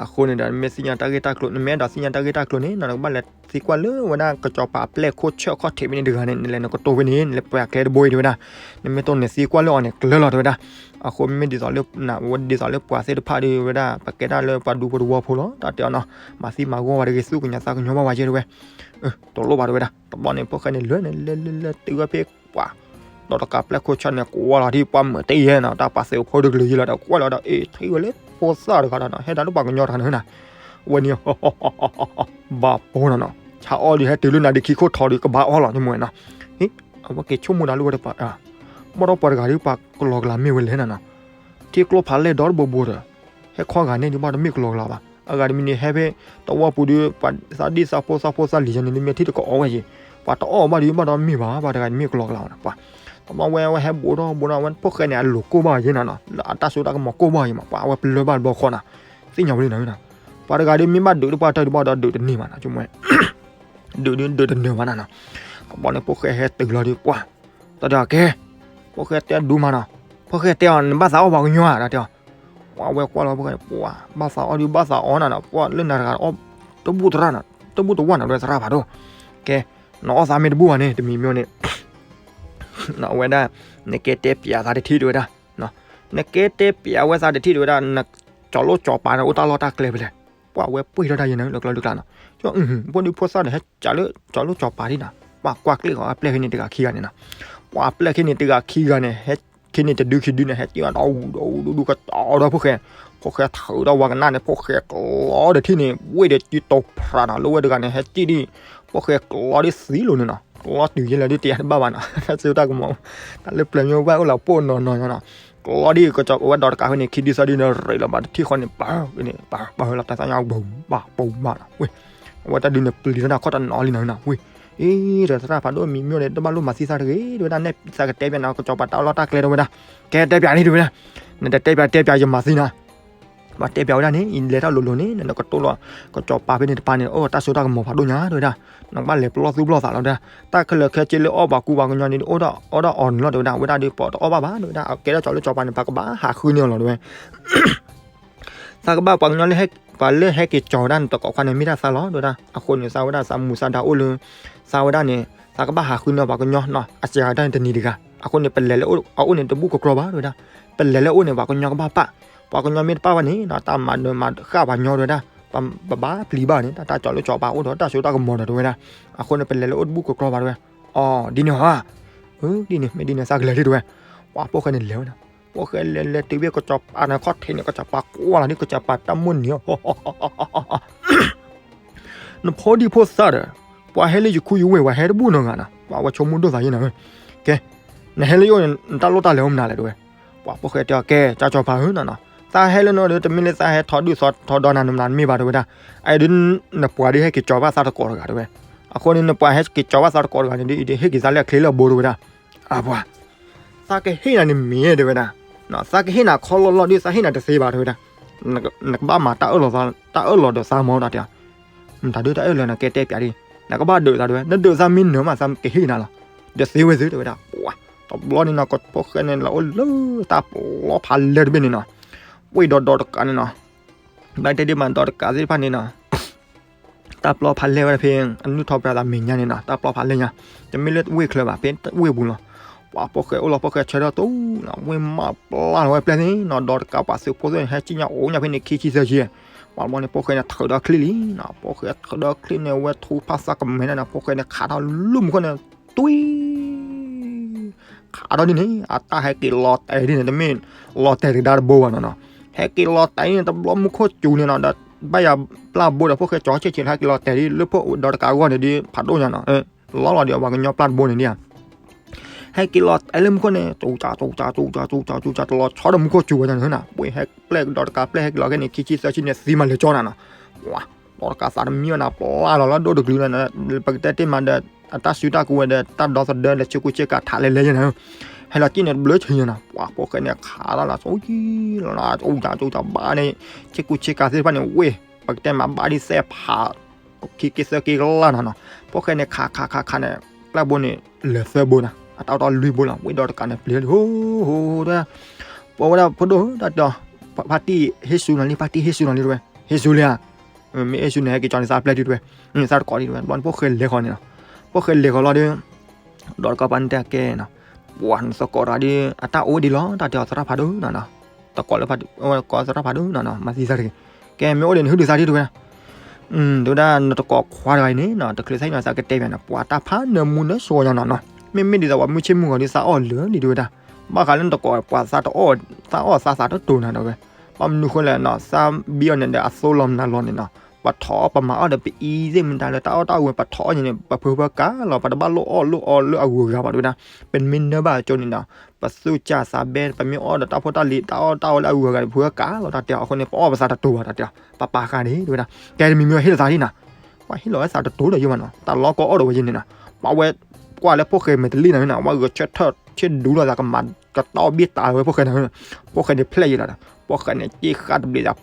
အဃိန့ၣ်ဒီး နမ့ၢ်သ့ၣ်ညါတၢ်ဂ့ၢ်တၢ်ကျိၤ နမ့ၢ်အဲၣ်ဒိးသ့ၣ်ညါတၢ်ဂ့ၢ်တၢ်ကျိၤန့ၣ်နီၤ နကဘၣ်လဲၤသံကွၢ်လၢဝဲဒၣ်ကစီၤပၤအပျဲၢ်ခိၣ်ဆၢၣ်ခီၣ်ထံးဖဲန့ၣ်တဂၤန့ၣ် နလဲၤနကတိၤဖဲန့ၣ် နလဲၤပှ့ၤအကျဲတဘိအံၤ တဲဝဲဒၣ်, နမ့ၢ်တိၢ်န့ၣ်သံကွၢ်လၢအီၤန့ၣ် ကျၢၤလီၤ တဲဝဲဒၣ်, အဃိမ့မ့ၢ်ဒ်သိးလၢ ဒ်သိးလၢပှၤသ့ၣ်တဖၣ်ဒီးဝဲဒၣ် ပကဲဒၣ်လၢပှၤဒူ ပှၤတဝီဖိလီၤ တၢ်တဲအီၤနီၤ, မၤသံမၤဂီၢ်ဝဲတဂ့ၤ သူၣ်ကညီၤသးကညီၤဘၣ်ဝဲကဲ တဲဝဲ, တလိၣ်ဘၣ် တဲဝဲဒၣ်, တဘျီန့ၣ် ဖိၣ်ဃဲန့ၣ် လဲၤန့ၣ် လဲၤလဲၤလဲၤတုၤဝဲဖဲပှၤ ဒီးတကးပျဲၢ်ခိၣ်ဆၢၣ်န့ၣ် ကွၢ်လီၤဒ်ပှၤမုာ်တယဲၢ်နီၤ တၢ်ပာ်သးအိၣ်ဖိတကလုာ်ယဲၢ်လီၤဒီး ကွၢ်လီၤဒီး အ့ၣ် ထံၣ်ဝဲလၢဖိသၣ်တဂၤဒီးနီၤ ဟဲဒၣ်လၢပှၤကညီတဂၤန့ၣ်နီၤ, ဝဲန့ၣ် ဘၣ်ပိာ်နီၤနီၤ ဆါအီၣ်ဒုး ဟဲတုၤလၢနၤဒုးခံခိၣ်ထီၣ်ဒီး ကဘၣ်အီၣ်လီၤ တမ့ၢ်နီၤ, ဟ့ၣ် အဝဲက့ၤဆိကမိၣ်ဒၣ်လၢဝဲတပၤ ဘၣ်ဒီးပှၤတဂၤဒုး ပှၤကလီၤကလၤမ့ၢ်ဝဲလဲၣ်နီၤနီၤ, ထံကျိဖးလဲၢ်ဒီတဘိဘိဒီး ဟဲခီဂာ်န့ၣ်ဒုး ဘၣ်ဒီးမ့ၢ်ကလီၤကလၤဘၣ်, အဂၤတမံၤန့ၣ် ဟဲဖဲ တဝီပူၤဒုး ပှၤသးဒ့သးဖိသးဖိသးလံၤယဲန့ၣ် မ့ၢ်ထံၣ်တကအီၣ်ဝဲက့ၤ, ပှၤတအီၣ်ဘၣ်ဒုး ဘၣ်ဒီးမ့ၢ်ဘၣ် ပှၤတဂၤန့ၣ်မ့ၢ်ကလီၤကလၤဘၣ်နီၤ, ပှၤ တဘျီဝဲ အဝဲဟဲဘူးထီၣ်ဘူးထီၣ် အဝဲဖိၣ်ဃဲန့ၣ် အလိၤကိၢ်ဘၣ်ယဲနီၤနီၤ လၢအတၢ်စိတၢ်ကမီၤကိၢ်ဘၣ်ယဲမး ပှၤအဝဲပလၢၢ်ဘၣ်တဘျီဃီနီၤ, သ့ၣ်ညါဝဲလံနီၤနီၤ, ပှၤတဂၤဒုး မ့ၢ်ဘၣ်ဒုးတပှၢ်တၢၢ်ဒုး ဘၣ်ဒီးဒုးတန့ၢ်ဘၣ်နီၤ ဆိကမိၣ်ဝဲ ဒုးဒုး ဒုးတနၢၤဘၣ်နီၤနီၤ, တဘျီန့ၣ် ဖိၣ်ဃဲဟဲတုၤလီၤဒုး ပှၤ တၢ်တဲအီၤ ကဲ, ဖိၣ်ဃဲတဲဒူမးနီၤ, ဖိၣ်ဃဲတဲအီၤ နဘၣ်သးအီၣ်ပှၤကညီဧါ တၢ်တဲအီၤ, ပှၤဝဲကွၢ်လီၤဖိၣ်ဃဲန့ၣ် ပှၤ ဘၣ်သးအီၣ်ဒုး ဘၣ်သးအီၣ်နၤနီၤ ပှၤလၢနၤတဂၤအီၣ် တဘူၣ်တရၣ်နီၤ တဘူၣ်တဝၣ်နီၤ တဲသရၣ်ဖးဒိၣ်, ကဲ, နအီၣ်သးမ့ၢ်တဘူၣ်ဘၣ်န့ၣ် တမံၤမ့ၢ်န့ၣ် အဝဲဒၣ် နကဲတဲပၠးသးတထံၣ် တဲဝဲဒၣ်, နကဲတဲပၠးဝဲသးတထံၣ် တဲဝဲဒၣ် နကၠီၤလိၣ်ကၠီၤပၤန့ၣ် အိၣ်တၢ်လီၢ်တၢ်ကျဲဖဲလဲၣ်, ပှၤဝဲပှ့ၤထီၣ်တၢ်ယဲန့ၣ် လၢကျီလၢကျါနီၤ, ဖိဒုးဖိသၣ်န့ၣ် ဟဲကးလၢကၠီၤလိၣ်ကၠီၤပၤဒ်နီၤ, ပှၤကွၢ်ကျ့ၣ်ဃီအပျဲၢ်ခံန့ၣ်တဂၤခံဂၤန့ၣ်နီၤ, ပှၤအပျဲၢ်ခံန့ၣ်တဂၤခံဂၤန့ၣ် ဟဲခံန့ၣ်တဒုခံဒုန့ၣ် ဟဲက့ၤအီၤဒီးအူဒီးအူဒူဒူကတီၤဒီးဖိၣ်ဃဲ, ဖိၣ်ဃဲထုးဒီးဝၤကနၣ်န့ၣ် ဖိၣ်ဃဲကျီဒီးထံၣ်န့ၣ် ဝ့ၢ်ဒီးကံတိၤဖြးနီၤ လၢဝဲတဂၤန့ၣ် ဟဲက့ၤဒ် ဖိၣ်ဃဲကျီဒ်သံလိၤန့ၣ်နီၤ, ကျီတုၤယဲလဲၣ်ဒ်တယါတဘၣ်ဘၣ်နီၤ, တၢ်စိတၢ်ကမီၤ တၢ်လၢပျၢၤမ့ၢ်ဘၣ်အိၣ်လီၤပိၢ်နီၤနီၤနီၤ, ကျီဒ်ကစီၤပၤဝဲဒီးတကးဖဲန့ၣ် ခံဒုသၢဒုန့ၣ် ရ့းလီၤဘၣ်တထံၣ်ဃီန့ၣ် ပၤန့ၣ် ပၤပၤလီၤတၢ်သးညါဘုံဘၣ်ပူၤဘၣ်နီၤ, ဝ့ၢ် အဝဲတၢ်ဒုးန့ၣ်ပျံၤထီၣ်တၢ်ခီၣ်တၢ်နီၤလံနီၤနီၤ, ဝ့ၢ် အံၤ ဒီးသရၣ်ဖးဒိၣ်မံၤမ့ၢ်န့ၣ် တဘၣ်လိၣ်မၤသံသးတဂ့ၤ တဲဝဲဒၣ် နဲၣ်သးကတဲပၠးနီၤ ကစီၤပၤတၢ်အီၣ်လီၢ်တၢ်ကျဲတဲဝဲဒၣ်, ကဲတဲပၠးန့ၣ်တဲဝဲဒၣ်, နတတဲပၠးတဲပၠးယမၤသံနီၤ ပှၤတဲပၠးဝဲဒၣ်န့ၣ် ယလဲၤထီၣ်လိၤလိၤန့ၣ် နကတိၤလီၤ ကစီၤပၤဖဲန့ၣ်တပၤန့ၣ် အိၣ်တၢ်စိတၢ်ကမီၤဖးဒိၣ်ညါ တဲဝဲဒၣ်, နကဘၣ်လဲၤပလီၢ်သူၣ်ပလီၢ်သးလီၤတဲ, တၢ်ခဲလၢာ်ခဲဆ့လၢအီၣ်ပှၤကူပှၤကညီန့ၣ် အိၣ်ဒၣ်အီၣ်ဒၣ်အီၤန့ၣ်လီၤ တဲဝဲဒၣ်, ဝဲဒၣ်ဒီးပှၤတအီၣ်ဘၣ်ဘၣ် တဲဝဲဒၣ်, အကဲထီၣ်ကၠီၤလၢကၠီၤပၤန့ၣ် ပှၤကဘၣ်ဟးဃုန့ၢ်အီၤလီၤ တဲဝဲ သးကဘၣ်ပှၤကညီလၢဟဲ ပှၤလၢဟဲက့ၤကၠီၤဝဲဒၣ်နတကိးခွါန့ၣ် မ့ၢ်ဒၣ်သးလီၤ တဲဝဲဒၣ်. အဃိန့ၣ် သးဝဲဒၣ်သးမူသးဒါအိၣ်လၢ သးဝဲဒၣ်န့ၣ် သးကဘၣ်ဟးဃုန့ၢ်ပှၤကညီနီၤ အစှၤတၢ်န့ၣ်တနံၤတဂၤ. အဃိန့ၣ် ပလဲၤလၢအအိၣ်န့ၣ် တဘူၣ်ကကြီဘၣ် တဲဝဲဒၣ်. ပလဲၤလၢအအိၣ်န့ၣ် ပှၤကညီကဘၣ်ပာ်, ပှၤကညီမ့ၢ်တပာ်ဘၣ်န့ၣ်နီၤ တၢ်မၤနၢၤမၤဃၣ်ပှၤညီ တဲဝဲဒၣ်. ပဘၣ်ပျံၤဘၣ်န့ၣ် တၢ်တၢ်ကၠီၤလၢကၠီၤပၤအိၣ်ဒီးတၢ်စိတၢ်ကမီၤဒီး တဲဝဲဒၣ်. အဃိန့ၣ် ပလဲၤလၢအအိၣ်တဘူၣ်ကကြီဘၣ် တဲဝဲ. အိ ဒ်န့ၣ်ဧါ. ဒ်န့ၣ် မ့ၢ်ဒ်န့ၣ် သးကလဲၤဒ် တဲဝဲ. ပှၤဖိၣ်ဃဲန့ၣ်လဲၤဝဲနီၤ. ဖိၣ်ဃဲလဲၤလဲၤတုၤဘၣ်ကၠီၤပၤန့ၣ် ခီၣ်ထံးန့ၣ် ကၠီၤပၤကွၢ်လီၤဒ် ကၠီၤပၤတၢ်မိၣ်န့ၣ် နဖိဒံဖိသၣ်ဒီး ပှၤဟဲလၢယခူယဝ့ၢ် ပှၤဟဲတဘူၣ်နီတဂၤနီၤ ပှၤဝဲဆိကမိၣ်ဒိၣ်သးယဲနီၤ. ကဲ နဟဲလၢယအိၣ်န့ၣ် နတၢ်လိၣ်တၢ်လဲၤအိၣ်မနုၤလဲၣ် တဲဝဲ. ပှၤဖိၣ်ဃဲတဲအီၤ ကဲ ကၠီၤပၤဧၢနီၤနီၤ သးဟဲလၢနအိၣ်ဒီး တမ့ၢ်လၢသးဟဲထီၣ်ဒုၣ်ထီၣ်ဒီနၤနမနၤတမ့ၢ်ဘၣ် တဲဝဲဒၣ်. အအံၤဒီး နပှၤဒီးဟဲက့ၤကၠီၤဘၣ်သးတကိးတဂၤ တဲဝဲ. အဃိန့ၣ် နပှၤဟဲက့ၤကၠီၤဘၣ်သးတကိးတဂၤန့ၣ်ဒီး အံၤဒီးဟ့ၣ်က့ၤသးလၢအချ့လၢအဘိ တဲဝဲဒၣ်. အပှၤ သးကဟ့ၣ်နၤန့ၣ်မ့ၢ် တဲဝဲဒၣ်, သးကဟ့ၣ်နၤခီလီၢ်လီၢ်ဒီး သးဟ့ၣ်နၤတသ့ဘၣ် တဲဝဲဒၣ်. နကဘၣ်မၤတၢ်အၢၣ်လီၤ တၢ်အၢၣ်လီၤဒီးသးမၢ တဲဝဲ. တၢ်ဒုးတၢ်အၢၣ်လီၤန့ၣ် ကဲတဲပျးဒ် နကဘၣ်ဒုးသး တဲဝဲ, နဒုးသးမ့ၢ်နၢၤမး သးကဟ့ၣ်နၤလီၤ, တသ့ဝဲသ့ တဲဝဲဒၣ်. ပှၤ တဘျီန့ၣ်နီၤ ဖိၣ်ဃဲန့ၣ် လဲၤအိၣ်လၢတၢ်ပျီဖးလဲၢ်တဘ့ၣ်န့ၣ်နီၤ, ဝ့ၢ်ဒီးဒီးတကးန့ၣ်နီၤ, ဘၣ်တဲဒ်မးဒီးတကးသ့ၣ်တဖၣ်န့ၣ်နီၤ တၢ်ပျီဖးလဲၢ်ဝဲဖဲ အနုာ်ထီၣ်ပြးသးမဲာ်ညါန့ၣ်နီၤ, တၢ်ပျီဖးလဲၢ်ညါ, တမ့ၢ်လၢဝ့ၢ်ချၢဘၣ် ဖဲဝ့ၢ်ပူၤလီၤ. ပှၤဖိၣ်ဃဲအိၣ်လီၤ ဖိၣ်ဃဲဆၢထၢၣ်တူၢ်နီၤ, ဝ့ၢ်မးပျၢ်လီၤဝဲပျဲၢ်န့ၣ်နီၤ, ဒီးတကးပှၤသုးဖိသ့ၣ်န့ၣ် ဟဲစံၣ်ညါအိၣ်ညါဖဲန့ၣ် ခံဆံသၢဆံ, ပှၤဘျီန့ၣ် ဖိၣ်ဃဲန့ၣ်ထုးဒီးချံလံနီၤ, ဖိၣ်ဃဲထုးဒီးချံန့ၣ် ဝဲထူဖးသးကမဲာ်န့ၣ်နီၤ, ဖိၣ်ဃဲန့ၣ်ခးထီၣ်လၢမူခိၣ်န့ၣ် တွံၢ် ခးထီၣ်ဒ်န့ၣ် အတၢ်ဟဲက့ၤလီၤတဲာ်ဒ်န့ၣ် တမ့ၢ်လီၤတဲာ်တဒါတဘိဘၣ်နီၤနီၤ, ဟဲက့ၤလီၤတဲာ်ဒ်န့ၣ် တဘျီမူခိၣ်စူၤန့ၣ်နီၤ, ဒီးဘၣ်ယၤပျၢ်ဘိဒီး ဖိၣ်ဃဲကၠီဆ့ၣ်ဆ့ၣ်လၢဟဲက့ၤလီၤတဲာ်ဒ်လၢဖိၣ်ဒီးတကးအဂီၢ်န့ၣ်ဒီး ဖးဒိၣ်ညါနီၤ, လီၤလီၤဒီးပှၤကညီပျၢ်တဘိန့ၣ်ဒ်ဧါ ဟဲက့ၤလီၤတဲာ်လၢမူခိၣ်န့ၣ် တူၢ်ကၠးတူၢ်ကၠးတူၢ်ကၠးတူၢ်ကၠးတူၢ်ကၠး တလီၤဆီဒီးမူခိၣ်စူၤဝဲညါန့ၣ်နီၤ, ပှ့ၤဟဲပျဲၢ်ဒီးတကးပျဲၢ်ဟဲက့ၤလီၤခဲန့ၣ် ခံဆံသၢဆံန့ၣ် သံမးလဲၤကၠီနၤနီၤ, ပှၤ ဒီးတကးသးတမံဝဲနၤ ပျၢ်လီၤလၢဒိၣ်တကလုာ်န့ၣ်, ပကတဲတ့ၢ်မးဒီး အတၢ်စုတၢ်ကဝဲၤဒီး တၢ်ဒီသဒၢဒီး ဆ့ကူဆ့ကၤထးလဲၤလဲၤယဲန့ၣ်, ဟဲလီၤတံၢ်န့ၣ်တဘျုးဆံညါနီၤ, ပှၤဖိၣ်ဃဲန့ၣ်ခးလီၤလီၤ အူကၠးအူကၠးဘၣ်န့ၣ် ဆ့ကူဆ့ကၤသ့ၣ်တဖၣ်န့ၣ် ဝ့ၢ် ပကတဲမးဘၣ်ဒ်သဲးဖး ခံက့သၢက့ကလၢ်နီၤနီၤ, ဖိၣ်ဃဲန့ၣ်ခးခးခးခးန့ၣ် ပျဲၢ်ဘိန့ၣ် လၢာ်သၢဘိနီၤ, အတၢ်အိၣ်တၢ်လွံၢ်ဘိလီၤ, ဝ့ၢ်ဒီးတကးန့ၣ်ပျံၤလံ ဟိဟိဟိ ပဝဲဒၣ်ဖိဒိၣ်တၢ်တဲအီၤ, ဖါတံၢ်ဟ့ၣ်ဆူနၤလံ ဖါတံၢ်ဟ့ၣ်ဆူနၤလံ တဲဝဲ, ဟ့ၣ်ဆူလံဧါ, မ့ၢ်ဟ့ၣ်ဆူန့ၣ် ဟဲက့ၤကၠီန့ၣ်သးပျဲၢ်ဒု တဲဝဲ, သးတကိးဒံ တဲဝဲ, ဘျီန့ၣ်ဖိၣ်ဃဲလဲၤဃီန့ၣ်နီၤ, ဖိၣ်ဃဲလဲၤဃီလီၤဒီး ဒီးတကးပှၤန့ၣ်တဲကဲနီၤ, ပှၤနသကိးတဂၤဒီး အတၢ်အိၣ်ဒံးလီၤ တၢ်တဲအီၤသရၣ်ဖးဒိၣ်နီၤနီၤ, တကိးလၢ ကိးသရၣ်ဖးဒိၣ်နီၤနီၤ မၤသံသးတဂ့ၤ, ကဲမ့ၢ်အိၣ်ဒံးန့ၣ် ဟ့ၣ်ဒုးသးဒံ တဲဝဲဒၣ် တဲဝဲဒၣ် နတကိးခွါတဂၤအံၤန့ၣ်နီၤ တချုးသၢနံၤသးကတဲဘၣ်နီၤ ပှၤတၢ်ဖးနၢမူနၢဆိညါနီၤနီၤ, မ့မ့ၢ်ဒ်သိးပှၤမုၢ်ဆ့ၣ်မုၢ်ဂီၤဒီးသးအီၣ်လၢာ်လံ တဲဝဲဒၣ်, ဘၣ်ဃးလၢနတကိးပှၤသးတအီၣ် သးအီၣ်သးသးတတိၤနၤ တဲဝဲ, ဘၣ်မနုၤဃိလဲၣ်နီၤ သးဘံအီၤန့ၣ်ဒီး အသိလီၤမနုၤလီၤန့ၣ်နီၤ, ပထီၣ်အီၣ်ပမၤအီၣ်ဒီး ပအံၤသ့ၣ်မတၤလၢတၢ်အီၣ်တၢ်အီဝဲ ပထီၣ်အီၣ်န့ၣ်န့ၣ် ပဖုပကၤလီၤ ပတဘၣ်လိၣ်အီၣ်လိၣ်အီလၢအဂုၤအဂၤဘၣ် တဲဝဲဒၣ်, ပမ့ၢ်နၢဘၣ်အကၠိန့ၣ်နီၤ ပသူၣ်ကၢ်သးဘဲ ပမ့ၢ်အီၣ်ဒီးတၢ်ဖိတၢ်လံၤ တၢ်အီၣ်တၢ်အီလၢအဂုၤအဂၤန့ၣ် ပဖုကၤလီၤ တၢ်တဲအီၤ, အဃိန့ၣ် ပအီၣ်ပသးတတိၤဘၣ် တၢ်တဲအီၤ, ပပာ်ဃာ်န့ၣ် တဲဝဲဒၣ်, ကဲတမံၤမံၤဟ့ၣ်လီၤသးဒံနီၤ, ပှၤဟ့ၣ်လီၤဝဲသးတတိၤဒီးယဲမးနီၤ တၢ်လီၤကီအီၣ်ဒီးဝဲယဲန့ၣ်နီၤ, ပှၤဝဲ ကွၢ်လၢဖိၣ်ဃဲမဲာ်တလံနီၤ ဝဲဂဲၤဆၢထၢၣ်ဆ့ဒူလီၤသးကမၤကတီၢ်ဘ့ၣ်တၢ်ဝဲဖိၣ်ဃဲန့ၣ်, ဖိၣ်ဃဲန့ၣ်ဖျဲၣ်ယဲလီၤဒီး ဖိၣ်ဃဲန့ၣ် က့ၣ်ဃၣ်တဘျီးသး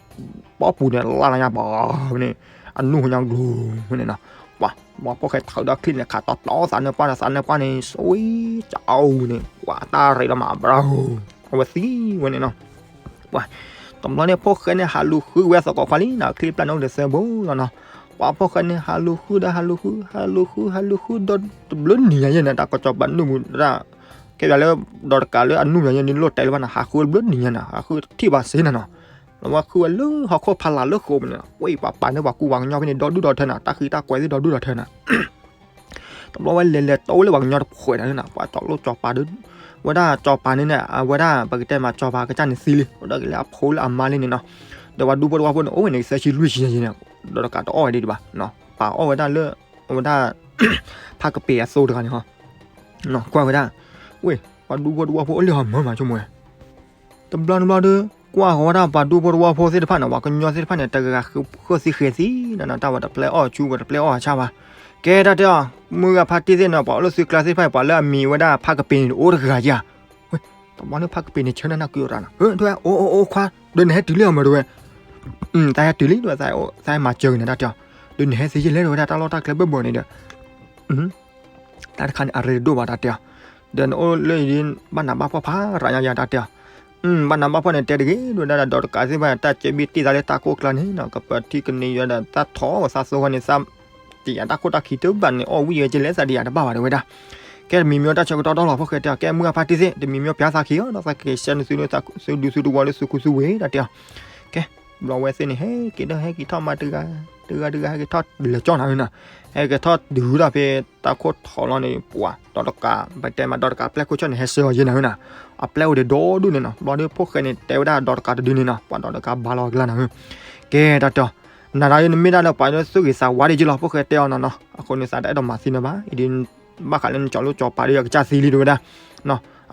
ပီပူၤန့ၣ် လၢ်လၢညါဘၣ်န့ၣ်, အနူၢ်ညါဂျိၤန့ၣ်နီၤ, ပှၤ ပှၤဖိၣ်ဃဲထုးဒီးချံန့ၣ် ခးတီတီသးနၢပှၢ်ဒီးသးနၢပှၢ်န့ၣ် စွံကၠီန့ၣ် ပှၤတၢ်ရ့ဒီးမၤဘြၣ် အဝဲသံဝဲန့ၣ်နီၤ, ပှၤ တဘျီန့ၣ် ဖိၣ်ဃဲန့ၣ် ဟးလူၤဃုဝဲသကိးခွါလံနီၤ, ချံပျၢ်န့ၣ်အိၣ်ဒီးသၢဘိလီၤနီၤ, ပှၤဖိၣ်ဃဲန့ၣ် ဟးလူၤဃုဒီး ဟးလူၤဃု ဟးလူၤဃု ဟးလူၤဃုဒီး တဘျုးနံၤညါယဲန့ၣ် တၢ်ကစီၤပၤနုာ်မူဒၣ် ကဲဘၣ်လၢ ဒီးတကးလၢအနုာ်ညါယဲန့ၣ် လိၣ်တဲလၢၤဘၣ်နီၤ, ဟးဃုတဘျုးနံၤညါနီၤ, ဟးဃုတထံၣ်ဘၣ်စ့နီၤနီၤ, လၢဝဲဃုဝဲလၢဟီၣ်ခိၣ်ဖးလၢ်လၢဃိာ်ပူၤန့ၣ်နီၤ, ဝဲအံၤပှၤပာ်န့ၢ်ပှၤကူပှၤကညီဖဲန့ၣ် ဒီဒူၣ်ဒီထၢနီၤ, တၢ်ဃံတၢ်ကွဲးသ့ၣ်ဒီဒူၣ်ဒီထၢနီၤ တဘျီဝဲလဲၤလဲၤတိၢ်လၢပှၤကညီတဖုန့ၣ်နီၤ, ပှၤကၠီၤလိၣ်ကၠီၤပၤဒီး ဝဲဒၣ်ကၠီၤပၤန့ၣ်န့ၣ် အဝဲဒၣ်ပကတဲမးကၠီၤပၤကစၢ်န့ၣ်သံလံ, အိၣ်ဒီးက့ၤလၢအဖိလၢအမါလံန့ၣ်နီၤ, ဒီးပှၤဒူဖိတဝီဖိန့ၣ် အိၣ်ဝဲန့ၣ်သၢဆံလွံၢ်ဆံယဲန့ၣ်, ဒီးတကးတအီၣ်ဝဲဒံးဘၣ်, ပာ်အီၣ်ဝဲဒၣ်လၢ အဝဲဒၣ် ဖးကပ့ၤအသိတဂၤန့ၣ်ဟီ, ကွၢ်ဝဲဒၣ်, ဝ့ၢ် ပှၤဒူဖိတဝီဖိအိၣ်လၢဟီမၢမးဆိကမိၣ်ဝဲ တဘျီတဘျီဒီး ကွၢ်ဃီၤဝဲဒၣ်ပှၤဒူဖိတဝီဖိသ့ၣ်တဖၣ်န့ၣ် ပှၤကညီသ့ၣ်တဖၣ်န့ၣ် တဂၤဂၤဃုသံဃဲၤသံနီၤနီၤ, တၢ်ဝဲတပျဲအီၣ်ဆူ ဝဲတပျဲအီၣ်အဆၣ်ဘၣ်. ကဲတၢ်တဲအီၤ မုၢ်ဂၤဖါတံၢ်သ့ၣ်နီၤ ပှၤအိၣ်လၢသုကျါသ့ၣ်တဖၣ်န့ၣ် ပှၤလၢအမံၤဝဲဒၣ်ဖးကပ့ၤန့ၣ် တအိၣ်တဂၤဧါ. ဝဲ တဘျီန့ၣ်ဖးကပ့ၤန့ၣ် ဆၢနၢ်နၢ်ကွံာ်အီၤတဂၤနီၤ, တဲဝဲ အိၣ်အိၣ်အိၣ်ခွါ ဒီးနဟဲတုၤလံအီၤမး တဲဝဲ, တၢ်ဟဲတုၤလံ တဲဝဲ သးဟဲမၤစၢၤက့ၤနၤ တၢ်တဲအီၤ, ဒီးနဟဲသ့ယဲၢ်လဲၣ် တဲဝဲဒၣ် တၢ်လီၢ်တၢ်ကျဲဘၢၣ်ဘၢၣ်န့ၣ်ဒီး တၢ်တခါန့ၣ် အရ့ဒိၣ်ဘၣ် တၢ်တဲအီၤ, ဒီးနအိၣ်လၢအံၤဒ် ဘၣ်နးဘၣ်ဖှီၣ်ဖးရၤညါယၤ တၢ်တဲအီၤ, ဘၣ်နးဘၣ်ဖှီၣ်န့ၣ် တဲတဂ့ၤ ဒိၣ်ဝဲဒၣ်ဒီး ဒီးတကးသ့ၣ်တဖၣ်န့ၣ် တၢ်ကဲဘံၣ်တံၢ်သးလၢတၢ်ကိၢ်ကျါန့ၣ်နီၤ ကပၢၤထံကန့ၢ်ယွၤဒီး သးထီၣ်သးသိဃီန့ၣ် သးတယာ်တၢ်ခိၣ်တၢ်ခံတဘၣ်န့ၣ် အီၣ်ဝံၣ်ယဲကလဲၤသးတယာ် တဘၣ်ဘၣ် ဒိၣ်ဝဲဒၣ်. ကဲတမံၤမံၤ တၢ်ဆၢကတီၢ်ထီၣ်လီၤ ဖိၣ်ဃဲတဲအီၤ ကဲမုၢ်အဖါတံၢ်သ့ၣ် တမံၤမံၤ ပျၢ်သးခံအီၤဒီး သးကက့ၤဆှၢနသုလၢ သုဒုသုတဝီလၢသုခူသုဝ့ၢ် တၢ်တဲအီၤ. ကဲ ဘျီဝဲသ့ၣ်န့ၣ် ဟဲက့ၤဒီး ဟဲက့ၤထီၣ်မးတဂၤ တဂၤတဂၤ ဟဲက့ၤထီၣ်လဲၤကၠီနၤဧၢနီၤ. ဟဲက့ၤထီၣ်တုၤဒီးဖဲတၢ်ခိၣ်ထီၣ်လီၤန့ၣ် ပှၤဒီးတကး ပတဲမးဒီးတကး ပျဲၢ်ခိၣ်ဆၢၣ်န့ၣ် ဟဲဆှၢအီၤယဲနၤဧၢနီၤ. အပျဲၢ်အိၣ်ဒံးဒီဒူၣ်န့ၣ်နီၤ ဘျီဒီးဖိၣ်ဃဲန့ၣ် တဲဝဲဒၣ်ဒီးတကးတဒုန့ၣ်နီၤ ပှၤဒီးတကးဘါလီၤအကျါနၤဧၢ. ကဲတၢ်တဲအီၤ နၤဒီးနမ့ၢ်ဒၣ်လၢပှၤလၢသူၣ်ဂ့ၤသးဝါဒံးက့လီၤ ဖိၣ်ဃဲတဲအီၤနီၤနီၤ. အဃိန့ၣ် သးတအဲၣ်ဒိးမၤသံနၤဘၣ် အံၤဒ် ဘၣ်ဃးလၢနကၠီၤလိၣ်ကၠီၤပၤဒီး ယကစၢ်သံလံ ဒိၣ်ဝဲဒၣ်.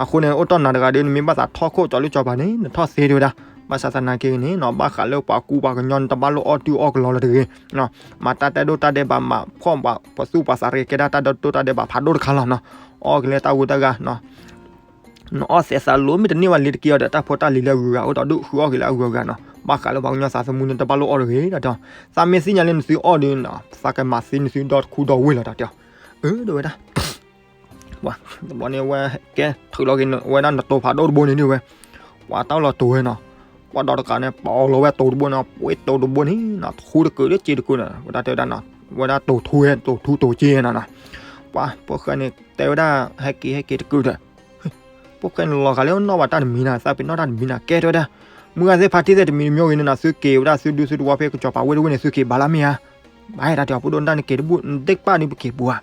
အဃိန့ၣ် အိၣ်တီၢ်နၤတဂၤဒီး နမ့ၢ်ဘၣ်သးထီၣ်ခိၣ်ကၠီၤလိၣ်ကၠီၤပၤန့ၣ် နထီၣ်သ့ ဒိၣ်ဝဲဒၣ်. ဘၣ်ဆၣ်သနာ်က့န့ၣ်နီၤ ဘၣ်ဃးလၢပှၤကူပှၤကညီန့ၣ် တဘၣ်လိၣ်အီၣ်တုၢ်အီၣ်ကလီလီၤတဂ့ၤ. မၤတၢ်တဲဒိၣ်တၢ်ဒဲးဘး မၤဖှီၣ်ပှၤသူၣ်ပှၤသးတဂ့ၤ ကဲဒၣ်တၢ်ဒိၣ်တၢ်ဒဲးဘးဖးဒိၣ်တခါလီၤနီၤ. အီၣ်က့ၤလၢတၢ်ဂူတၢ်ဂၤ နအီၣ်သဲးသးလိမ့ၢ်တန့ၢ်ဘၣ်လံတက့ၢ်အီၤဒီး တၢ်ဖိတၢ်လံၤလၢအဂုၤအဂၤအိၣ်ဒီး ဒုးဃုအီၣ်က့ၤလၢအဂုၤအဂၤနီၤ. ဘၣ်ဃးလၢပှၤကညီသးသမူန့ၣ် တဘၣ်လိၣ်အီၣ်တဂ့ၤ တၢ်တဲအီၤ. သးမ့ၢ်သ့ၣ်ညါလၢနသုအီၣ်ဒီးနီၤ သးကမၤသံနသုဒီတခူဒီဝ့ၢ်လီၤ တၢ်တဲအီၤ. အၢ ဒိၣ်ဝဲဒၣ် ပှၤတဘျီန့ၣ်ဝဲ ကဲထုးလီၤက့ၤဝဲဒၣ်နတိၤဖးဒိၣ်တဘိန့ၣ်ဒ်ဝဲ ပှၤတၢ်လီၤတိၤဝဲနီၤ. ပှၤဒီးတကးန့ၣ် ပာ်လီၤဝဲတိၤတဘိန့ၣ် ပှ့ၤတိၤတဘိန့ၣ်နီၤ ထူတကုာ်လၢစ့တကုာ်န့ၣ် ဝဲဒၣ်တဲဝဲဒၣ်နီၤ ဝဲဒၣ်တိၤထူဝဲ တိၤထူတိၤစ့နီၤနီၤ. ပှၤဖိၣ်ဃဲန့ၣ် တဲဝဲဒၣ် ဟဲက့ၤ ဟဲက့ၤတကုာ်ဒီး ဖိၣ်ဃဲန့ၣ်လီၤဂာ်လၢနီၢ်ဘၣ်တၢ်တမံၤနီၤ သးပ့ၤနီၣ်တၢ်တမံၤနီၤ ကဲတဲဝဲဒၣ် မုၢ်ဂၤသ့ၣ်ဖါတံၢ်သ့ၣ်တမံၤတမံၤဂ့ၤန့ၣ်နီၤ သုက့ၤဝဲဒၣ်သုဒူသုတဝီဖဲကစီၤပၤဝ့ၢ်တဝ့ၢ်န့ၣ် သုက့ၤဘၣ်လၢမ့ၢ်ဧါ. ဘၣ်တၢ်တဲအီၤ ဖိဒိၣ်တၢ်န့ၣ်က့ၤတဘူၣ် နဒ့ၣ်ကပၣ်န့ၣ် ပက့ၤပူၤဧါ.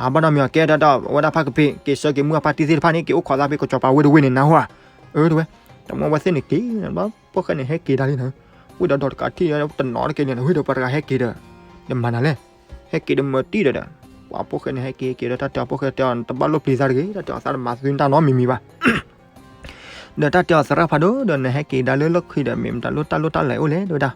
အဘၣ်နီတမံၤ ကဲတဲဝဲဒၣ်ဖါကပ့ၤ က့ၤဆှၢက့ၤမုၢ်ဂၤဖါတံၢ်သ့ၣ်တဖၣ်န့ၣ် က့ၤအိၣ်ခိးသးဖဲကစီၤပၤဝ့ၢ်တဝ့ၢ်န့ၣ် နၢ်ဟူဧါ. အၢ တဲဝဲ တမ့ၢ်ဝဲသ့ၣ်န့ၣ်က့ၤ ဖိၣ်ဃဲန့ၣ် ဟဲက့ၤဒၣ်လံနီၤ. ဝံၤဒီးဒီးတကးထံၣ်တနီၤတက့ၤန့ၣ် ဝံၤဒီးပှၤတဂၤဟဲက့ၤဒီး နမၤနၤလဲၣ်. ဟဲက့ၤဒီးမၤတံၢ်ဒီးဒီး ပှၤဖိၣ်ဃဲန့ၣ် ဟဲက့ၤဟဲက့ၤဒီး တၢ်တဲအီၤ ဖိၣ်ဃဲတဲအီၤ နတဘၣ်လိၣ်ပျံၤသးတဂ့ၤ တၢ်တဲအီၤ သးတမၤသုတၢ်နီတမံၤမံၤဘၣ်. ဒီးတၢ်တဲအီၤ သရၣ်ဖးဒိၣ်ဒီး နဟဲက့ၤဒၣ်လၢလီၢ်ခံဒီး မ့ၢ်မတၤလိၣ်တၢ်လိၣ်တၢ်လဲၤအိၣ်လဲၣ် တဲဝဲဒၣ်.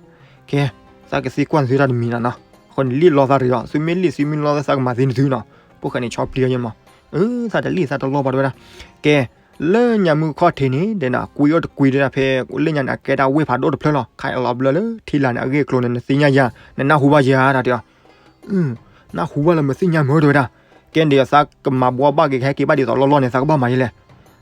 ကဲ သးကသံကွၢ်သုတၢ်တမံၤနီၤနီၤ. အဃိန့ၣ် လံၣ်လီသးတဂ့ၤအီၤ သုမ့ၢ်လံၣ်သုမ့ၢ်လီသး သးကမၤသံနသုနီၤ. ဖိၣ်ဃဲန့ၣ်ဆီပျံၤအီၤယဲမး. အၢ သးတလံၣ်သးတလီဘၣ် တဲဝဲဒၣ်. ကဲ လၢညါမုၢ်ခီၣ်ထံးန့ၣ် တဲဒၣ် ကွံာ်အိၣ်တကွံာ်တဲဒၣ် ဖဲလၢညါန့ၣ် အကဲဒၣ်ဝ့ၢ်ဖးဒိၣ်တဖျၢၣ်လီၤ. ခါအလီၤဘျၢလၢထံလာ်န့ၣ် အဂ့ၢ်အကျိၤန့ၣ် နသ့ၣ်ညါယၤ နနၢ်ဟူဘၣ်ယၤ တၢ်တဲအီၤ. နၢ်ဟူဘၣ်လၢမသ့ၣ်ညါမ့ၢ် တဲဝဲဒၣ်. ကဲန့ၣ်ဒီး သးကမၤဘှီဘၣ်က့ၤ ကဟဲက့ၤဘၣ်ဒ်သိးလီၢ်လီၢ်န့ၣ် သးကဘၣ်မၤယဲလဲၣ်.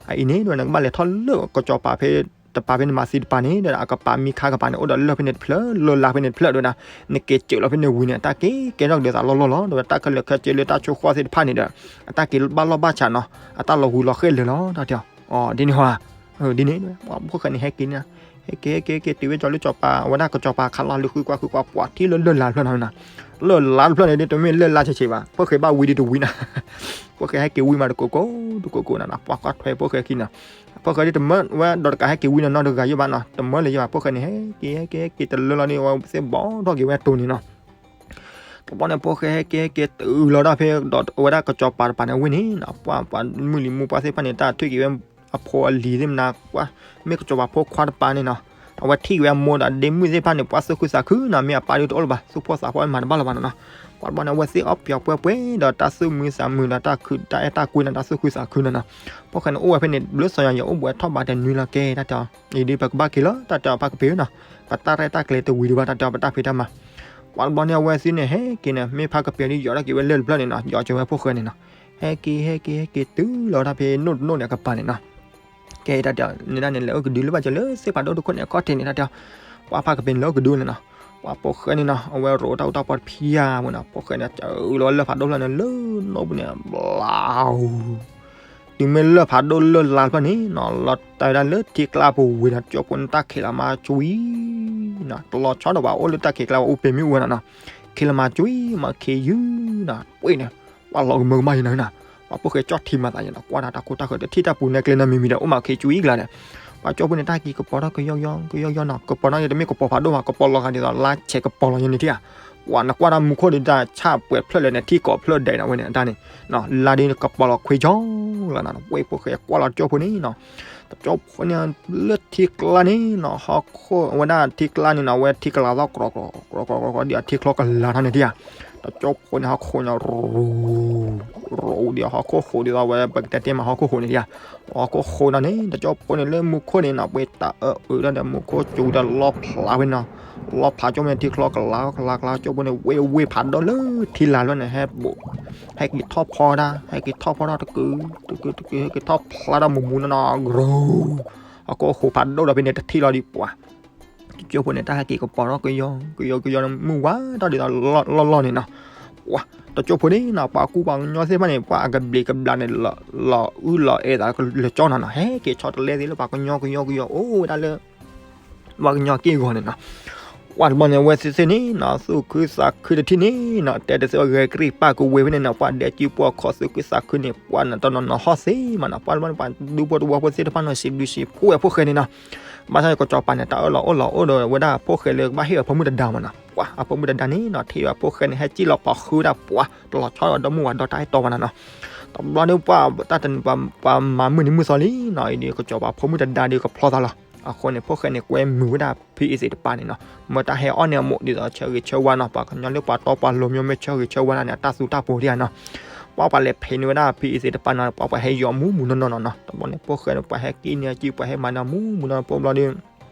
အအံၤန့ၣ် နကဘၣ်လဲၤထီၣ်လၢကစီၤပၤဖဲတပၤဖဲန့ၣ် မၤသံတပၤန့ၣ်ဒီး အကပၤမံခါကပၤန့ၣ် အိၣ်ဒီးလၢၢ်ဖဲန့ၣ်တဖျၢၣ် လၢၢ်လါဖဲန့ၣ်တဖျၢၣ် တဲဝဲဒၣ်. နက့ၤစၢးလီၤဖဲန့ၣ်ဝံၤန့ၣ် တၢ်က့ၤကဲထီၣ်ကဒီးသးလီၢ်လီၢ်လီၤ တဲဝဲဒၣ်. တၢ်ခဲလၢာ်ခဲဆ့လၢတၢ်ဆိၣ်ဃီသ့ၣ်တဖၣ်န့ၣ်ဒီး အတၢ်က့ၤဘၣ်လီၢ်ဘၣ်ဆးနီၤ အတၢ်လီၤဂူာ်လီၤဃဲၢ်လၢာ်လီၤ တၢ်တဲအီၤ. အီၤ ဒ်န့ၣ်ဟီဧါ. ဒ်န့ၣ် ပှၤဖိၣ်ဃဲန့ၣ် ဟဲက့ၤန့ၣ် ဟဲက့ၤဟဲက့ၤဟဲက့ၤတုၤဝဲကၠီၤလၢကစီၤပၤ အဝဲဒၣ်ကစီၤပၤခးလီၤ လူၤဃုကွၢ်ဃုကွၢ်ပှၤထံၣ်လၢလၢၢ်လါတဖျၢၣ်နီၤ. လၢၢ်လါတဖျၢၣ်န့ၣ် တမ့ၢ်လၢၢ်လါဆဲးဆဲးဘၣ် ဖိၣ်ဃဲဘၣ်ဝံၤဒံးတဝံၤနီၤ. ဖိၣ်ဃဲဟဲက့ၤဝံၤမးတကိးကိး တကိးကိးနီၤနီၤ ပှၤကွၢ်ထွဲဖိၣ်ဃဲခံနီၤ. ဖိၣ်ဃဲဒ်တမၢဝဲဒီးတကးဟဲက့ၤဝံၤနီၤနီၤတဂၤယဲၢ်ဘၣ်နီၤ တမၢလၢၤယဲၢ်ဘၣ် ဖိၣ်ဃဲန့ၣ် ဟဲက့ၤဟဲက့ၤဟဲက့ၤတလၢလီၤန့ၣ် အဝဲသ့ၣ်ဘီထီၣ်က့ၤဝဲတိၤန့ၣ်နီၤ. တဘျီန့ၣ် ဖိၣ်ဃဲဟဲက့ၤဟဲက့ၤတုၤလီၤဒၣ်ဖဲ ဒီးဝဲဒၣ်ကစီၤပၤတပၤန့ၣ်ဝ့ၢ်န့ၣ်နီၤ ပှၤပှၤမုၢ်လံၤမူပှၢ်သ့ၣ်တဖၣ်န့ၣ် တၢ်ထွံၣ်က့ၤဝဲ အဖိအလံၤသ့ၣ်မနၤ ပှၤမ့ၢ်ကစီၤပၤဖိခွါတပၤန့ၣ်နီၤ အဝဲထံၣ်က့ၤဝဲအမိၢ်ဒီးဒ့မုၣ်သ့ၣ်တဖၣ်န့ၣ် ပှၤသူၣ်ခုသးခုနီၤ မ့ၢ်အပၢ်ဒုးတအိၣ်လၢၤဘၣ် သူၣ်ဖှီၣ်သးဖှီၣ်မၤတဘၣ်လၢၤဘၣ်နီၤနီၤ. ပှၤတဘျီန့ၣ် အဝဲသ့ၣ်အီၣ်ပျီၤပှဲၤပှဲၤဒီးတၢ်သူၣ်မုာ်သးမုာ်ဒီးတၢ်ခုတၢ်အဲၣ်တၢ်ကွံနီၤ တၢ်သူၣ်ခုသးခုနီၤနီၤ. ဖိၣ်ဃဲန့ၣ် အိၣ်ဝဲဖဲန့ၣ် ဘျုးစီၤယၤယၤအိၣ်ဘှံးထီၣ်ဘးတနွံလီၤ ကဲတၢ်တဲအီၤ အံၤဒ်ပကဘၣ်က့ၤလီၤ တၢ်တဲအီၤ ဖါကပ့ၤနီၤ ပတၢ်ရဲၣ်တၢ်ကျဲၤတဝံၤဒံးဘၣ် တၢ်တဲအီၤ ပတၢ်ဖံးတၢ်မၤ. ပှၤတဘျီန့ၣ် အဝဲသ့ၣ်န့ၣ် ဟဲက့ၤန့ၣ် မ့ၢ်ဖါကပ့ၤဒ်ယီၤထီၣ်က့ၤဝဲလၢၢ်တဖျၢၣ်န့ၣ်နီၤ ယီၤက့ၤဝဲဖိၣ်ဃဲန့ၣ်နီၤ. ဟဲက့ၤ ဟဲက့ၤ ဟဲက့ၤတုၤလီၤတၢ်ဖဲနိၣ်တနိၣ်န့ၣ် အကပၤန့ၣ်နီၤ. ကဲတၢ်တဲအီၤ န့ၣ်ဒၣ်န့ၣ် လဲၤအိၣ်ကဒုလၢဘၣ်စၢၤလၢသ့ၣ်ဖးဒိၣ်တခိၣ်န့ၣ် အခီၣ်ထံးန့ၣ် တၢ်တဲအီၤ. ပှၤဖါကပ့ၤန့ၣ် လဲၤအိၣ်ကဒုန့ၣ်နီၤ. ပှၤဖိၣ်ဃဲန့ၣ်နီၤ အဝဲရိးတၢ်အူတၢ်ပီတဖံးဧါမ့ၢ်နီၤ ဖိၣ်ဃဲန့ၣ် စၢလီၤလၢၢ်ဖးဒိၣ်ဖျၢၣ်န့ၣ် လၢနိၣ်ပူၤန့ၣ် ဘျါ တုၤမ့ၢ်လၢၢ်ဖးဒိၣ်လၢၢ်လါတဖျၢၣ်န့ၣ်နီၤ လီၤတဲဝဲဒၣ်လၢထံကျါပူၤဝံၤဒီး ကၠိဖိန့ၣ် တၢ်ခံးလီၤမၤကွံနီၤ တလီၤဆီဒီးဘၣ်အိၣ်လၢတၢ်ခံးကျါဝဲအိၣ်ပ့ၤမ့ၣ်အူဝဲနီၤနီၤ ခံးလီၤမၤကွံမၤခ့ယုၢ်နီၤ ပှ့ၤန့ၣ် ပှၤလီၤကမၢကမၣ်ယဲနီၤနီၤ ပှၤဖိၣ်ဃဲကၠီၣ်ထံမၤသးယဲနီၤ ကွၢ်တၢ်တၢ်ခိၣ်တၢ်ဃၢၤ တထံၣ်တၢ်ပူၤနဲကျဲနီတမံၤမံၤဒီး အိၣ်မၤခ့ကွံကျါဒီး ပှၤကၠိဖိန့ၣ် တၢ်က့ၤကပီၤထီၣ်ကယီကယီကယီကယီနီၤ ကပီၤထီၣ်န့ၣ် တမ့ၢ်ကပီၤဖးဒိၣ်ဘၣ် ကပီၤလီၤဂာ်ဒ်သိးလါဆဲးကပီၤလီၤယဲန့ၣ်ထံၣ်ဧါ ကွၢ်နကွၢ်တၢ်မူခိၣ်ဒ်တၢ်ဆၣ်ပှဲၤဖျၢၣ်လဲၣ်န့ၣ် ထံၣ်ကိးဖျၢၣ်ဒဲးနီၤဝဲန့ၣ် အတၢ်န့ၣ် လါဒ်ကပီၤလီၤခွ့ကၠီလီၤနီၤ ပှ့ၤဖိၣ်ဃဲကွၢ်လီၤကၠိဖိန့ၣ်နီၤ တကၠိဖိန့ၣ် လၢထံကျါန့ၣ်နီၤ ဟီၣ်ခိၣ်ဝဲဒၣ်ထံကျါန့ၣ်နီၤ အဝဲထံကလၤသီၣ် ကြီကြီကြီကြီ ဒ်အထံချီကလၤထီၣ်န့ၣ်ထံၣ်ဧါ တကၠိဖိန့ၣ် ဟီၣ်ခိၣ်န့ၣ် ရူၤ ရူၤဒ်ဟီၣ်ခိၣ်ဃိးဒ်သိးဝဲ ပကတဲတ့ၢ်မးဟီၣ်ခိၣ်ဃိးန့ၣ်ထံၣ်ဧါ ဟီၣ်ခိၣ်ဃိးနီၤန့ၣ် တကၠိဖိန့ၣ်လၢမူခိၣ်န့ၣ်နီၤ ပှ့ၤတၢ်အၢအုးဒီးမူခိၣ်စူၤဒီးလီဖျးဝဲနီၤ လီဖျးကၠိဖိန့ၣ်ထံချီကလၤကလၤကလၤ ကၠိဖိန့ၣ် ဝ့ၢ်ဝ့ၢ်ဖးဒိၣ်လၢထံလာ်လီၤန့ၣ် ဟဲ ဟဲက့ၤထီၣ်ဖီဒၣ် ဟဲက့ၤထီၣ်ဖီဒၣ်တကုာ် တကုာ်တကုာ် ဟဲက့ၤထီၣ်ဖျါဒၣ်မူမူနီၤနီၤ ရူၤ ဟီၣ်ခိၣ်ဟိးဖးဒိၣ်ဒီးဖဲန့ၣ် တထံၣ်လီၤဒံးပှၤ တကၠိဖိန့ၣ် တၢ်ဟဲက့ၤကပီၤထီၣ်ကယီကယီကယီ မုၢ်ဝါထီၣ်ဒ်သိးလီၢ်လီၢ်န့ၣ်နီၤ. ပှၤ တကၠိဖိန့ၣ်နီၤ ပှၤကူပှၤကညီသ့ၣ်တဖၣ်န့ၣ် ပှၤအကဘျံးကဘျၣ်န့ၣ် လီၤအုၣ်လီၤအဲၣ်သးလၢကၠီနီၤနီၤ ဟဲက့ၤဆီတလဲသ့ၣ်လၢပှၤကညီကယီကယီ အိၣ်ဝဲဒၣ်လၢ ပှၤကညီက့ၢ်ဂီၤန့ၣ်နီၤ. ပှၤတဘျီန့ၣ် အဝဲသ့ၣ်သ့ၣ်န့ၣ်နီၤ သူၣ်ခုသးခုတထံၣ်န့ၣ်နီၤ တဲတသ့အဂဲၤကရံၣ်ပၢ်ကဝ့ၤဖဲန့ၣ်နီၤ ပှၤဒဲးစုပှၤခီၣ်သူၣ်ခုသးခုန့ၣ် ပှၤန့ၣ်တနီၤနီၤဟီၣ်သ့မးနီၤ ပှၤတဘျီန့ၣ် ပှၤဒူဖိတဝီဖိသ့ၣ်တဖၣ်နီၤ စံးဘျုးစံးဖှိၣ်ဝဲဖိၣ်ဃဲန့ၣ်နီၤ. ဘၣ်ဆၣ်န့ၣ် ကစီၤပၤန့ၣ် တၢ်အၢၣ်လီၤအီလီၤအိၣ်ဒီးဝဲဒၣ်ဖိၣ်ဃဲလၢကဘၣ်ဟ့ၣ်အဖိမုၣ်တဒါမးနီၤ ပှၤအဖိမုၣ်တဒါန့ၣ်နီၤ ထံၣ်ဝဲဖိၣ်ဃဲန့ၣ် ဟဲစံၣ်လီၤပာ်ဃုာ်ဝဲဒၣ်ပှၤ တလီၤဆီဒီးဒီမုၢ်ဝၤဒီတၢ်အဲၣ်တီဘၣ်နီၤနီၤ. တဘျီဒီးပှၤတၢ်တနံၤ ပှၤမၤမုၢ်နံၤမုၢ်သီလံနီၤ အံၤဒီး ကစီၤပၤဖိမုၣ်တဒါဒီးကဖျီသးလီၤ. အဃိန့ၣ် ဖိၣ်ဃဲန့ၣ် ကွဲမုာ်ဝဲဒၣ်ဖံအ့စ့ၣ်တပၤန့ၣ်နီၤ မ့ၢ်တၢ်ဟဲအီၣ်န့ၢ်အမိၢ်ဒ်သိးဆၢဂ့ၤဆၢဝါနီၤ ပှၤကညီလၢပှၤတီပှၤလိၤ မ့ၢ်မ့ၢ်ဆၢဂ့ၤဆၢဝါန့ၣ် အတၢ်သူတၢ်ပှီၤဒံးဧါနီၤ. ပှၤပှၤလဲၤဖံးန့ၢ်ဝဲဒၣ်ဖံအ့စ့ၣ်တပၤနီၤ ပှၤပှၤဟဲယီၤမူးမူးနီၢ်နီၢ်နီၤနီၤ တဘျီန့ၣ် ဖိၣ်ဃဲန့ၣ် ပှၤဟဲက့ၤန့ၢ်အစု ပှၤဟဲမၤန့ၢ်မူးမူးနီၢ်နီၢ် ဖိဘျီဒီး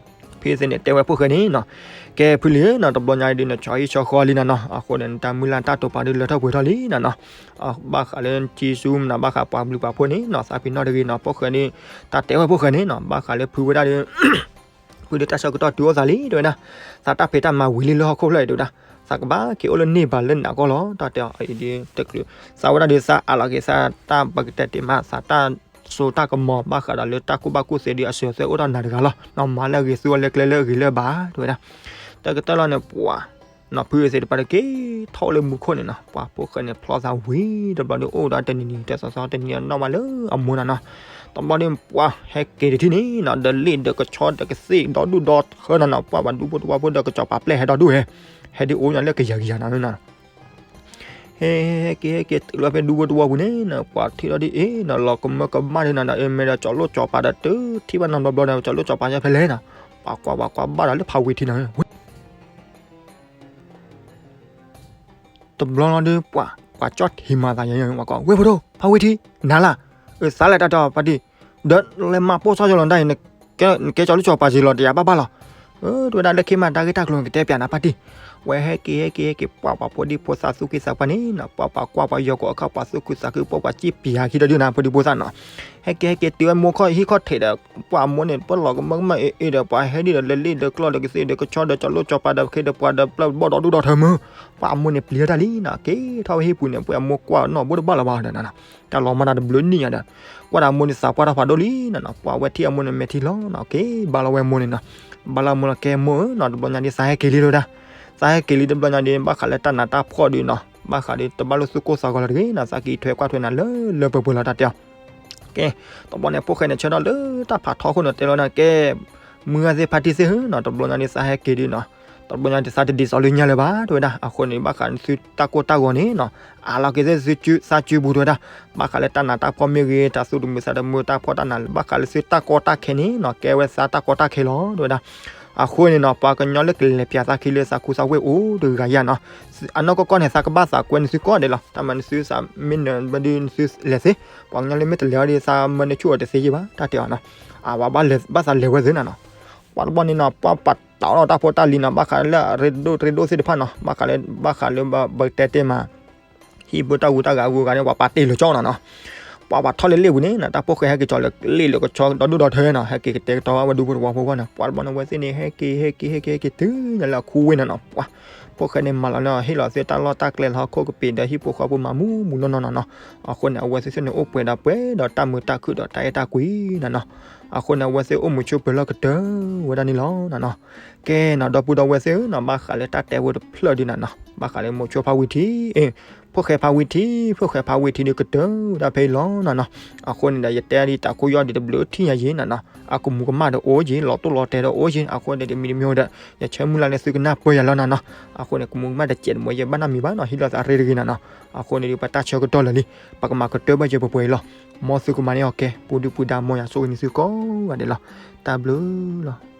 ဖံအ့စ့ၣ်န့ၣ် တဲဝဲဖိၣ်ဃဲန့ၣ်နီၤ ကဲဖုလံနီၤ တဘျီညါဒုး နဆီဟံၣ်ဆီဃီလံနီၤနီၤ အဃိန့ၣ် နတၢ်မုၢ်လၢ်တၢ်တိာ်ပာ်ဒုးလၢထီၣ်ပှဲၤထီၣ်လံနီၤနီၤ. ဘၣ်ဃးလၢထံဆူမနုၤ ဘၣ်ဃးပှၤဘျုးပှၤဖှိၣ်န့ၣ်နီၤ သးပ့ၤနီၣ်တဂ့ၤနီၤ ဖိၣ်ဃဲန့ၣ် တၢ်တဲဝဲဖိၣ်ဃဲန့ၣ်နီၤ ဘၣ်ဃးလၢဖုဝဲဒၣ်ဒီး ဖုဒီးတၢ်ဆၢကတီၢ်တုၤအိၣ်သးလံ တဲဝဲဒၣ် သးတၢ်ဖံးတၢ်မၤဝံၤလံလၢဟီၣ်ခိၣ်ဖျၢၣ်အံၤ တဲဝဲဒၣ် သးကဘၣ်က့ၤအိၣ်လၢန့ၢ်ဘၣ်လၢနးကီၢ်လီၤ တၢ်တဲအီၤအံၤဒုး တချုး သးဝဲဒၣ်ဒီး သးအးလီၤက့ၤသးတၢ်ပကတဲတ့ၢ်မး သးတၢ်စိတၢ်ကမီၤ ဘၣ်ဃးဒီးလၢတၢ်ကူၣ်ဘၣ်ကူၣ်သ့ဒုး အစၢၤအသွဲၣ်အိၣ်ဒီးနၤတဂၤလီၤနီၤ မၤလၢအဂ့ၤ သူအီၤလၢကျဲလၢအဂ့ၤလၢအဘၣ် တဲဝဲဒၣ် တၢ်ကတၢၢ်လီၤန့ၣ် ပှၤ နီၤဖုအ့စ့ၣ်တပၤတက့ၤထီၣ်အိၣ်လၢမူခိၣ်န့ၣ်နီၤ ပှၤဖိၣ်ဃဲန့ၣ် ဖျီသးဝံၤ တဘျီဒီးအိၣ်ဒီးတနံၤနံၤ တသီသီတနံၤနီၢ်မးလၢအမိၢ်နီၤနီၤ တဘျီဒီးပှၤဟဲက့ၤတထံၣ်န့ၣ်နီၤ ဒီးလ့ၣ်ဒီးကဆီဒီးကသ့ၣ်ဒီဒူၣ်ဒီထၢနီၤနီၤ ပှၤပှၤဒူဖိတဝီဖိဒီးကစီၤပၤပျဲၢ်ဟဲဒီဒူၣ်ဟဲ ဟဲဒ်အိၣ်ညါလၢကယၤကယၤနီၤ ဟဲ ဟဲက့ၤ ဟဲက့ၤတုၤလီၤဖဲဒူဖိတဝီပူၤန့ၣ်နီၤ ပှၤထံၣ်လီၤဒ်အံၤနီၤ လီၤကမၢကမၣ်ဒ်နီၤနီၤ အမ့ၢ်ဒီးကၠီၤလိၣ်ကၠီၤပၤဒီး တုၤထံၣ်ဘၣ်နီတဘျီဘျီဒီး ကၠီၤလိၣ်ကၠီၤပၤညါဖဲလဲၣ်နီၤ ပှၤကွၢ် ပှၤကွၢ်ဘၣ်ဒီးလၢဖးဝံၤထံနီၤ တဘျီလီၤဒီး ပှၤ ပှၤကၠီၣ်ထံမၤသးယၤ ပှၤကွၢ် ဝ့ၢ်ဖိဒိၣ် ဖးဝံၤထံ နၤလၢ် အသးလဲၤတၢ်တီၤပၢ်တံၢ် ဒီးလဲၤမၤပိၢ်ဆီကၠီလီၤတၢ်အံၤ နကဲကၠီၤလိၣ်ကၠီၤပၤက့ၤလီၤ တယၤဘၣ်ဘၣ်လီၤ တဲဝဲဒၣ်လၢခံမး တၢ်ဂ့ၢ်တၢ်ကျိၤကတဲပၠးနၤပၢ်တံၢ် ဝဲဟဲက့ၤ ဟဲက့ၤ ဟဲက့ၤ ပှၤပှၤဖိဒံဖိသၣ်သူၣ်က့သးပှၢ်န့ၣ်နီၤ ပှၤပှၤကွၢ်ပှၤယီၤကိးအခါ ပှၤသူၣ်ခုသးခု ပှၤပှၤစံၣ်ပၠးခံဒီးဒုးနၤ ဖိဒံဖိသၣ်နီၤ ဟဲက့ၤ ဟဲက့ၤတုၤဝဲမိၢ်ခီၣ်ဟံၣ်ခီၣ်ထံးဒီး ပှၤအမိၢ်န့ၣ် ပလီၤကမၢကမၣ်အ့ၣ်အ့ဒီး ပှၤဟဲဒ်ဒီးလၢလ့ၣ်ဒီးကျီၢ်ဒီးကသ့ၣ်ဒီးကဆီဒီးကၠီၤလိၣ်ကၠီၤပၤဒီး ခ့ဒီးပှၤဒီးပျၢၢ်ဘီၣ်ဒီဒူၣ်ဒီထၢမုၢ် ပှၤအမိၢ်န့ၣ်ပျံၤတၢ်လံနီၤ က့ၤထီၣ်ဝဲဟံၣ်ပူၤန့ၣ် ပှၤအမိၢ်ကွၢ်နီၣ်ဘိတဘၣ်လၢၤဘၣ်ဒီးနီၤ တၢ်လီၤမၢ်တၢ်တဘျုးနံၣ်ညါဒီး ကွၢ်ဒီးအမိၢ်န့ၣ်သးပှၢ်ထီၣ်ဖးဒိၣ်လံနီၤနီၤ ပှၤဝဲထံၣ်အမိၢ်န့ၣ်မဲာ်ထံလီၤနီၤ က့ၤဘါလီၤဝဲအမိၢ်န့ၣ်နီၤ ဘါလီၤအမိၢ်လီၤ ကဲမိၢ်ဧၢနီၤ တဘျီညါဒ်သးဟဲက့ၤလံတဲဝဲဒၣ် သးဟဲက့ၤလံတဘျီညါဒ် ဘၣ်ဃးလၢတၢ်နးတၢ်ဖှီၣ်ဒုးနီၤ ဘၣ်ဃးဒီးတဘၣ်လိာ်သူၣ်ကိၢ်သးဂီၤလီၤတဂ့ၤနီၤ သးက့ၤထွဲကွၢ်ထွဲနၤလၢလၢပှဲၤပှဲၤလီၤတၢ်တဲအီၤ ကဲ တဘျီန့ၣ် ဖိၣ်ဃဲန့ၣ်ဆၢထၢၣ်လၢတၢ်ဖးထီခိၣ်န့ၣ်တဲလီၤနီၤ ကဲ မုၢ်ဂၢ်သ့ၣ်ဖါတံၢ်သ့ၣ်ဧၢနီၤ တဘျီညါဒ်သးဟဲက့ၤဒုးနီၤ တဘျီညါဒ်သးတဒ်သိးလၢညါလၢၤဘၣ် တဲဝဲဒၣ် အဃိန့ၣ် ဘၣ်ဃးသုတၢ်ကိၢ်တၢ်ဂီၤန့ၣ်နီၤ အးလီၤက့ၤသ့ၣ်သုသးစုပူၤ တဲဝဲဒၣ် ဘၣ်ဃးလၢတၢ်နးတၢ်ဖှီၣ်မ့ၢ်ဂ့ၤ တၢ်သူၣ်တမုာ်သးတမုာ် တၢ်ဖှီၣ်တၢ်နး ဘၣ်ဃးလၢသုတၢ်ကီတၢ်ခဲန့ၣ်နီၤ ကဲဝဲသးတၢ်ကီတၢ်ခဲလီၤ တဲဝဲဒၣ် အဃိန့ၣ်နီၤ ပှၤကညီလၢကလဲၤပၠးသးခံလၢသးခူသးဝ့ၢ်အိၣ်တဂၤယါနီၤ အနီၢ်ကီၢ်ကီၢ်န့ၣ် သးကဘၣ်သးကွဲနသုကိးဂၤဒဲးလီၤ တၢ်မၤနသုသးမ့ၢ်နၢၤဘၣ်ဒုးနသုလဲၤသ့ ပှၤကညီလၢမ့ၢ်တလဲၤအီၤဒီး သးမၢနဆူၣ်အီၤတသ့ယဲၢ်ဘၣ် တၢ်တဲအီၤနီၤ အဝဲဘၣ်သးလဲၤဝဲသ့နီၤနီၤ ပှၤတဘျီန့ၣ်နီၤ ပှၤပာ်တၢ်အီၣ်တၢ်ဖိတၢ်လံၤနီၤ ဘၣ်ဃးလၢအရ့ဒိၣ်ရ့ဒိၣ်သ့ၣ်တဖၣ်နီၤ ဘၣ်ဃးလၢ ဘၣ်ဃးလၢပကတဲတ့ၢ်မး ဟံၣ်ဖိတၢ်ဂူတၢ်ဂၤအဂုၤအဂၤန့ၣ် ပှၤပာ်တ့ၢ်လၢကၠီနီၤနီၤ ပှၤပှၤထီၣ်လၢလ့ၣ်ပူၤန့ၣ်နီၤ တၢ်ဖိၣ်ဃဲဟဲက့ၤကၠီၤလၢလ့ၣ်လၢကဆီဒီဒူၣ်ဒီထၢနီၤ ဟဲက့ၤကတဲာ်ကတီၤဝဲဒူဖိတဝီဖိဂီၢ်န့ၣ် ပှၤတဘျီန့ၣ် အဝဲသ့ၣ်န့ၣ် ဟဲက့ၤ ဟဲက့ၤ ဟဲက့ၤ ဟဲက့ၤတုၤညါလၢအခူဝ့ၢ်နီၤနီၤ ပှၤ ဖိၣ်ဃဲန့ၣ်မၤလီၤန့ၢ်အီၤ ဟ့ၣ်လီၤသ့ၣ်တၢ်လီၢ်တၢ်ကျဲလၢဟီၣ်ခိၣ်ကပ့ၤဒီးဟံၣ်ဖိဃီဖိမၤမူးမူးနီၢ်နီၢ်နီၤနီၤ အဃိန့ၣ် အဝဲသ့ၣ်သ့ၣ်န့ၣ်အိၣ်ပှဲၤဒီးပှဲၤဒီးတၢ်မုာ်တၢ်ခုၣ်ဒီးတၢ်အဲၣ်တၢ်ကွံနီၤနီၤ အဃိန့ၣ် အဝဲသ့ၣ်အိၣ်မုာ်ဆိးပၢၤလီၢ်ကတၢၢ်ဝဲဒၣ်န့ၣ်လီၤနီၤနီၤ ကဲနီၤ ဒီပုၢ်ဒီဝဲၢ်သ့ၣ်ဧၢနီၤ ဘၣ်ဃးလၢတၢ်တဲဖိတဖျၢၣ်ဒုးနီၤနီၤ ဘၣ်ဃးလၢမိၤဆိဖါဝံၤထံး အ့ၣ် ဖိၣ်ဃဲဖါဝံၤထံး ဖိၣ်ဃဲဖါဝံၤထံးဒုးကတၢၢ်ဝဲဒၣ်ဖဲအံၤလီၤနီၤနီၤ အဃိန့ၣ်ဒီး ယတဲဒ်တၢ်ခိၣ်ယီၢ်ဒ်တဘျုးထံၣ်ညါယံၤနီၤနီၤ အကမူးကမၣ်ဒီးအိၣ်ယံၤ လီၤတိၢ်လီၤတဲာ်ဒီးအိၣ်ယံၤ အဃိန့ၣ်ဒီး မံၤတမံၤဒီး ယဆၢမုၢ်လၢ်လၢသုကနၢ်ပၢၢ်ယၤလီၤနီၤနီၤ အဃိန့ၣ် ကမူးကမၣ်တစဲးတမီၤ ယဘၣ်နီတမံၤဘၣ်နီၤ ဟံးလိာ်သးရ့တဂ့ၤနီၤနီၤ အဃိန့ၣ်ဒီး ပတၢ်ဆၢကတီၢ်လၢာ်လံ ပကမၤကတၢၢ်ဘၣ်ယဲၢ်ပှဲၤပှဲၤအံၤလီၤ မ်သုကမၤန့ၢ်အီၤကဲ ပူၤဒုၣ်ပူၤဒါ မ်ယွၤဆိၣ်ဂ့ၤန့ၢ်သုကိးဂၤဒဲးလီၤ တၢ်ဘျုးလီၤ